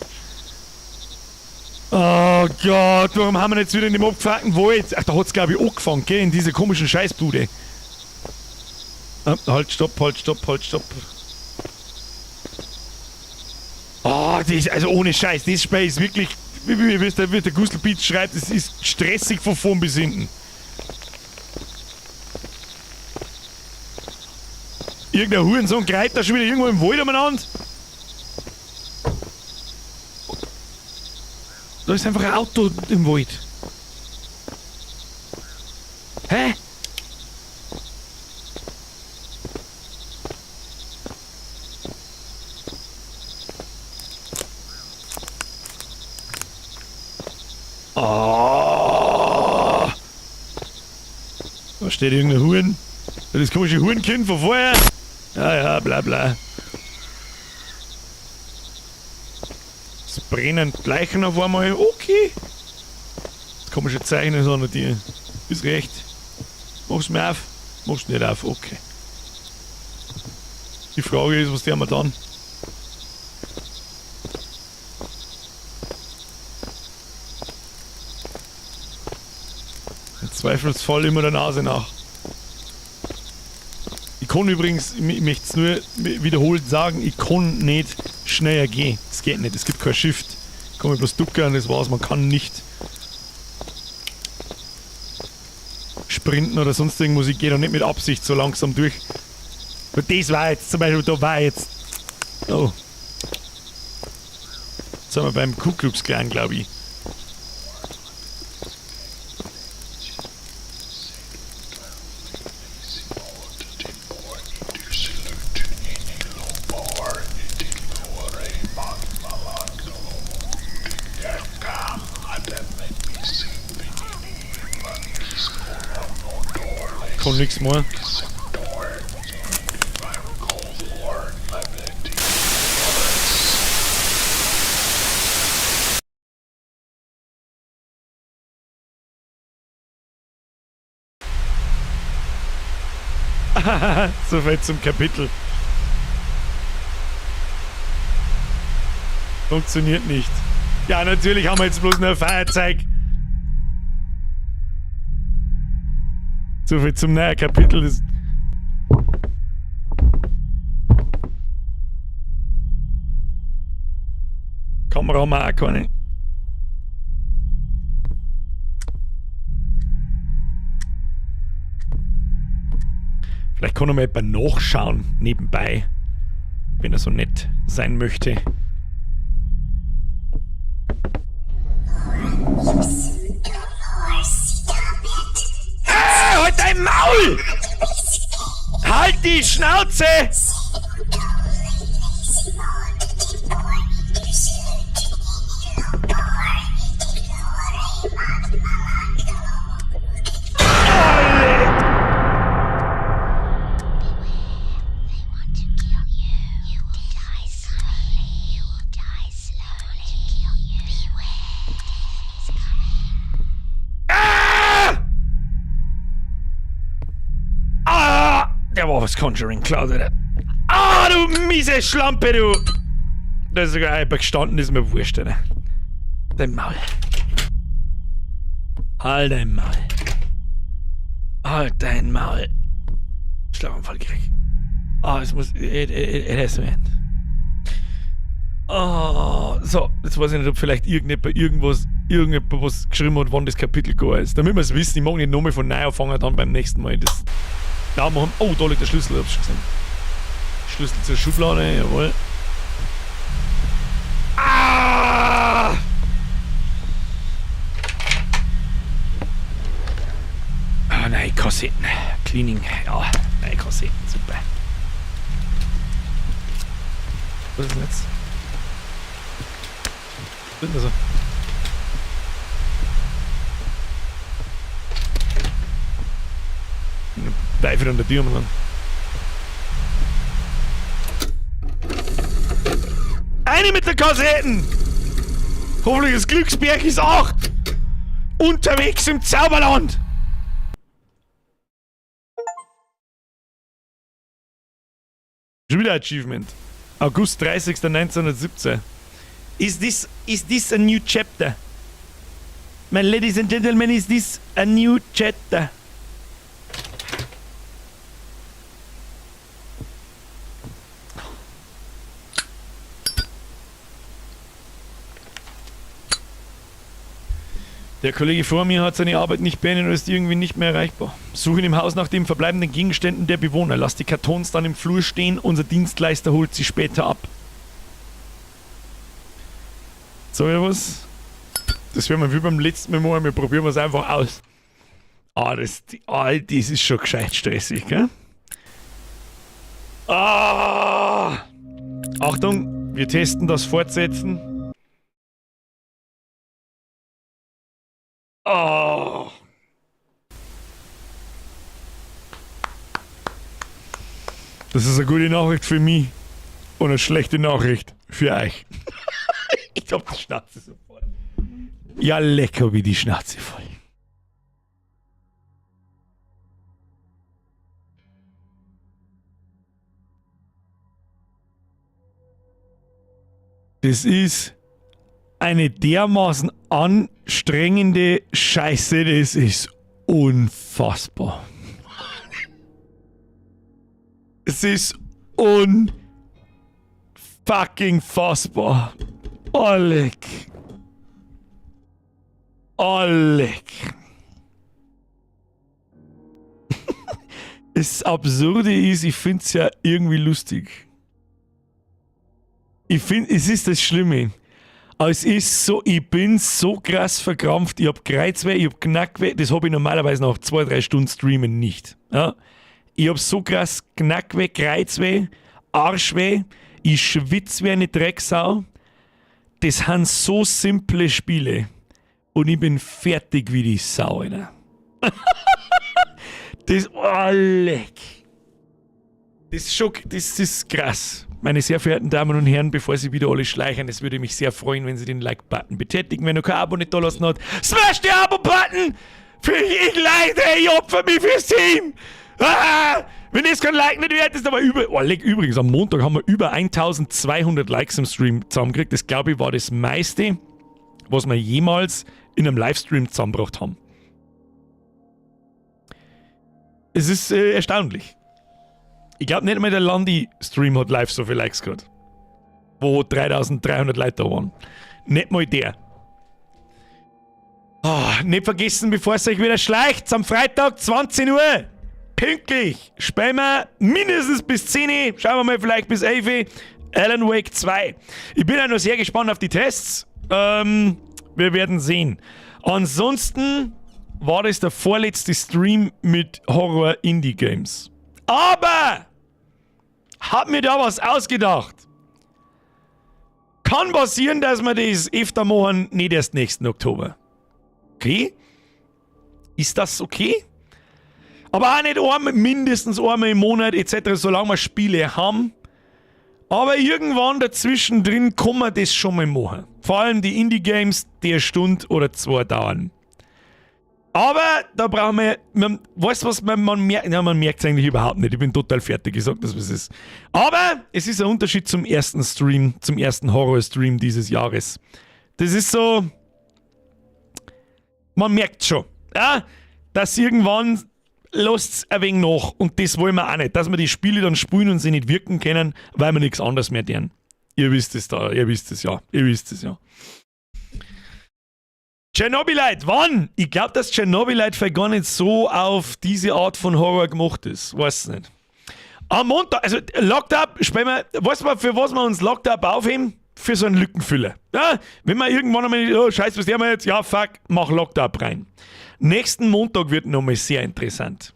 Oh Gott, warum haben wir jetzt wieder in dem abgefuckten Wald? Ach, da hat's glaube ich angefangen, gell? In dieser komischen Scheißbude. Ah, halt, stopp, halt, stopp, halt, stopp. Oh, das, also ohne Scheiß, das Spiel ist wirklich, wie der Gustl Beats schreibt, es ist stressig von vorn bis hinten. Irgendein Hurensohn greift da schon wieder irgendwo im Wald umeinander. Da ist einfach ein Auto im Wald. Hä? Oh. Da steht irgendein Huren. Das komische Hurenkind von vorher. Ja, ja, bla bla. Es brennen Leichen auf einmal. Okay. Das komische Zeichen ist an der Tür. Ist recht. Mach's mir auf. Mach's nicht auf. Okay. Die Frage ist, was tun wir dann? Im Zweifelsfall immer der Nase nach. Ich kann übrigens, ich möchte es nur wiederholt sagen, ich kann nicht schneller gehen. Das geht nicht, es gibt kein Shift. Ich kann mich bloß ducken und das war's. Man kann nicht sprinten oder sonst irgendwas. Ich gehe da nicht mit Absicht so langsam durch. Und das war jetzt zum Beispiel, da war jetzt. Oh. Jetzt sind wir beim Ku Klux Klan, glaub ich. Kann nix mehr. So viel zum Kapitel. Funktioniert nicht. Ja, natürlich haben wir jetzt bloß nur ein Feuerzeug. So viel zum neuen Kapitel. Das Kamera haben wir auch keine. Vielleicht kann er mal jemand nachschauen nebenbei, wenn er so nett sein möchte. Ah, halt dein Maul! Halt die Schnauze! Der war was Conjuring Cloud, oder? Ah, du miese Schlampe, du! Da ist sogar jemand gestanden, ist mir wurscht, Alter. Dein Maul. Halt dein Maul. Halt dein Maul. Schlaganfall krieg. Ah, es muss. It has to end. Oh, so, jetzt weiß ich nicht, ob vielleicht irgendjemand irgendwas, irgendjemand was geschrieben hat, wann das Kapitel gegangen ist. Damit wir es wissen, ich mag nicht nochmal von neu anfangen, dann beim nächsten Mal. Das, da machen, oh, da liegt der Schlüssel, ich hab's schon gesehen. Schlüssel zur Schublade, jawohl. Ah! Ah, nein, Kassetten. Cleaning, ja, nein, Kassetten, super. Was ist denn jetzt? Was ist denn das so? Teufel an der Tür umeinander. Eine mit der Kassetten! Hoffentlich das Glücksbärchi ist 8! Unterwegs im Zauberland! Schon wieder Achievement. August 30. 1917. Is this a new chapter? My ladies and gentlemen, is this a new chapter? Der Kollege vor mir hat seine Arbeit nicht beendet und ist irgendwie nicht mehr erreichbar. Suchen im Haus nach den verbleibenden Gegenständen der Bewohner. Lass die Kartons dann im Flur stehen. Unser Dienstleister holt sie später ab. So, oder was? Das werden wir wie beim letzten Mal machen. Wir probieren es einfach aus. Ah, das ist schon gescheit stressig, gell? Ah! Achtung, wir testen das Fortsetzen. Oh. Das ist eine gute Nachricht für mich und eine schlechte Nachricht für euch. Ich hab die Schnauze so voll. Ja, lecker wie die Schnauze voll. Das ist eine dermaßen anstrengende Scheiße, das ist unfassbar. Es ist unfucking fassbar. Oh, leck. Oh, leck. Das Absurde ist, ich finde es ja irgendwie lustig. Ich finde, es ist das Schlimme. Aber es ist so, ich bin so krass verkrampft. Ich hab Kreuzweh, ich hab Knackweh. Das hab ich normalerweise nach 2, 3 Stunden Streamen nicht. Ja? Ich hab so krass Knackweh, Kreuzweh, Arschweh. Ich schwitze wie eine Drecksau. Das sind so simple Spiele. Und ich bin fertig wie die Sau, Alter. Das, oh, leck. Das ist schon, das ist krass. Meine sehr verehrten Damen und Herren, bevor Sie wieder alle schleichen, es würde mich sehr freuen, wenn Sie den Like-Button betätigen. Wenn noch kein Abo nicht da lassen hat, smash den Abo-Button! Für ich leide, ich opfer mich fürs Team! Ah! Wenn es kein Like nicht wert ist, aber über. Oh, leck, übrigens, am Montag haben wir über 1200 Likes im Stream zusammengekriegt. Das, glaube ich, war das meiste, was wir jemals in einem Livestream zusammengebracht haben. Es ist erstaunlich. Ich glaube, nicht einmal der Landi-Stream hat live so viele Likes gehabt. Wo 3300 Leute da waren. Nicht mal der. Oh, nicht vergessen, bevor es euch wieder schleicht, am Freitag 20 Uhr. Pünktlich. Spielen wir mindestens bis 10 Uhr. Schauen wir mal, vielleicht bis 11 Uhr. Alan Wake 2. Ich bin ja noch sehr gespannt auf die Tests. Wir werden sehen. Ansonsten war das der vorletzte Stream mit Horror Indie Games. Aber hab mir da was ausgedacht. Kann passieren, dass wir das öfter machen, nicht erst nächsten Oktober. Okay? Ist das okay? Aber auch nicht einmal, mindestens einmal im Monat etc., solange wir Spiele haben. Aber irgendwann dazwischen drin kann man das schon mal machen. Vor allem die Indie-Games, die eine Stunde oder zwei dauern. Aber da brauchen wir, man, weißt du was, man merkt, ja, man merkt es eigentlich überhaupt nicht. Ich bin total fertig, ich sag das, was es ist. Aber es ist ein Unterschied zum ersten Stream, zum ersten Horror-Stream dieses Jahres. Das ist so, man merkt schon, ja, dass irgendwann lasst ein wenig nach und das wollen wir auch nicht, dass wir die Spiele dann spielen und sie nicht wirken können, weil wir nichts anderes mehr tun. Ihr wisst es da, ihr wisst es ja, ihr wisst es ja. Chernobylite, wann? Ich glaube, dass Chernobylite vielleicht gar nicht so auf diese Art von Horror gemacht ist. Weiß nicht. Am Montag, also Locked Up, spielen wir, weißt du, für was wir uns Locked Up aufheben? Für so einen Lückenfüller. Ja, wenn wir irgendwann einmal, oh, scheiße, was tun wir jetzt? Ja, fuck, mach Locked Up rein. Nächsten Montag wird nochmal sehr interessant.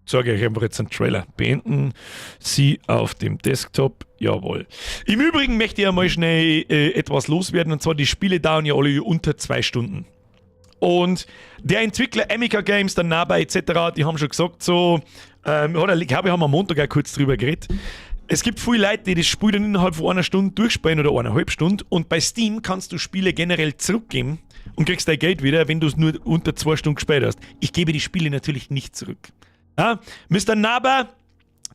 Zeige ich euch einfach jetzt einen Trailer. Beenden Sie auf dem Desktop. Jawohl. Im Übrigen möchte ich einmal schnell etwas loswerden, und zwar, die Spiele dauern ja alle unter 2 Stunden. Und der Entwickler Emika Games, der Naba etc., die haben schon gesagt, so, oder ich glaube, wir haben am Montag auch kurz drüber geredet. Es gibt viele Leute, die das Spiel dann innerhalb von einer Stunde durchspielen oder eineinhalb Stunden. Und bei Steam kannst du Spiele generell zurückgeben und kriegst dein Geld wieder, wenn du es nur unter 2 Stunden gespielt hast. Ich gebe die Spiele natürlich nicht zurück. Ja? Mr. Naba,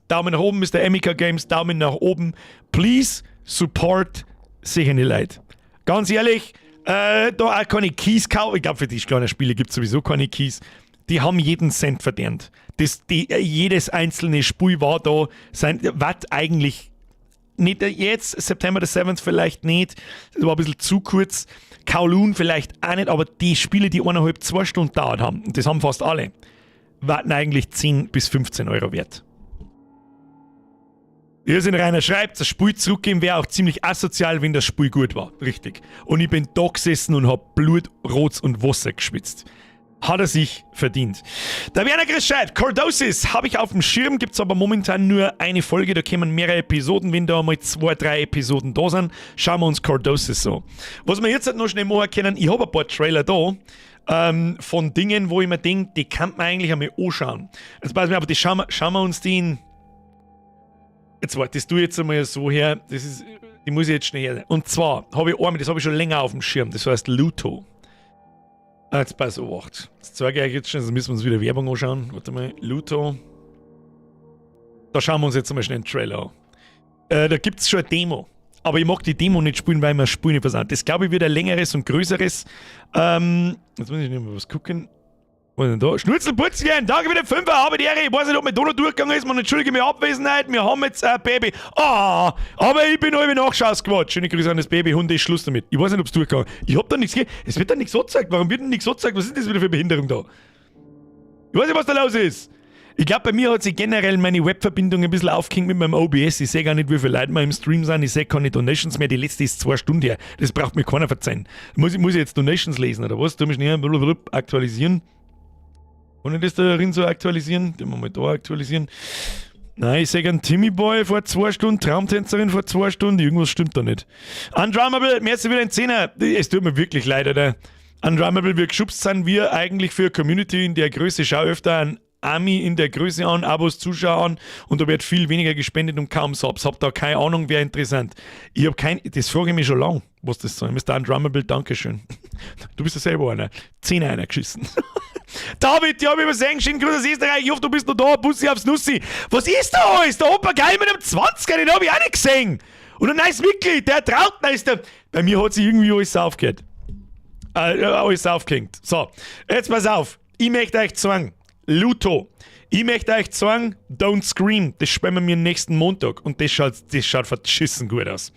Daumen nach oben, Mr. Emika Games, Daumen nach oben. Please support sicher Leute. Ganz ehrlich, da auch keine Keys kaufen. Ich glaube, für die kleinen Spiele gibt es sowieso keine Keys. Die haben jeden Cent verdient. Jedes einzelne Spiel war da, sein, was eigentlich nicht jetzt, September the 7th vielleicht nicht, das war ein bisschen zu kurz. Kowloon vielleicht auch nicht, aber die Spiele, die 1,5, 2 Stunden dauert haben, und das haben fast alle, waren eigentlich 10 bis 15 € wert. Irrsinn Rainer schreibt, das Spiel zurückgeben wäre auch ziemlich asozial, wenn das Spiel gut war. Richtig. Und ich bin da gesessen und hab Blut, Rotz und Wasser geschwitzt. Hat er sich verdient. Der Werner Chris schreibt, Cordosis habe ich auf dem Schirm, gibt es aber momentan nur eine Folge, da kommen mehrere Episoden. Wenn da mal zwei, drei Episoden da sind, schauen wir uns Cordosis an. Was wir jetzt halt noch schnell machen können, ich habe ein paar Trailer da, von Dingen, wo ich mir denke, die kann man eigentlich einmal anschauen. Jetzt pass mir, aber die schauen wir uns den. Jetzt warte, das tue ich jetzt einmal so her, das ist, die muss ich jetzt schnell her. Und zwar habe ich einmal, das habe ich schon länger auf dem Schirm, das heißt Luto. Ah, jetzt pass auf, das zeige ich euch jetzt schon, sonst müssen wir uns wieder Werbung anschauen. Warte mal, Luto. Da schauen wir uns jetzt einmal schnell einen Trailer an. Da gibt es schon eine Demo. Aber ich mag die Demo nicht spielen, weil mir das Spiel nicht versaut. Das, glaube ich, wird ein längeres und größeres. Jetzt muss ich nicht mal was gucken. Was ist denn da? Schnurzelputzchen, danke für den Fünfer, habe die Ehre. Ich weiß nicht, ob mein Donner durchgegangen ist. Man entschuldige meine Abwesenheit. Wir haben jetzt ein Baby. Ah, aber ich bin halb Nachschausquatsch. Schöne Grüße an das Baby. Hunde, ist Schluss damit. Ich weiß nicht, ob es durchgegangen ist. Ich hab da nichts. Es wird da nichts angezeigt. Warum wird denn nichts angezeigt? Was ist das wieder für Behinderung da? Ich weiß nicht, was da los ist. Ich glaube, bei mir hat sich generell meine Webverbindung ein bisschen aufgehängt mit meinem OBS. Ich sehe gar nicht, wie viele Leute mal im Stream sind. Ich sehe keine Donations mehr. Die letzte ist 2 Stunden her. Das braucht mir keiner verzeihen. Muss ich jetzt Donations lesen oder was? Tu mich schnell aktualisieren. Kann ich das da drin so aktualisieren? Den wir mal da aktualisieren. Nein, ich sehe einen Timmy Boy vor 2 Stunden, Traumtänzerin vor 2 Stunden, irgendwas stimmt da nicht. Undrummable, merci wieder ein Zehner. Es tut mir wirklich leid, Alter. Undrummable, wir geschubst sind wir eigentlich für Community in der Größe. Schau öfter an Ami in der Größe an, Abos, Zuschauer an und da wird viel weniger gespendet und kaum Subs. Hab da keine Ahnung, wäre interessant. Ich hab kein, das frage ich mich schon lang, was das soll. Mr. Undrummable, Dankeschön. Du bist ja selber einer. Zehner einer geschissen. David, ja, hab ich übersehen. Schönen Gruß aus Österreich. Ich hoffe, du bist noch da. Bussi aufs Nussi. Was ist da alles? Der Opa geil mit einem 20er, den hab ich auch nicht gesehen. Und ein neues Mitglied, der Trautner ist der. Bei mir hat sich irgendwie alles aufgehört. Alles aufgehängt. So, jetzt pass auf. Ich möchte euch zeigen. Luto. Ich möchte euch zeigen, Don't Scream. Das spielen wir mir nächsten Montag. Und das schaut verschissen gut aus.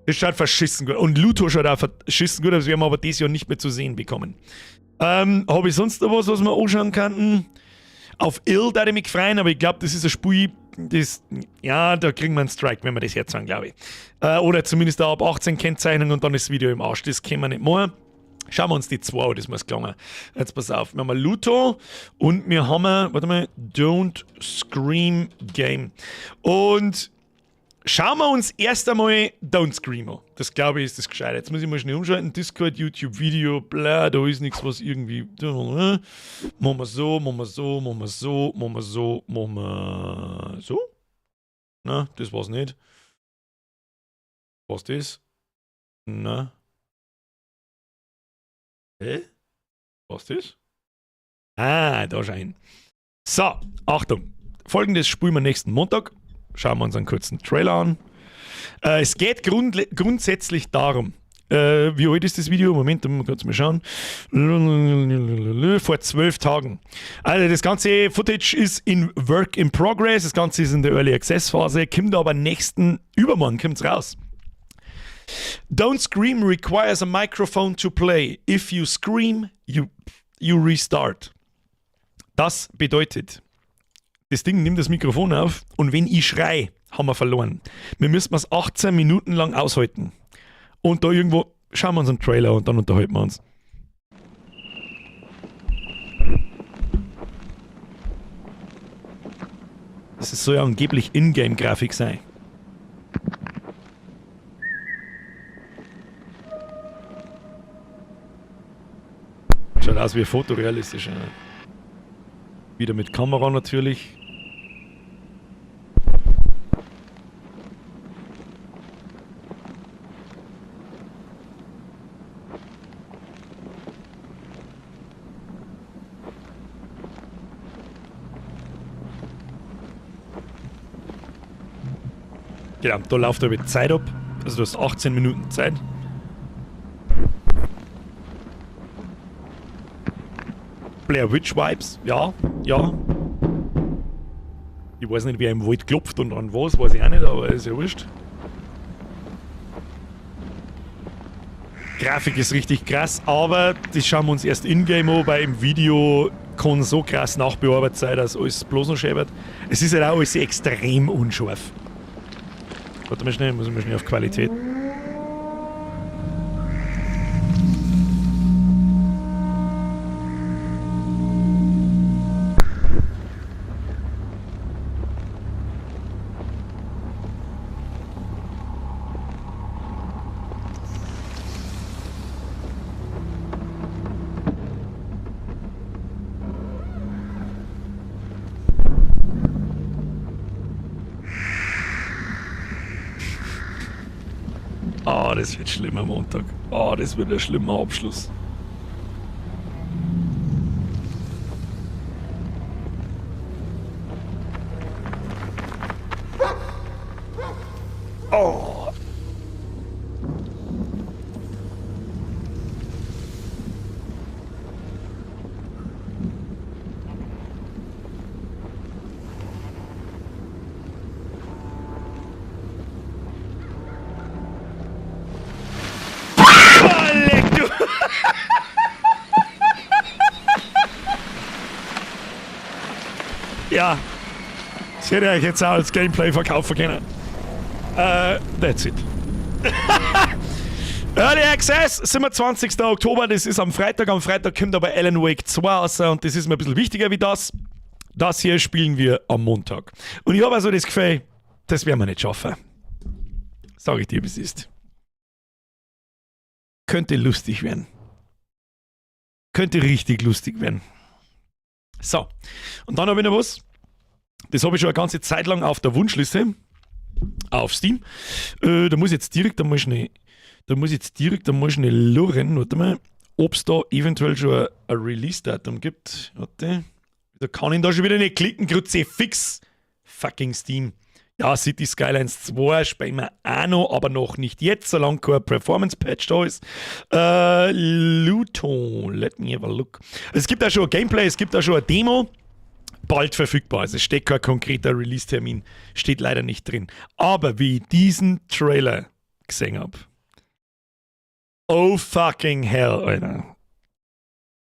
Das schaut verschissen gut. Und Luto schaut auch verschissen gut aus. Das werden wir aber dieses Jahr nicht mehr zu sehen bekommen. Habe ich sonst noch was, was wir anschauen könnten? Auf Ill da ich mich freuen, aber ich glaube, das ist ein Spiel, das, ja, da kriegen wir einen Strike, wenn wir das jetzt sagen, glaube ich. Oder zumindest auch ab 18 Kennzeichnung und dann ist das Video im Arsch. Das können wir nicht machen. Schauen wir uns die zwei an, das muss gelangen. Jetzt pass auf, wir haben Luto und wir haben, warte mal, Don't Scream Game. Und schauen wir uns erst einmal Don't Scream an. Das, glaube ich, ist das Gescheite. Jetzt muss ich mal schnell umschalten. Discord, YouTube, Video, bla, da ist nichts, was irgendwie. Machen wir so, machen wir so, machen wir so, machen wir so, machen wir so. Na, das war's nicht. Was das? Na. Hä? Was das? Ah, da schein. So, Achtung. Folgendes spielen wir nächsten Montag. Schauen wir uns einen kurzen Trailer an. Es geht grundsätzlich darum, wie alt ist das Video? Moment, da muss man kurz mal schauen. Vor 12 Tagen. Also das ganze Footage ist in Work in Progress. Das Ganze ist in der Early Access Phase. Kommt aber nächsten übermorgen kommt's raus. Don't Scream requires a microphone to play. If you scream, you restart. Das bedeutet, das Ding nimmt das Mikrofon auf und wenn ich schrei, haben wir verloren. Wir müssen es 18 Minuten lang aushalten. Und da irgendwo schauen wir uns einen Trailer und dann unterhalten wir uns. Das soll ja angeblich Ingame-Grafik sein. Schaut aus wie fotorealistisch. Ja. Wieder mit Kamera natürlich. Genau, da läuft aber die Zeit ab. Also du hast 18 Minuten Zeit. Blair Witch Vibes, ja, ja. Ich weiß nicht, wer im Wald klopft und an was, weiß ich auch nicht, aber ist ja wurscht. Grafik ist richtig krass, aber das schauen wir uns erst in-game an, weil im Video kann so krass nachbearbeitet sein, dass alles bloß noch schön wird. Es ist halt auch alles extrem unscharf. Warte mal schnell, muss ich mal schnell auf Qualität. Oh, das wird schlimm am Montag. Oh, das wird ein schlimmer Abschluss. Oh. Leck du! Ja. Das hätte ich euch jetzt auch als Gameplay verkaufen können. That's it. Early Access, 27. Oktober, das ist am Freitag. Am Freitag kommt aber Alan Wake 2 raus und das ist mir ein bisschen wichtiger wie das. Das hier spielen wir am Montag. Und ich habe also das Gefühl, das werden wir nicht schaffen. Sag ich dir, wie es ist. Könnte lustig werden. Könnte richtig lustig werden. So, und dann habe ich noch was. Das habe ich schon eine ganze Zeit lang auf der Wunschliste. Auf Steam. Da muss ich jetzt direkt einmal schnell, da muss ich jetzt direkt einmal schnell lurren, warte mal, ob's da eventuell schon ein Release-Datum gibt. Warte. Da kann ich da schon wieder nicht klicken, Kruzifix. Fucking Steam. Ja, Cities Skylines 2 spielen wir auch noch, aber noch nicht jetzt, solange kein Performance-Patch da ist. Luton, let me have a look. Es gibt auch schon ein Gameplay, es gibt auch schon eine Demo. Bald verfügbar. Also es steht kein konkreter Release-Termin, steht leider nicht drin. Aber wie ich diesen Trailer gesehen hab. Oh fucking hell, Alter.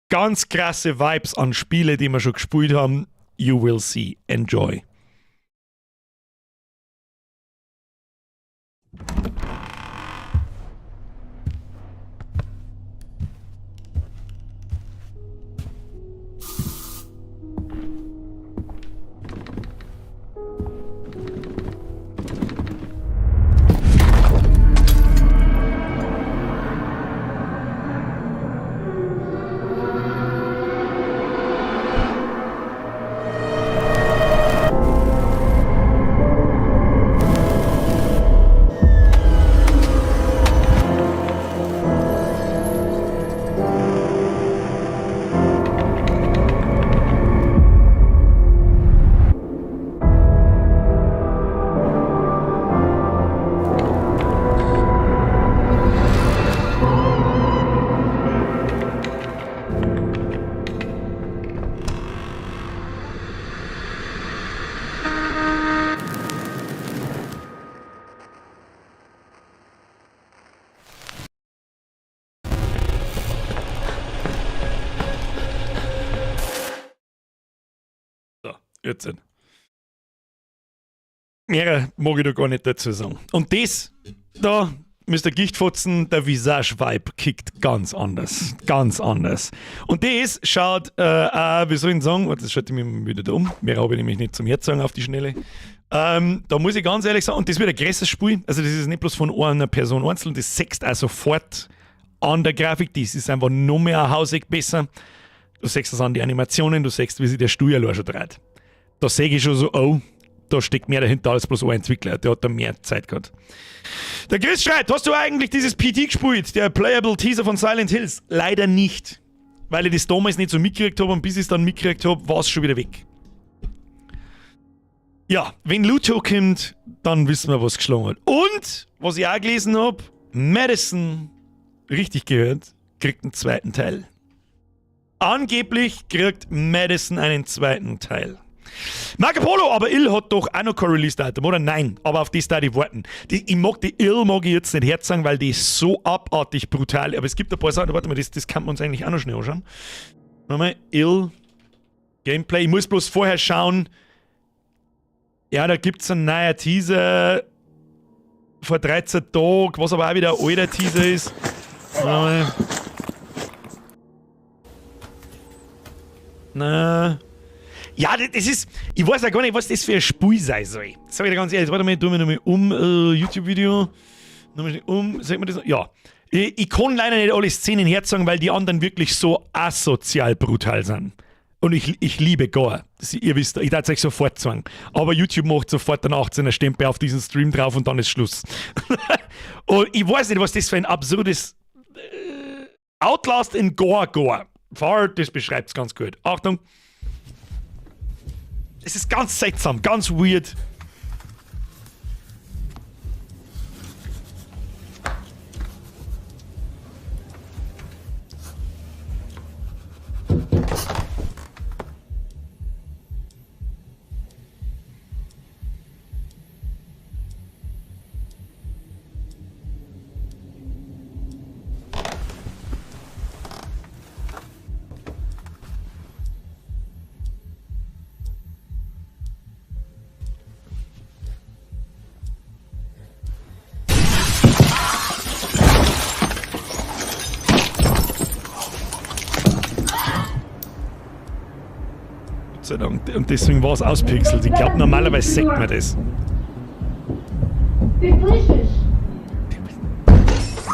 Ganz krasse Vibes an Spiele, die wir schon gespielt haben. You will see. Enjoy. Jetzt. Mehr mag ich da gar nicht dazu sagen. Und das da, Mr. Gichtfotzen, der Visage-Vibe kickt ganz anders. Ganz anders. Und das schaut, wie soll ich sagen, warte, das schalte ich mich wieder da um. Mehr habe ich nämlich nicht zum Herzagen auf die Schnelle. Da muss ich ganz ehrlich sagen, und das wird ein größeres Spiel, also das ist nicht bloß von einer Person einzeln, das sechst auch sofort an der Grafik, das ist einfach noch mehr ein Hauseck besser. Du siehst das an die Animationen, du siehst, wie sich der Stuhl allein schon dreht. Da sehe ich schon so, oh, da steckt mehr dahinter als bloß ein Entwickler, der hat da mehr Zeit gehabt. Der Chris schreibt, hast du eigentlich dieses PT gespielt, der Playable Teaser von Silent Hills? Leider nicht, weil ich das damals nicht so mitgekriegt habe und bis ich es dann mitgekriegt habe, war es schon wieder weg. Ja, wenn Luto kommt, dann wissen wir, was geschlagen hat. Und, was ich auch gelesen habe, Madison, richtig gehört, kriegt einen zweiten Teil. Angeblich kriegt Madison einen zweiten Teil. Marco Polo, aber Ill hat doch auch noch kein Release-Datum, oder? Nein, aber auf das da die warten. Die, ich mag die Ill mag ich jetzt nicht herzagen, weil die ist so abartig brutal. Aber es gibt ein paar Sachen, warte mal, das kann man uns eigentlich auch noch schnell anschauen. Warte mal, Ill Gameplay. Ich muss bloß vorher schauen. Ja, da gibt's einen neuen Teaser vor 13 Tagen, was aber auch wieder ein alter Teaser ist. Warte mal. Na. Ja, das ist. Ich weiß ja gar nicht, was das für ein Spiel sein soll. Sag ich dir ganz ehrlich. Warte mal, tun wir nochmal um. YouTube-Video. Nochmal schnell um. Sagt man das noch? Ja. Ich kann leider nicht alle Szenen herzagen, weil die anderen wirklich so asozial brutal sind. Und ich liebe Gore. Das, ihr wisst, ich darf es euch sofort sagen. Aber YouTube macht sofort einen 18er Stempel auf diesen Stream drauf und dann ist Schluss. Und ich weiß nicht, was das für ein absurdes Outlast in Gore Gore. Fahrt, das beschreibt's ganz gut. Achtung. Es ist ganz seltsam, ganz weird. Gott sei Dank. Und deswegen war es auspixelt. Ich glaub, normalerweise sieht man das.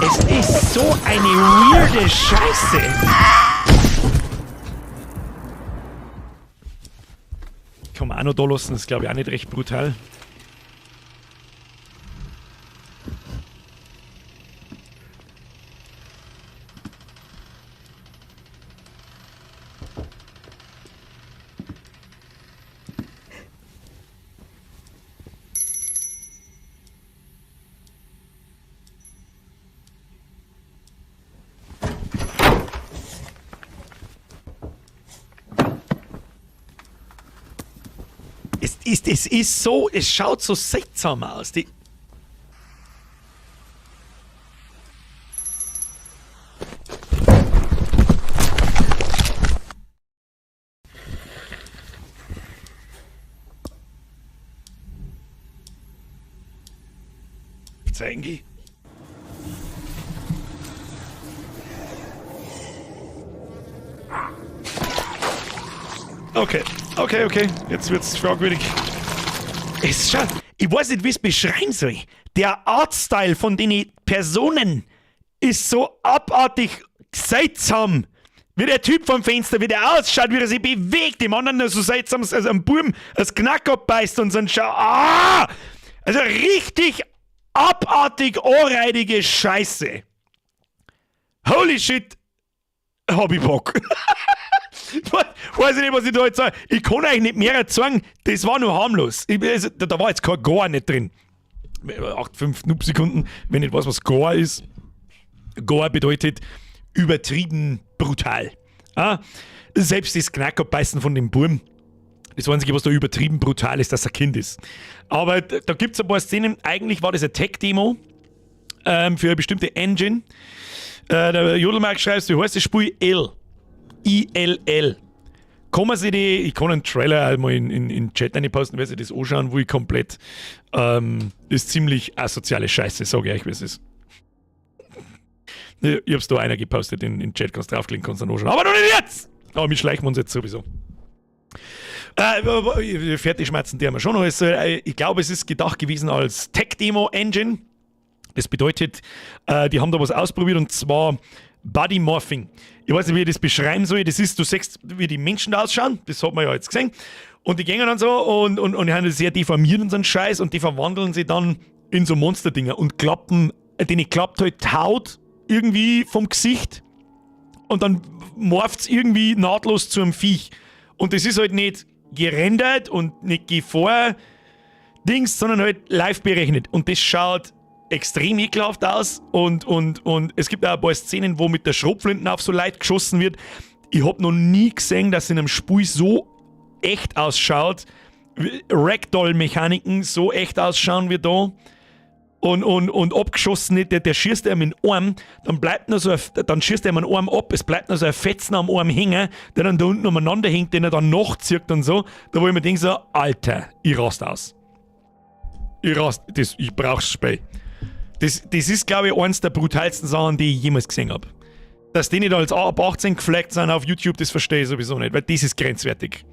Es ist so eine weirde Scheiße. Kann man auch noch da lassen, das ist glaub ich auch nicht recht brutal. Es ist so, es schaut so seltsam aus. Die Zeigen die. Okay, okay, okay. Jetzt wird's fragwürdig. Es schaut, ich weiß nicht, wie ich's beschreiben soll. Der Artstyle von den Personen ist so abartig seltsam. Wie der Typ vom Fenster, wie der ausschaut, wie er sich bewegt, dem anderen nur so seltsam, also am Burm das Knack abbeißt und so ein Schau. Ah! Also richtig abartig ohrreidige Scheiße. Holy shit, hab ich Bock. Weiß ich nicht, was ich da jetzt sage. Ich kann euch nicht mehr sagen, das war nur harmlos. Da war jetzt kein Gore nicht drin. 8, 5 Noob-Sekunden, wenn ich weiß, was Gore ist. Gore bedeutet übertrieben brutal. Ah, selbst das Knackerbeißen von dem Burm. Das Einzige, was da übertrieben brutal ist, dass er Kind ist. Aber da gibt's ein paar Szenen. Eigentlich war das eine Tech-Demo für eine bestimmte Engine. Der Jodelmark schreibt, wie heißt das Spiel? L. I-L-L. Kann man sich die, ich kann einen Trailer einmal in den Chat posten, wer sich das anschauen will, komplett. Ist ziemlich asoziale Scheiße, sage ich euch, wie es ist. Ich hab's da einer gepostet in den Chat, kannst draufklicken, kannst dann anschauen. Aber noch nicht jetzt! Aber wir schleichen uns jetzt sowieso. Fertig schmatzen die haben wir schon noch. Also, ich glaube, es ist gedacht gewesen als Tech-Demo-Engine. Das bedeutet, die haben da was ausprobiert, und zwar Body Morphing. Ich weiß nicht, wie ich das beschreiben soll. Das ist, du siehst, wie die Menschen da ausschauen. Das hat man ja jetzt gesehen. Und die gehen dann so und haben sehr deformiert und so einen Scheiß und die verwandeln sie dann in so Monsterdinger und klappen, denen klappt halt die Haut irgendwie vom Gesicht und dann morpht es irgendwie nahtlos zu einem Viech. Und das ist halt nicht gerendert und nicht Gefahr Dings, sondern halt live berechnet. Und das schaut extrem ekelhaft aus und es gibt auch ein paar Szenen, wo mit der Schrotflinten auf so Leute geschossen wird. Ich hab noch nie gesehen, dass in einem Spiel so echt ausschaut, Ragdoll-Mechaniken so echt ausschauen wie da. Und abgeschossen nicht, der schießt ihm in den Arm, dann bleibt noch so ein, dann schießt er ihm einen Arm ab, es bleibt noch so ein Fetzen am Arm hängen, der dann da unten umeinander hängt, den er dann nachzieht und so. Da wo ich mir denke so, Alter, ich rast aus. Ich rast, das, ich brauch's Spiel. Das ist, glaube ich, eins der brutalsten Sachen, die ich jemals gesehen habe. Dass die nicht als ab 18 geflaggt sind auf YouTube, das verstehe ich sowieso nicht, weil das ist grenzwertig.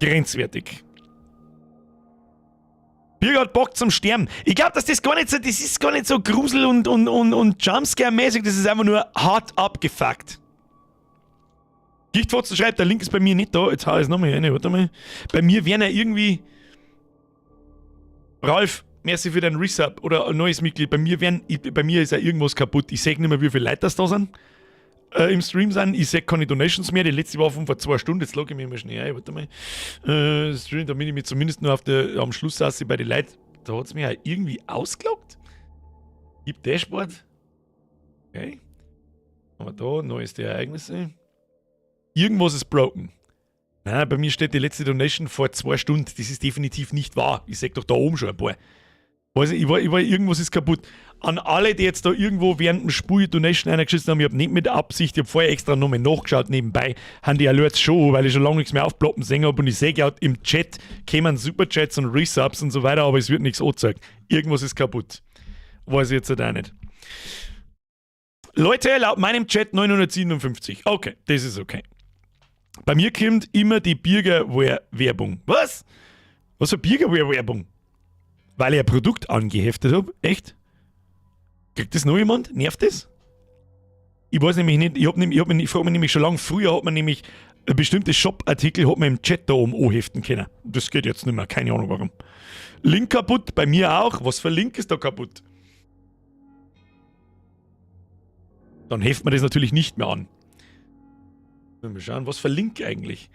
Grenzwertig. Birger hat Bock zum Sterben. Ich glaube, dass das gar nicht so, das ist gar nicht so Grusel- und Jumpscare-mäßig, das ist einfach nur hart abgefuckt. Gichtfotzen schreibt, der Link ist bei mir nicht da. Jetzt hau ich es nochmal rein, warte mal. Bei mir wären ja irgendwie. Ralf, merci für deinen Resub oder ein neues Mitglied. Bei mir ist ja irgendwas kaputt. Ich sehe nicht mehr, wie viele Leute das da sind. Im Stream sind. Ich sehe keine Donations mehr. Die letzte war von vor 2 Stunden. Jetzt logge ich mich mal schnell ein. Warte mal. Stream, damit ich mich zumindest nur am Schluss saß bei den Leuten. Da hat es mich ja irgendwie ausgeloggt. Gib Dashboard. Okay. Aber da, neueste Ereignisse. Irgendwas ist broken. Nein, bei mir steht die letzte Donation vor 2 Stunden. Das ist definitiv nicht wahr. Ich seh doch da oben schon ein paar. Weiß ich, irgendwas ist kaputt. An alle, die jetzt da irgendwo während dem Spiel Donation eingeschissen haben, ich habe nicht mit Absicht, ich habe vorher extra nochmal nachgeschaut nebenbei, haben die Alerts schon, weil ich schon lange nichts mehr aufploppen sehen habe, und ich sehe ja, im Chat kämen Superchats und Resubs und so weiter, aber es wird nichts angezeigt. Irgendwas ist kaputt. Weiß ich jetzt halt auch nicht. Leute, laut meinem Chat 957. Okay, das ist okay. Bei mir kommt immer die Bürgerwehr-Werbung. Was? Was für Bürgerwehr-Werbung? Weil ich ein Produkt angeheftet habe? Echt? Kriegt das noch jemand? Nervt das? Ich weiß nämlich nicht, ich, hab nämlich, ich, hab mich, ich frage mich nämlich schon lange, früher hat man nämlich bestimmte Shop-Artikel hat man im Chat da oben anheften können. Das geht jetzt nicht mehr, keine Ahnung warum. Link kaputt, bei mir auch. Was für Link ist da kaputt? Dann heft man das natürlich nicht mehr an. Mal schauen, was für Link eigentlich?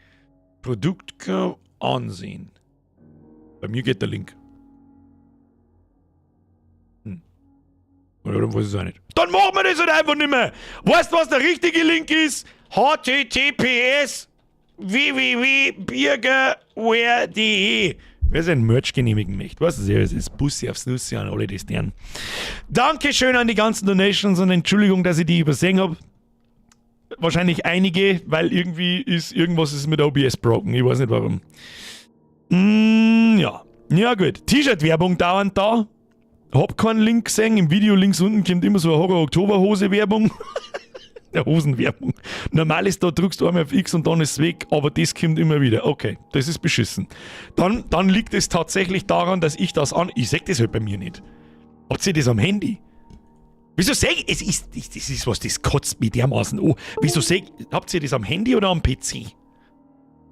Produkt ansehen. Bei mir geht der Link. Oder dann weiß ich es auch nicht. Dann machen wir das halt einfach nicht mehr. Weißt du, was der richtige Link ist? https://www.birgerwear.de. Wer sein Merch genehmigen möchte. Weißt du, es ist Bussi aufs Nussi an alle, die es deren. Dankeschön an die ganzen Donations und Entschuldigung, dass ich die übersehen habe. Wahrscheinlich einige, weil irgendwie ist irgendwas ist mit OBS broken. Ich weiß nicht, warum. Ja. Ja, gut. T-Shirt-Werbung dauernd da. Hab keinen Link gesehen. Im Video links unten kommt immer so eine Horror-Oktober-Hose-Werbung. Der Hosenwerbung. Normal ist da, drückst du einmal auf X und dann ist es weg, aber das kommt immer wieder. Okay, das ist beschissen. Dann liegt es tatsächlich daran, dass ich das an. Ich seh das halt bei mir nicht. Habt ihr das am Handy? Wieso seh ich, es ist, das ist was, das kotzt mich dermaßen an. Wieso seh, habt ihr das am Handy oder am PC?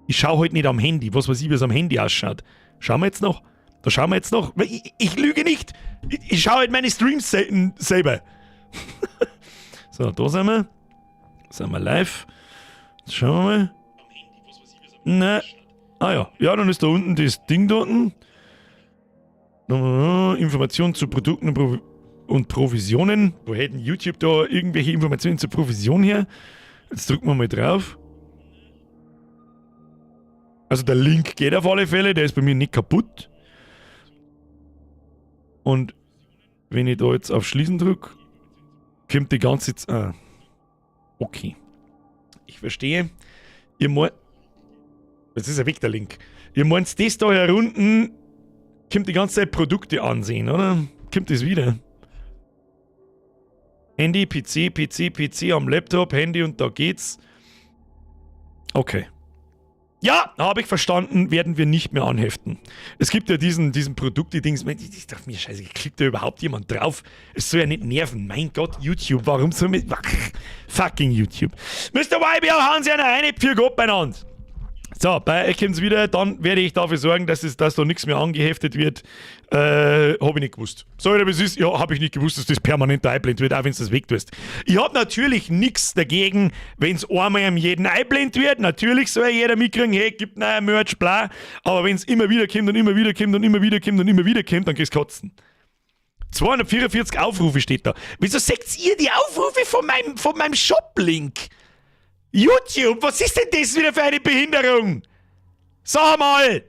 Ich schau halt nicht am Handy, was weiß ich, wie es am Handy ausschaut. Schauen wir jetzt noch? Da schauen wir jetzt noch. Ich lüge nicht. Ich schaue halt meine Streams selten selber. So, da sind wir. Sind wir live. Jetzt schauen wir mal. Ne. Ah ja. Ja, dann ist da unten das Ding da unten. Informationen zu Produkten und Provisionen. Wo hätten YouTube da irgendwelche Informationen zur Provision her? Jetzt drücken wir mal drauf. Also der Link geht auf alle Fälle, der ist bei mir nicht kaputt. Und wenn ich da jetzt auf Schließen drücke, kommt die ganze Zeit. Ah. Okay. Ich verstehe. Ihr mal. Das ist ja weg, der Link. Ihr meint, das da herunten kommt die ganze Zeit Produkte ansehen, oder? Kommt das wieder? Handy, PC, PC, PC am Laptop, Handy und da geht's. Okay. Ja, habe ich verstanden, werden wir nicht mehr anheften. Es gibt ja diesen Produkte-Dings, ich dachte mir, scheiße, klickt da überhaupt jemand drauf? Es soll ja nicht nerven. Mein Gott, YouTube, warum soll mit. Fucking YouTube. Mr. YBL, hauen Sie eine für Gott beieinander. So, bei euch kommt's wieder, dann werde ich dafür sorgen, dass da nichts mehr angeheftet wird. Habe ich nicht gewusst. Sorry, aber es ist, ja, habe ich nicht gewusst, dass das permanent einblendet wird, auch wenn du das wegtust. Ich habe natürlich nichts dagegen, wenn es einmal am jeden einblendet wird. Natürlich soll jeder mitkriegen, hey, gibt neue Merch, bla. Aber wenn es immer wieder kommt und immer wieder kommt und immer wieder kommt und immer wieder kommt, dann kriegst du Kotzen. 244 Aufrufe steht da. Wieso seht ihr die Aufrufe von meinem Shop-Link? YouTube, was ist denn das wieder für eine Behinderung? Sag mal!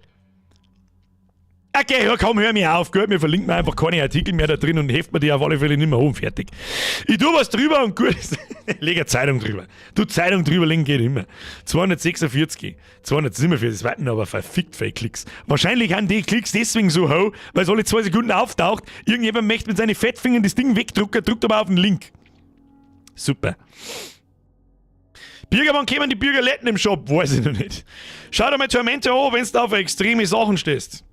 Okay, ja, komm, hör mir auf. Gut, wir verlinken einfach keine Artikel mehr da drin und heften mir die auf alle Fälle nicht mehr um. Fertig. Ich tu was drüber und gut. Leg eine Zeitung drüber. Du, Zeitung drüber legen geht immer. 246, 247, das warten aber verfickt viele Klicks. Wahrscheinlich haben die Klicks deswegen so hoch, weil es alle 2 Sekunden auftaucht. Irgendjemand möchte mit seinen Fettfingern das Ding wegdrucken, drückt aber auf den Link. Super. Birger, wann kommen die Bürgerletten im Shop? Weiß ich noch nicht. Schau dir mal Tormentor an, wenn du auf extreme Sachen stehst.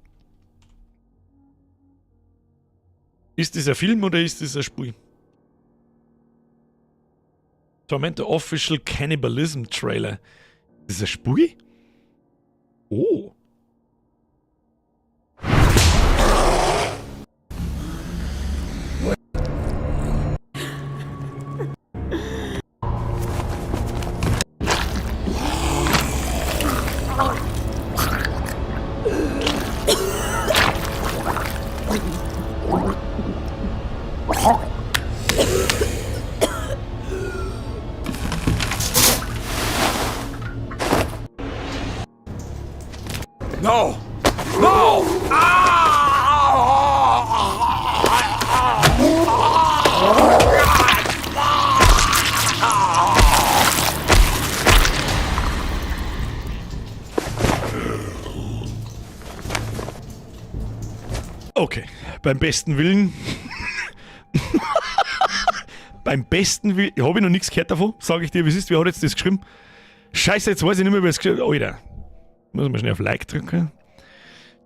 Ist das ein Film oder ist das ein Spiel? Tormentor Official Cannibalism Trailer. Ist das ein Spiel? Oh. No! No! Ah! Okay, beim besten Willen. Beim besten Willen. Habe ich noch nichts gehört davon, sage ich dir, wie es ist. Wer hat jetzt das geschrieben? Scheiße, jetzt weiß ich nicht mehr, wer es geschrieben hat. Alter. Muss man schnell auf Like drücken.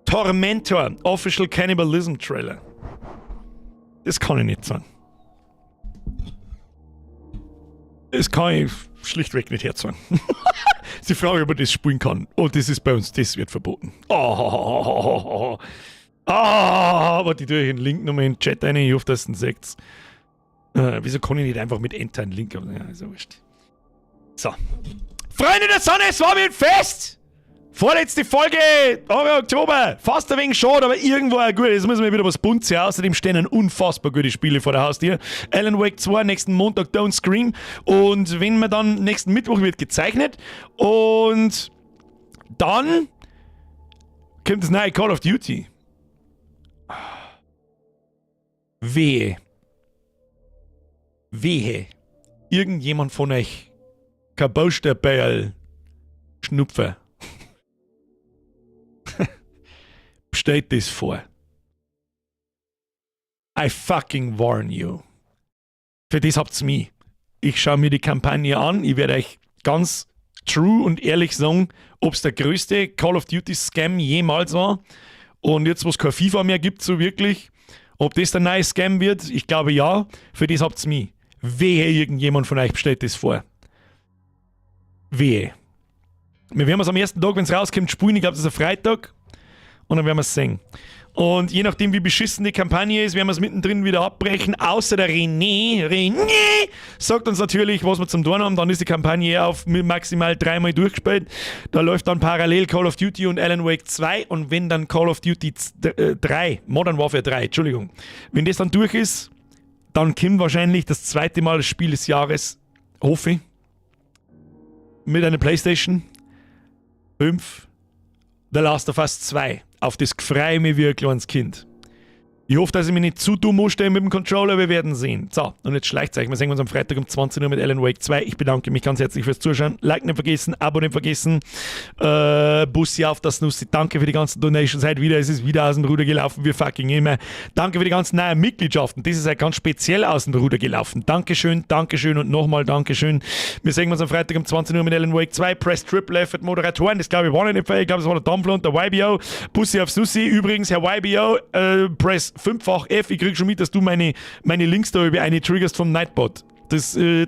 Tormentor, Official Cannibalism Trailer. Das kann ich nicht sagen. Das kann ich schlichtweg nicht herzagen. Ist die Frage, ob man das spielen kann. Und das ist bei uns, das wird verboten. Oh, ah, warte, ich tue euch einen Link nochmal in den Chat rein. Ich hoffe, dass ihr ihn seht. Wieso kann ich nicht einfach mit Enter einen Link haben? Ja, ist ja wurscht. So. Freunde der Sonne, es war mir ein Fest! Vorletzte Folge, Oktober. Fast ein wenig schade, aber irgendwo auch gut. Jetzt müssen wir wieder was Buntes her. Außerdem stehen unfassbar gute Spiele vor der Haustür. Alan Wake 2, nächsten Montag Don't Scream. Und wenn wir dann nächsten Mittwoch wird gezeichnet. Und dann kommt das neue Call of Duty. Wehe. Wehe. Irgendjemand von euch kein Posterbäll Schnupfer. Bestellt das vor. I fucking warn you. Für das habt's mich. Ich schaue mir die Kampagne an. Ich werde euch ganz true und ehrlich sagen, ob es der größte Call of Duty Scam jemals war. Und jetzt, wo es kein FIFA mehr gibt, so wirklich, ob das der neue Scam wird, ich glaube ja. Für das habt's mich. Wehe, irgendjemand von euch bestellt das vor. Wehe. Wir werden es am ersten Tag, wenn es rauskommt, spielen. Ich glaube, das ist ein Freitag. Und dann werden wir es sehen. Und je nachdem, wie beschissen die Kampagne ist, werden wir es mittendrin wieder abbrechen. Außer der René, René sagt uns natürlich, was wir zum Tun haben. Dann ist die Kampagne auf maximal dreimal durchgespielt. Da läuft dann parallel Call of Duty und Alan Wake 2. Und wenn dann Call of Duty 3, Modern Warfare 3, Entschuldigung, wenn das dann durch ist, dann kommt wahrscheinlich das zweite Mal das Spiel des Jahres, hoffe ich, mit einer PlayStation 5, The Last of Us 2. Auf das freue ich mich wie ein kleines Kind. Ich hoffe, dass ich mich nicht zu dumm anstelle mit dem Controller. Wir werden sehen. So, und jetzt schleicht euch. Wir sehen uns am Freitag um 20 Uhr mit Alan Wake 2. Ich bedanke mich ganz herzlich fürs Zuschauen. Like nicht vergessen, Abo nicht vergessen. Bussi auf das Nussi. Danke für die ganzen Donations. Heute wieder. Es ist wieder aus dem Ruder gelaufen. Wie fucking immer. Danke für die ganzen neuen Mitgliedschaften. Das ist halt ganz speziell aus dem Ruder gelaufen. Dankeschön, Dankeschön und nochmal Dankeschön. Wir sehen uns am Freitag um 20 Uhr mit Alan Wake 2. Press Triple F at Moderatoren. Das glaube ich war nicht, ich glaube, es war der Dampfler und der YBO. Bussi aufs Nussi. Übrigens, Herr YBO, Press 5-fach F. Ich krieg schon mit, dass du meine Links da über eine triggerst vom Nightbot.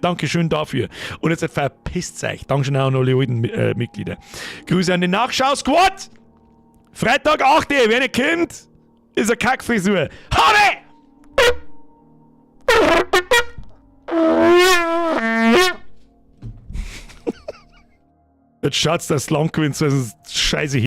Dankeschön dafür. Und jetzt verpisst euch. Dankeschön auch an alle alten Mitglieder. Grüße an den Nachschau-Squad! Freitag 8 Uhr, wer nicht kommt, ist eine Kackfrisur. Habe! Jetzt schaut's, dass es lang gewinnt, weil es scheiße.